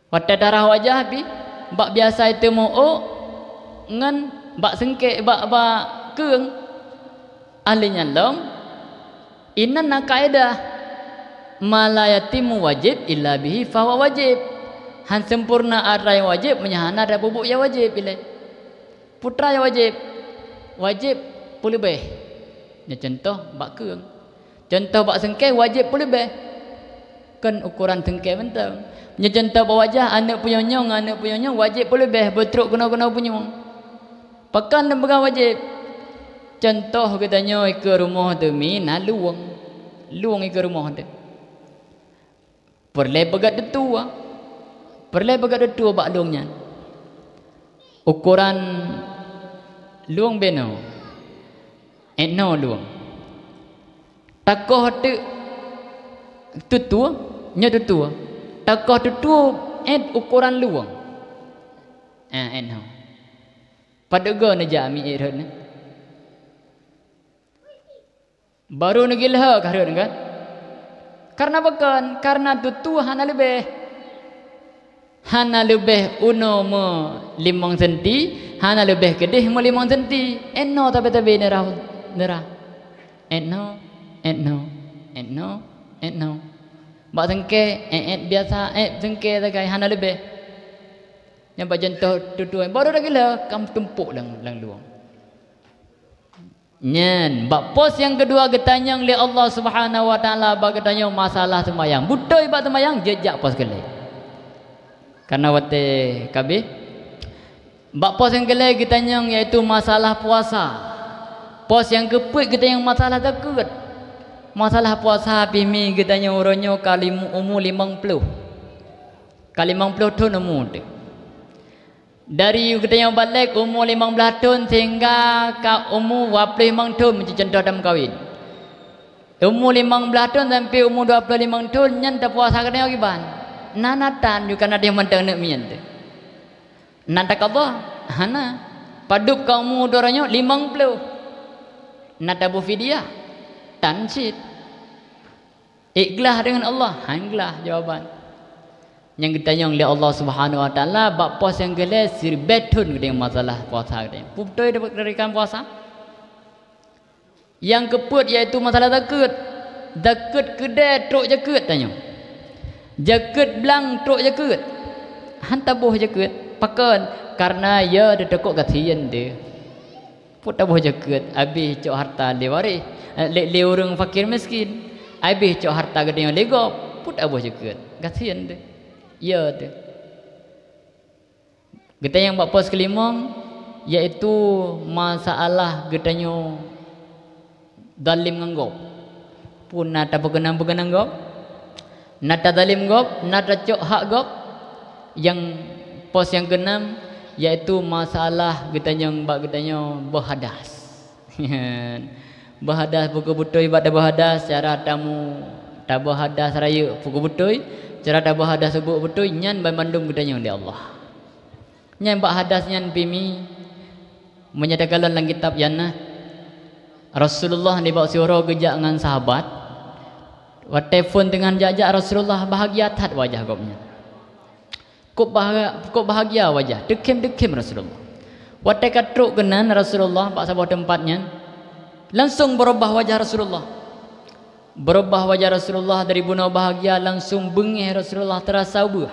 Watèe tarhah wajah pih, bak biasa timoh ôk ngon bak sungkè, bak, bak keueng. Ahli nyan lom, inan na kaedah, "Ma la yatimmu wajib illa bihi fahuwa wajib." Han sempurna atra nyang wajéb meunyoe hana tapeubuet nyang wajéb ilèe. Peue atra nyang wajéb? Wajéb peuleubèh. Nyoe cuntoh bak keueng. Cuntoh bak sungkè wajéb peuleubèh. Kon ukoran sungkè mantong. Nyoe cuntoh bak wajah, aneuk punyueng nyoe ngon aneuk punyueng nyoe wajéb peuleubèh beutrok keunoe-keunoe punyueng. Pakon lôn peugah wajéb? Cuntoh geutanyoe ikeue rumoh teuh mi na lueng. Lueng ikeue rumoh teuh. Peureulèe peugöt teutue. Peureulèe peugöt teutue bak lueng nyan. Ukoran Lueng beno. Ét no lueng. Takoh teuk tutoe, nyoe tutoe. Takoh tutoe ét ukoran lueng. Ah, ét no. Padub goe neujak miet rhot nyoe? Barô neugeulheueh ka rhot kan? Kareuna pakon? Kareuna tutoe hana leubeh. Hana leubeh unoe meulimong senti, hana leubeh keudeh meulimong senti. Ét no tabe-tabe neurah, neurah. Ét no, ét no, ét no, ét no. Bak seungkée, ét, ét biasa, ét seungkée sagai, hana leubeh. Nyan bak cuntoh tutoe, barô tageulheueh, ka meutumpôk lam, lam lueng. Nyan, bak pos nyang keudua geutanyong lé Allah Subhanahu wa Taala bak geutanyoe masalah seumayang. Beutôi bak seumayang, jeuet jak pos keulhèe. Kareuna watée ka abéh. Bak pos nyang keulhèe geutanyong, yaitu masalah puasa. Pos nyang keupeuet geutanyong masalah zakeuet. Masalah puasa pih mi geutanyong uroe nyoe ka lim-, umu limong ploh. Ka limong ploh thon umu teuh. Dari geutanyoe balek umu limong blaih thon sehingga ka umu dua ploh limong thon, meucuntoh tameukawen. Umu limong blaih thon sampoe umu dua ploh limong thon nyan tapuasa geutanyoe kiban? Na, na tan, ju kana deh mantong aneuk miet teuh. Na taqadha? Hana. Padub ka umu droeneuh limong ploh. Na taboh fidyah? Tan cit. Ék glah deungon Allah? Han glah jawaban. Nyang geutanyong lé Allah Subhanahu wa Taala bak pos nyang keulhèe siribèe thon geutanyoe masalah puasa geutanyoe. Peue beutôi dari kan puasa? Nyang keupeuet yaitu masalah zakeuet. Zakeuet keudè trok zakeuet tanyoe. Zakeuet blang trok zakeuet. Han taboh zakeuet. Pakon? Kareuna ya teutakot gasien teuh. Peue taboh zakeuet, abéh cok harta lé waréh, eh, lé, lé ureuëng fakir miskin. Abéh cok harta geutanyoe lé gob, peue taboh zakeuet. Gasien teuh. Ya teuh. Geutanyong bak pos keulimong, yaitu masalah geutanyoe zalim ngon gob. Peue na tapeukeunong-peukeunong gob? Na tazalim gob, na tacok hak gob. Nyang pos nyang keunam, yaitu masalah geutanyong bak geutanyoe beuhadas. Beuhadas, peue keuh beutôi bak tabeuhadas, cara tamu tabeuhadas rayeuk peue keuh beutôi, cara tabeuhadas subôk beutôi, nyan banmandum geutanyong lé Allah. Nyan bak hadas nyan pih mi, meunyoe takalon lam kitab nyan na, Rasulullah nibak siuroe geujak ngon sahabat, watée phon teungoh jak-jak Rasulullah bahagia that wajah gobnyan. Kok baha-, kok bahagia wajah, teukhém-teukhém Rasulullah. Watée ka trok keunan Rasulullah bak saboh teumpat nyan, langsong beurubah wajah Rasulullah. Beurubah wajah Rasulullah dari bunoe bahagia langsong beungéh Rasulullah teurasa ubeueh.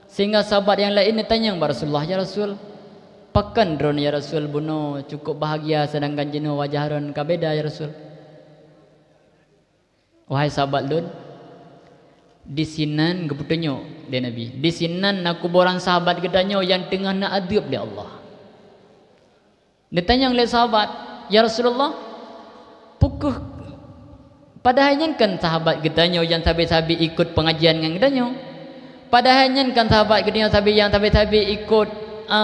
Sehingga sahabat nyang laén neutanyong bak Rasulullah, "Ya Rasul, pakon droeneuh ya Rasul bunoe cukup bahagia seudangkan jinoe wajah droeneuh ka beda ya Rasul?" "Wahai sahabat lôn, disinan," geupeutunyok lé Nabi, "disinan na kuboran sahabat geutanyoe nyang teungoh na adeueb lé Allah." Neutanyong lé sahabat, "Ya Rasulullah, peue keuh padahai nyan kan sahabat geutanyoe nyang sabe-sabe ikot peungajian ngon geutanyoe? Padahai nyan kan sahabat geutanyoe sabe nyang sabe-sabe ikot, a,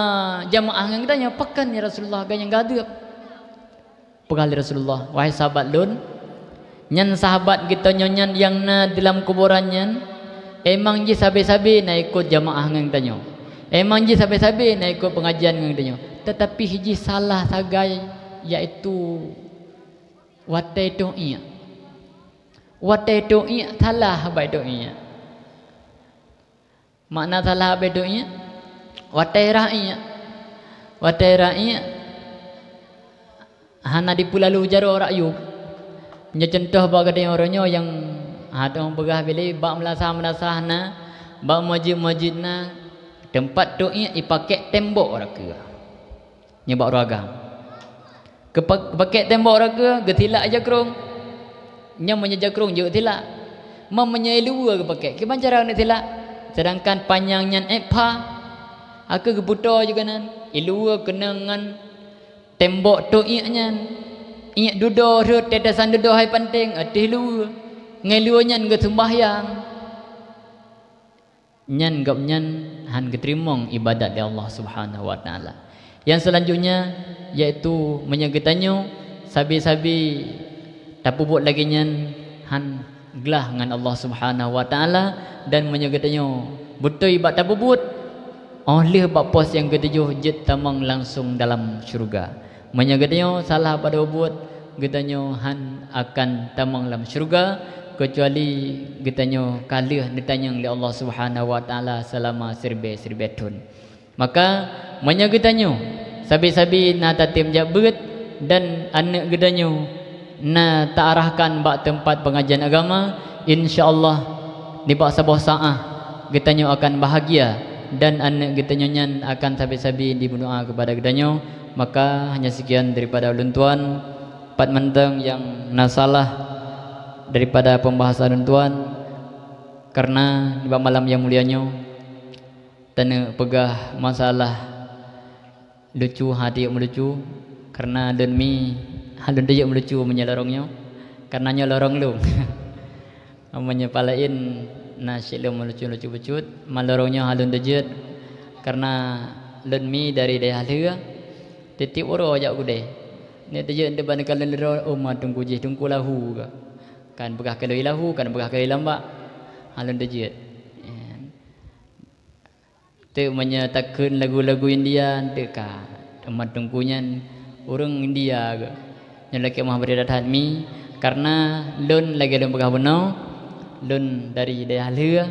jamaah ngon geutanyoe. Pakon ya Rasulullah gobnyan ka adeueb?" Peugah lé Rasulullah, "Wahai sahabat lôn, nyan sahabat geutanyoe nyan nyang na di lam kuboran nyan, emang jih sabe-sabe na ikot jamaah ngon tanyoe. Emang jih sabe-sabe na ikot peungajian ngon tanyoe. Teutapi jih salah sagai, yaitu watée toh iek. Watée toh iek, salah bak toh iek." Makna salah abéh toh iek, watée rhah iek. Watée rhah iek, hana dipeulalu jaroe rak yub. Nyoe cuntoh bak geutanyoe uroe nyoe nyang, ha, teupeugah bilé bak meulasah-meulasah na, bak meujeut-meujeut na, teumpat toh iek ipakék tembok rakeu. Nyoe bak ureueng agam. Geupa-, geupakék tembok rakeu, geutilak jakrong. Nyoe meunyoe jakrong jeuet tilak. Meunyoe iluweue geupakék, kiban cara neutilak? Seudangkan panyang nyan ék pha, ka geupeutoe jih keunan. Iluweue keunong ngon tembok toh iek nyan. Iek dudoe rhot, teutasan dudoe hai panteng, ateueh luweue. Ngon luweue nyan geuseumbahyang. Nyan gobnyan hán geuteurimong iébadat lé Allah Subhanahu wa Taala. Nyang seulanjutnya, yaitu meunyoe geutanyoe sabe-sabe tapeubuet lagée nyan hán glah ngon Allah Subhanahu wa Taala, dan meunyoe geutanyoe beutôi bak tapeubuet, óh lheueh bak pos nyang keutujoh jeuet tamong langsong dalam syeuruga. Meunyoe geutanyoe salah bak tapeubuet, geutanyoe hán akan tamong lam syeuruga, keucuali geutanyoe ka lheueh neutanyong lé Allah Subhanahu wa Taala seulama siribée-siribée thon. Maka, meunyoe geutanyoe sabe-sabe na tatem jak beuet dan aneuëk geutanyoe na ta-arahkan bak teumpat peungajian agama, insya Allah, nibak saboh saát geutanyoe akan bahagia dan aneuëk geutanyoe nyan akan sabe-sabe jimeudoá keupada geutanyoe. Maka, hanya sekian daripada ulôn tuan, pat mantong nyang na salah daripada peumbahasan ulôn tuan, karena nibak malam nyang mulia nyoe, taneuk peugah masalah lucu hana tajeuet meulucu, karena lôn mi hana lôn tajeuet meulucu meunyoe lorong nyoe, karena nyoe lorong lôn. Meunyoe pat laén na syedara lôn meulucu-lucu bacut, ma lorong nyoe hana lôn tajeuet, karena lôn mi dari dayah lheueh, tieb-tieb uroe jak keudè. Nyoe tajeuet teuban ka lôn lôn, oh, ma teungku jih, teungku lahu ka. Kan peugah keulôi lahu, kan peugah keulôi lambak. Hana lôn tajeuet. Ya. Teuk meunyoe takheun lagu-lagu India, teuk ka teuma teungku nyan ureuëng India geuh. Nyoe lakée meuah bri that-that mi, karena lôn lagée lôn peugah bunoe, lôn dari dayah lheueh,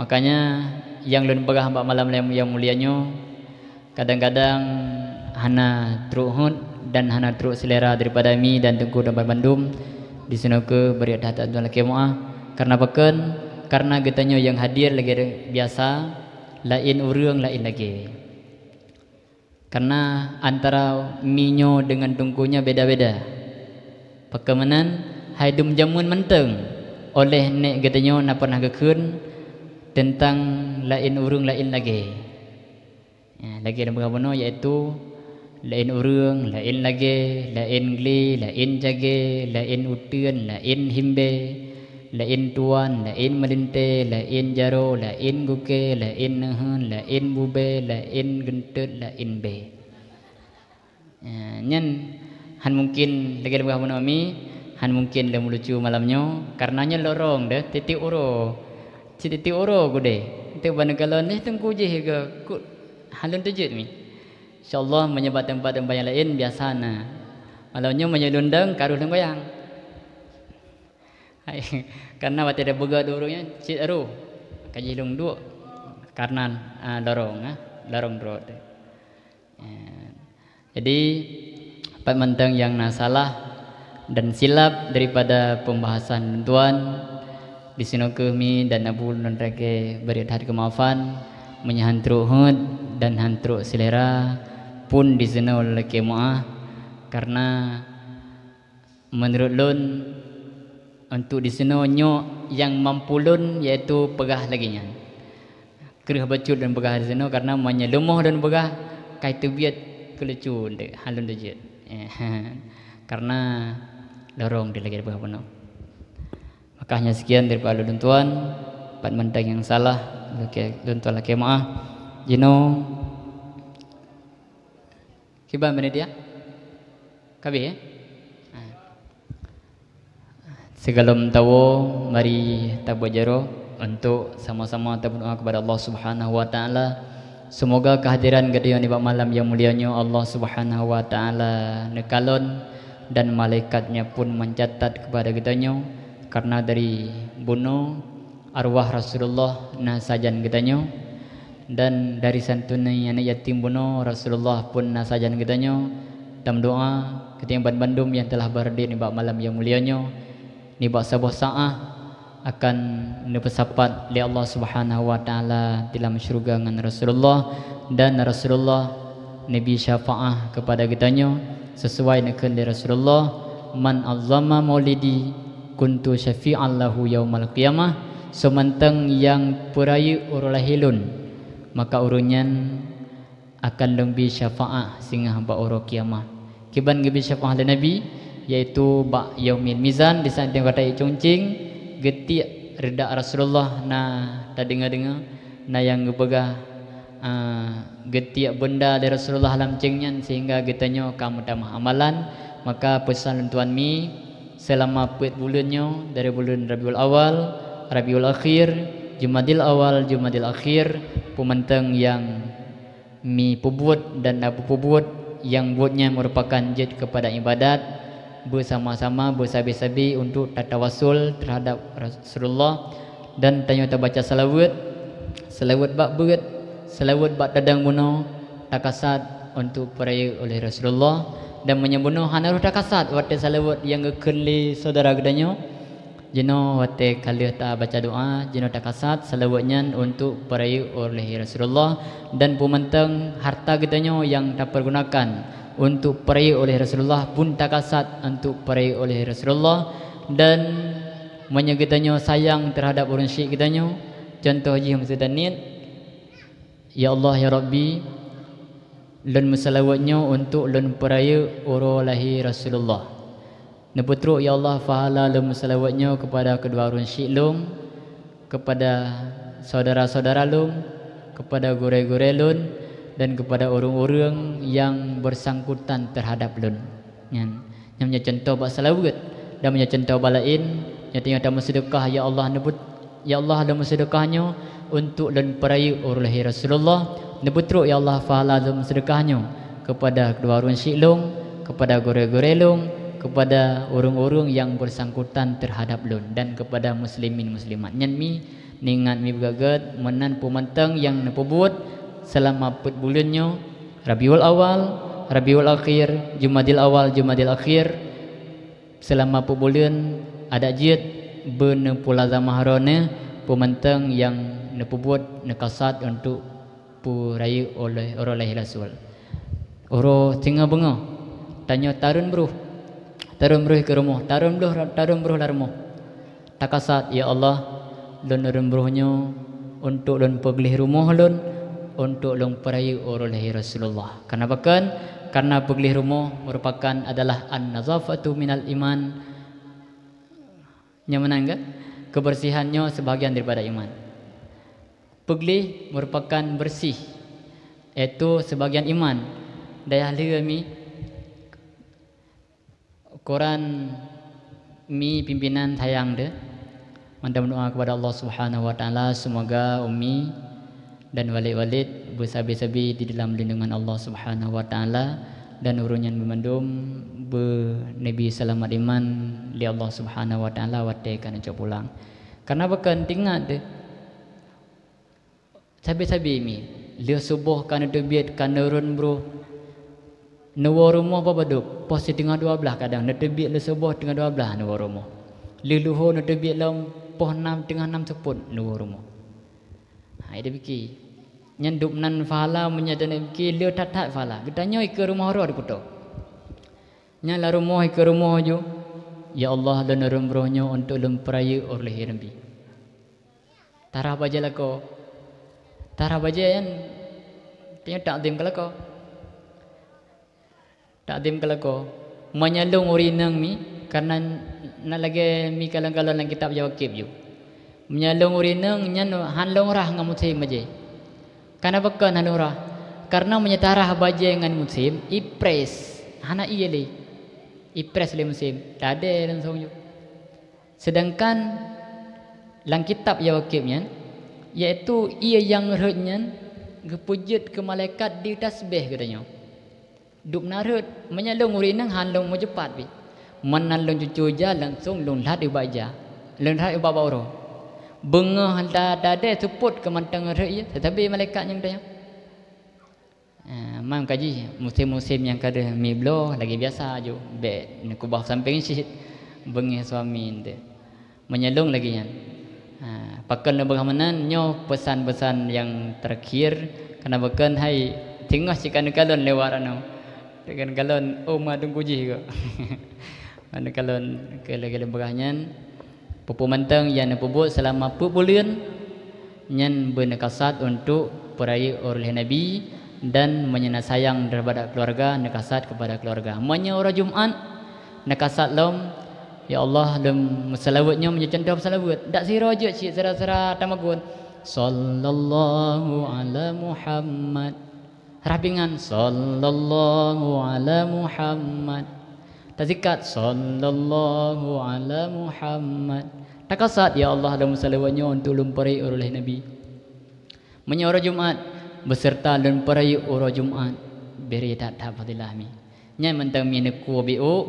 makanya nyang lôn peugah bak malam nyang mulia nyoe, kadang-kadang hana trok hot dan hana trok seulera daripada mi dan teungku dan banmandum. Disinoe keuh bri that-that lôn lakée meuah. Karena pakon? Karena geutanyoe nyang hadir lagée biasa, laén ureuëng laén lagée. Karena antara mi nyoe deungon teungku nyoe beda-beda. Pakon meunan, hai dum jameun mantong, óh lheueh nék geutanyoe na pernah geukheun teuntang laén ureuëng laén lagée. Ya, lagée nyang peugah bunoe, yaitu laén ureuëng, laén lagée, laén glé, laén cagée, laén uteuen, laén himbée, laén tuwan, laén meulintée, laén jaroe, laén gukée, laén neuheun, laén bubée, laén geunteut, laén bée. Ya, nyan hán mungken lagée lôn peugah bunoe mi, hán mungken lôn meulucu malam nyoe, karena nyan lorong deh, tieb-tieb uroe. Cit tieb-tieb uroe keudè. Teuk ban kalon nyoe teungku jih keu kut hana lôn tajeuet mi. Insya Allah, meunyoe bak teumpat-teumpat nyang laén biasa na. Malam nyoe meunyoe lôn dong, ka rôh lôn goyang. Hai, karena watée tapeugah ureuëng nyan cit rôh, ka jih lôn duek. Karena, ah, lorong, ah, lorong droe teuh. Ya. Jadi, pat mantong nyang na salah dan silap daripada peumbahasan lôn tuan, disinoe keuh mi dan abu lôn lakée bri that keumaafan, meunyoe hán trok hot dan hán trok seulera, pun disinoe lakée meuah, karena meunurot lôn, untuk disinoe nyoe nyang mampu lôn, yaitu peugah lagée nyan. Kreueh bacut lôn peugah disinoe, karena meunyoe leumoh lôn peugah, ka teubiet keu lucu deh, hana lôn tajeuet. Karena lorong deh lagée peugah bunoe. Maka hanya sekian daripada lôn tuan, pat mantong nyang salah, lôn tuan lakée meuah. Jinoe, kiban panitia? Ka abéh, ya? Ah. Sigohlom tawoe, mari tabuet jaroe untuk sama-sama taberdoa kepada Allah Subhanahu wa Taala. Semoga kehadiran geutanyoe nibak malam nyang mulia nyoe Allah Subhanahu wa Taala neukalon dan malaikat-Nya pun mencatat kepada geutanyoe, karena dari bunoe arwah Rasulullah na sajan geutanyoe, dan dari santunéh aneuëk yatim bunoe Rasulullah pun na sajan geutanyoe. Tameudoa keu banmandum nyang telah beuhadir nibak malam nyang mulia nyoe, nibak saboh saát akan neupeusapat lé Allah Subhanahu wa Taala di lam syeuruga ngon Rasulullah, dan Rasulullah neubi syafaat kepada geutanyoe, sesuai neukheun lé Rasulullah, "Man azama maulidi kuntu syafi'an lahu yaumal qiyamah," soe mantong nyang peurayeuk uroe lahé lôn, maka ureuëng nyan akan lôn bi syafaat singoh bak uroe kiamat. Kiban geubi syafaat lé Nabi, yaitu bak Yaumil Mizan, di saat gata ék cungcing, geutiek reudak Rasulullah na tadeungoe-deungoe, na nyang geupeugah, Ah, geutiek beunda lé Rasulullah lam ceng nyan sehingga geutanyoe ka meutamah amalan. Maka peusan lôn tuan mi, seulama peuet buleuen nyoe, dari buleuen Rabiul Awal, Rabiul Akhir, Jumadil Awal, Jumadil Akhir, peumantong nyang mi peubuet dan na peubuet nyang buet nyan merupakan jeuet keupada ibadat, beusama-sama, beusabe-sabe untuk tatawasul terhadap Rasulullah dan tanyoe tabaca salawat, salawat bak beuet, salawat bak tadong bunoe, takasat untuk peurayeuk oleh Rasulullah. Dan meunyoe bunoe hana roh takasat watée salawat nyang geukheun lé syedara geutanyoe, jinoe watée ka lheueh tabaca doa, jinoe takasat salawat nyan untuk peurayeuk oleh Rasulullah, dan peumantong harta geutanyoe nyang tapeurgunakan untuk peurayeuk oleh Rasulullah pun takasat untuk peurayeuk oleh Rasulullah. Dan meunyoe geutanyoe sayang terhadap ureuëng syik geutanyoe, contoh jih meusidaniet, "Ya Allah, ya Rabbi, lôn meusalawat nyoe untuk lôn peurayeuk uroe lahé Rasulullah. Neupeutrok, ya Allah, pahala lôn meusalawat nyoe keupada keudua ureuëng syik lôn, keupada syedara-syedara lôn, keupada gurée-gurée lôn, dan keupada ureuëng-ureuëng nyang beusangkutan teuhadap lôn." Nyan, nyan meunyoe cuntoh bak salaweuet, dan meunyoe cuntoh bak laén, nyoe tanyoe tameuseudeukah, "Ya Allah, neubeuet, ya Allah, lôn meuseudeukah nyoe untuk lôn peurayeuk uroe lahé Rasulullah. Neupeutrok, ya Allah, pahala lôn meuseudeukah nyoe keupada keudua ureuëng syik lôn, keupada gurée-gurée lôn, keupada ureuëng-ureuëng nyang beusangkutan teuhadap lôn, dan keupada muslimin muslimat." Nyan mi, neuingat mi beugét-gét, meunan peumantong nyang neupeubuet seulama peuet buleuen nyoe, Rabiul Awal, Rabiul Akhir, Jumadil Awal, Jumadil Akhir, seulama peuet buleuen, adak jeuet beuneupeulazamah droeneuh peumantong nyang neupeubuet neukasat untuk peurayeuk oleh uroe lahé Rasul. Uroe singoh beungoh, tanyoe tarön broh, tarön broh keu rumoh, tarön broh, tarön broh lam rumoh. Takasat, "Ya Allah, lôn rön broh nyoe untuk lôn peugleh rumoh lôn, untuk lôn peurayeuk uroe lahé Rasulullah." Kareuna pakon? Kareuna peugleh rumoh merupakan adalah an-nazafatu minal iman. Nyang meunan kan? Kebersihan nyoe sebahagian daripada iman. Peugleh merupakan bersih, yaitu sebahagian iman. Dayah lheueh mi, Quran mi pimpinan sayang deh. Mantong meudoa kepada Allah Subhanahu wa Taala, semoga Umi dan Walid-Walid beusabe-sabe di dalam lindungan Allah Subhanahu wa Taala, dan ureuëng nyan banmandum beuneubri seulamat iman lé Allah Subhanahu wa Taala watée ka neucok pulang. Kareuna pakon? Teuingat deh, sabe-sabe mi, lheueh suboh ka neuteubiet ka neurön broh, neuwoe rumoh padub, poh siteungoh dua blaih kadang neuteubiet, lheueh suboh teungoh dua blaih neuwoe rumoh. Lheueh luho neuteubiet lom poh nam, teungoh nam seupôt neuwoe rumoh. Ha, ida pike. Nyan dub nan pahala meunyoe taneuk pike, le that-that pahala. Geutanyoe ikeue rumoh droe diputoe. Nyan lam rumoh ikeue rumoh ju, "Ya Allah, lôn rön broh nyoe untuk lôn peurayeuk uroe lahé Nabi." Tarah bajée lakoe. Tarah bajée nyan, tanyoe takzim keu lakoe. Takzim keu lakoe. Meunyoe lôn ureuëng inong mi, kareuna na lagée mi kalon-kalon lam kitab Jawakib ju. Meunyoe lôn ureuëng inong nyan hán lôn rhah ngon musém bajée. Kareuna pakon hán lôn rhah? Kareuna meunyoe tarah bajée ngon musém, ipres, hana ié lé. Ipres lé musém, tadée langsong ju. Seudangkan lam kitab Jawakib nyan, yaitu ié nyang rhot nyan geupeujeuet keu malaikat di tasbeh geutanyoe. Dub na rhot, meunyoe lôn ureuëng inong hán lôn meuceupat pih. Meunan lôn cucu ija langsong lôn lhat ubak ija. Lôn lhat ubak bak uroe. Beungoh ta-, tadée seupôt keu mantong rhot ié, teutabé malaikat nyang tanyong. Ah, mam kaji, musém-musém nyang ka deuh mi bloe lagée biasa ju, bék neukeubah sampéng cit beungéh suami eunteuk. Meunyoe lôn lagée nyan. Ha, pakon neupeugah meunan, nyoe peusan-peusan nyang terakhir, kareuna pakon hai teungoh cit ka neukalon lewat anoe. Teungoh kalon, oh, ma teungku jih kok. Ma neukalon keu lagée lôn peugah nyan. Peue-peue mantong nyang neupeubuet seulama peuet buleuen, nyan beuneukasat untuk peurayeuk uroe lahé Nabi, dan meunyoe na sayang daripada keuluwarga, neukasat keupada keuluwarga. Meunyoe uroe Jumat, neukasat lom, "Ya Allah, lôn meuseulaweuet nyoe meunyoe cuntoh meuseulaweuet." Dak sidroe jeuet cit sira-sira tamagun. Sallallahu ala Muhammad. Rapi ngon sallallahu ala Muhammad. Tasikat sallallahu ala Muhammad. Takasat, ya Allah, lôn meusalawat nyoe untuk lôn peureuek uroe lahé Nabi. Meunyoe uroe Jumat, beserta lôn peureuek uroe Jumat, bri that-that fadilah mi. Nyan mantong mi neukue biôk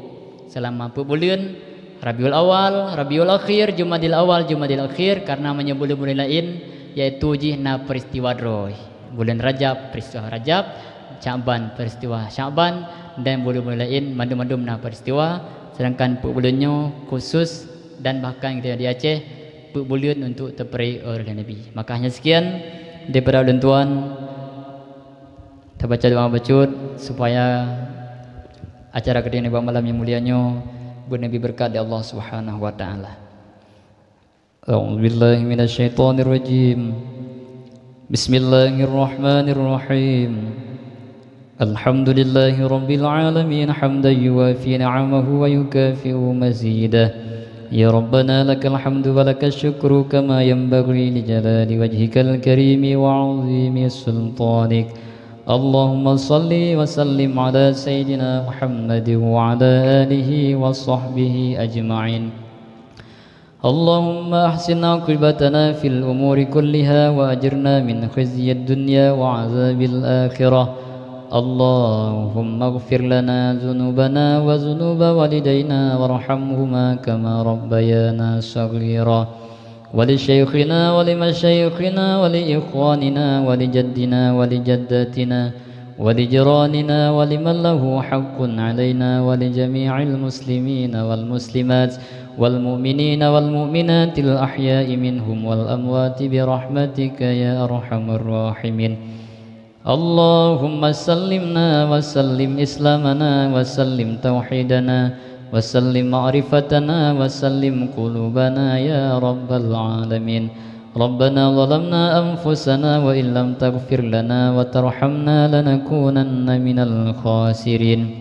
seulama peuet buleuen, Rabiul Awal, Rabiul Akhir, Jumadil Awal, Jumadil Akhir, karena meunyoe buleuen-buleuen laén, yaitu jih na peristiwa droe. Buleuen Rajab, peristiwa Rajab, Syakban, peristiwa Syakban, dan buleuen-buleuen laén mandum-mandum na peristiwa, sedangkan peuet buleuen nyoe khusus dan bahkan kita di Aceh peuet buleuen untuk teupeureuek uroe Nabi. Maka hanya sekian daripada ulôn tuan. Tabaca doa bacut supaya acara geutanyoe nibak malam nyang mulia nyoe beuneubri beureukat lé Allah Subhanahu wa Taala. A'udzubillahi minasyaitonirrajim. Bismillahirrahmanirrahim. Alhamdulillahi rabbil alamin, hamdan yuwafi ni'amahu wa yukafi'u mazidah. Ya Rabbana, lakal hamdu wa lakasy syukru kama yanbaghi li jalali wajhikal karimi wa 'azimi sultanik. Allahumma shalli wa sallim ala sayyidina Muhammadin wa ala alihi wa sahbihi ajma'in. Allahumma ahsin aqibatana fil umuri kulliha wa ajirna min khizyid dunya wa 'adzabil akhirah. Allahumma ighfir lana dzunubana wa dzunuba walidaina warhamhuma kama rabbayana shaghira. Wa li syaikhina wa li masyaikhina wa li ikhwanina wa li jaddina wa li jaddatina wa li jiranina wa liman lahu haqqun 'alaina wa li jami'il muslimina wal muslimat wal mu'minina wal mu'minatil ahya'i minhum wal amwati bi rahmatika ya arhamar rahimin. Allahumma sallimna wa sallim islamana wa sallim tauhidana wa sallim ma'rifatana wa sallim qulubana ya rabbal alamin. Rabbana zalamna anfusana wa illam taghfir lana wa tarhamna lanakunanna minal khasirin.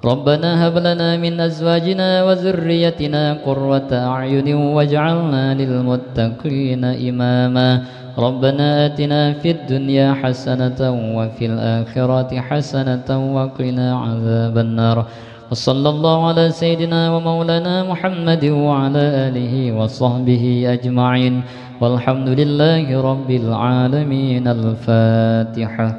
Rabbana hab lana min azwajina wa dzurriyyatina qurrata a'yunin waj'alna lil muttaqina imama. Rabbana atina fid dunya hasanatan wa fil akhirati hasanatan wa qina adzabannar. Wa sallallahu ala sayyidina wa maulana Muhammadin wa ala alihi wa sahbihi ajma'in. Walhamdulillahi rabbil alamin. Al-Fatihah.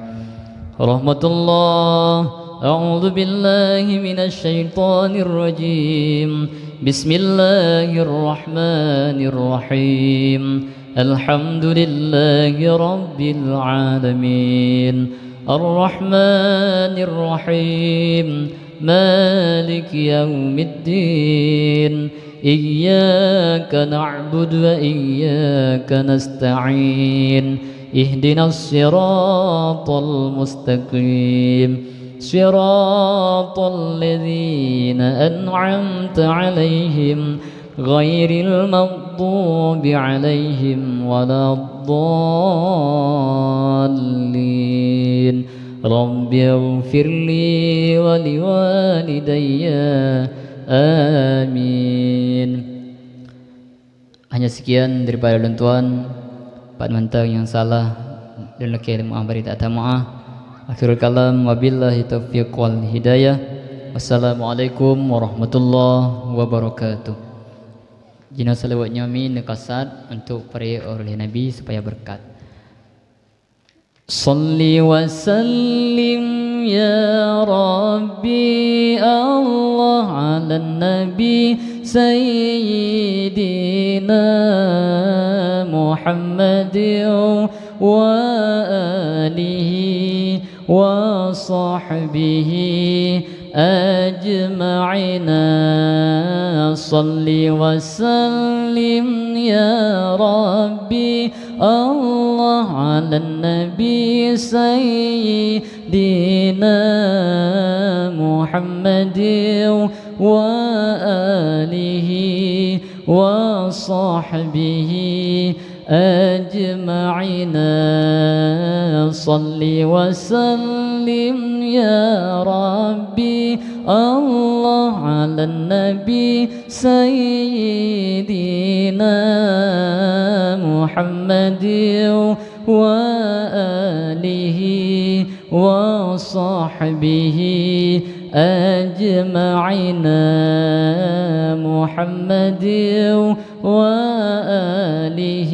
Rahmatullah. A'udzu billahi minasy syaithanir rajim. Bismillahirrahmanirrahim. Alhamdulillahi rabbil alamin. Arrahmanirrahim. Maliki yaumiddin. Iyyaka na'budu wa iyyaka nasta'in. Ihdinas siratal mustaqim. Siratal ladzina an'amta 'alaihim ghairil maghdubi 'alaihim waladdallin. Rabbighfirli wa liwalidayya. Amin. Hanya sekian daripada ulôn tuan, pat mantong nyang salah, lôn lakée meu'ah bari that-that meu'ah. Akhirul kalam, wabillahi taufiq wal hidayah. Wassalamualaikum warahmatullahi wabarakatuh. Jinoe salawat nyoe mi neukasat untuk peureuek uroe lahé Nabi supaya beureukat. Salli wa sallim ya Rabbi Allah ala Nabi Sayyidina Muhammadin wa alihi wa sahbihi ajma'ina. Salli wa sallim ya Rabbi Allah ala Nabi Sayyidina Muhammadin wa alihi wa sahbihi ajma'ina. Salli wa sallim ya Rabbi Allah على النبي سيدنا محمد وآله وصحبه أجمعين. محمد وآله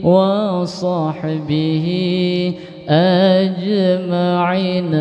وصحبه أجمعين.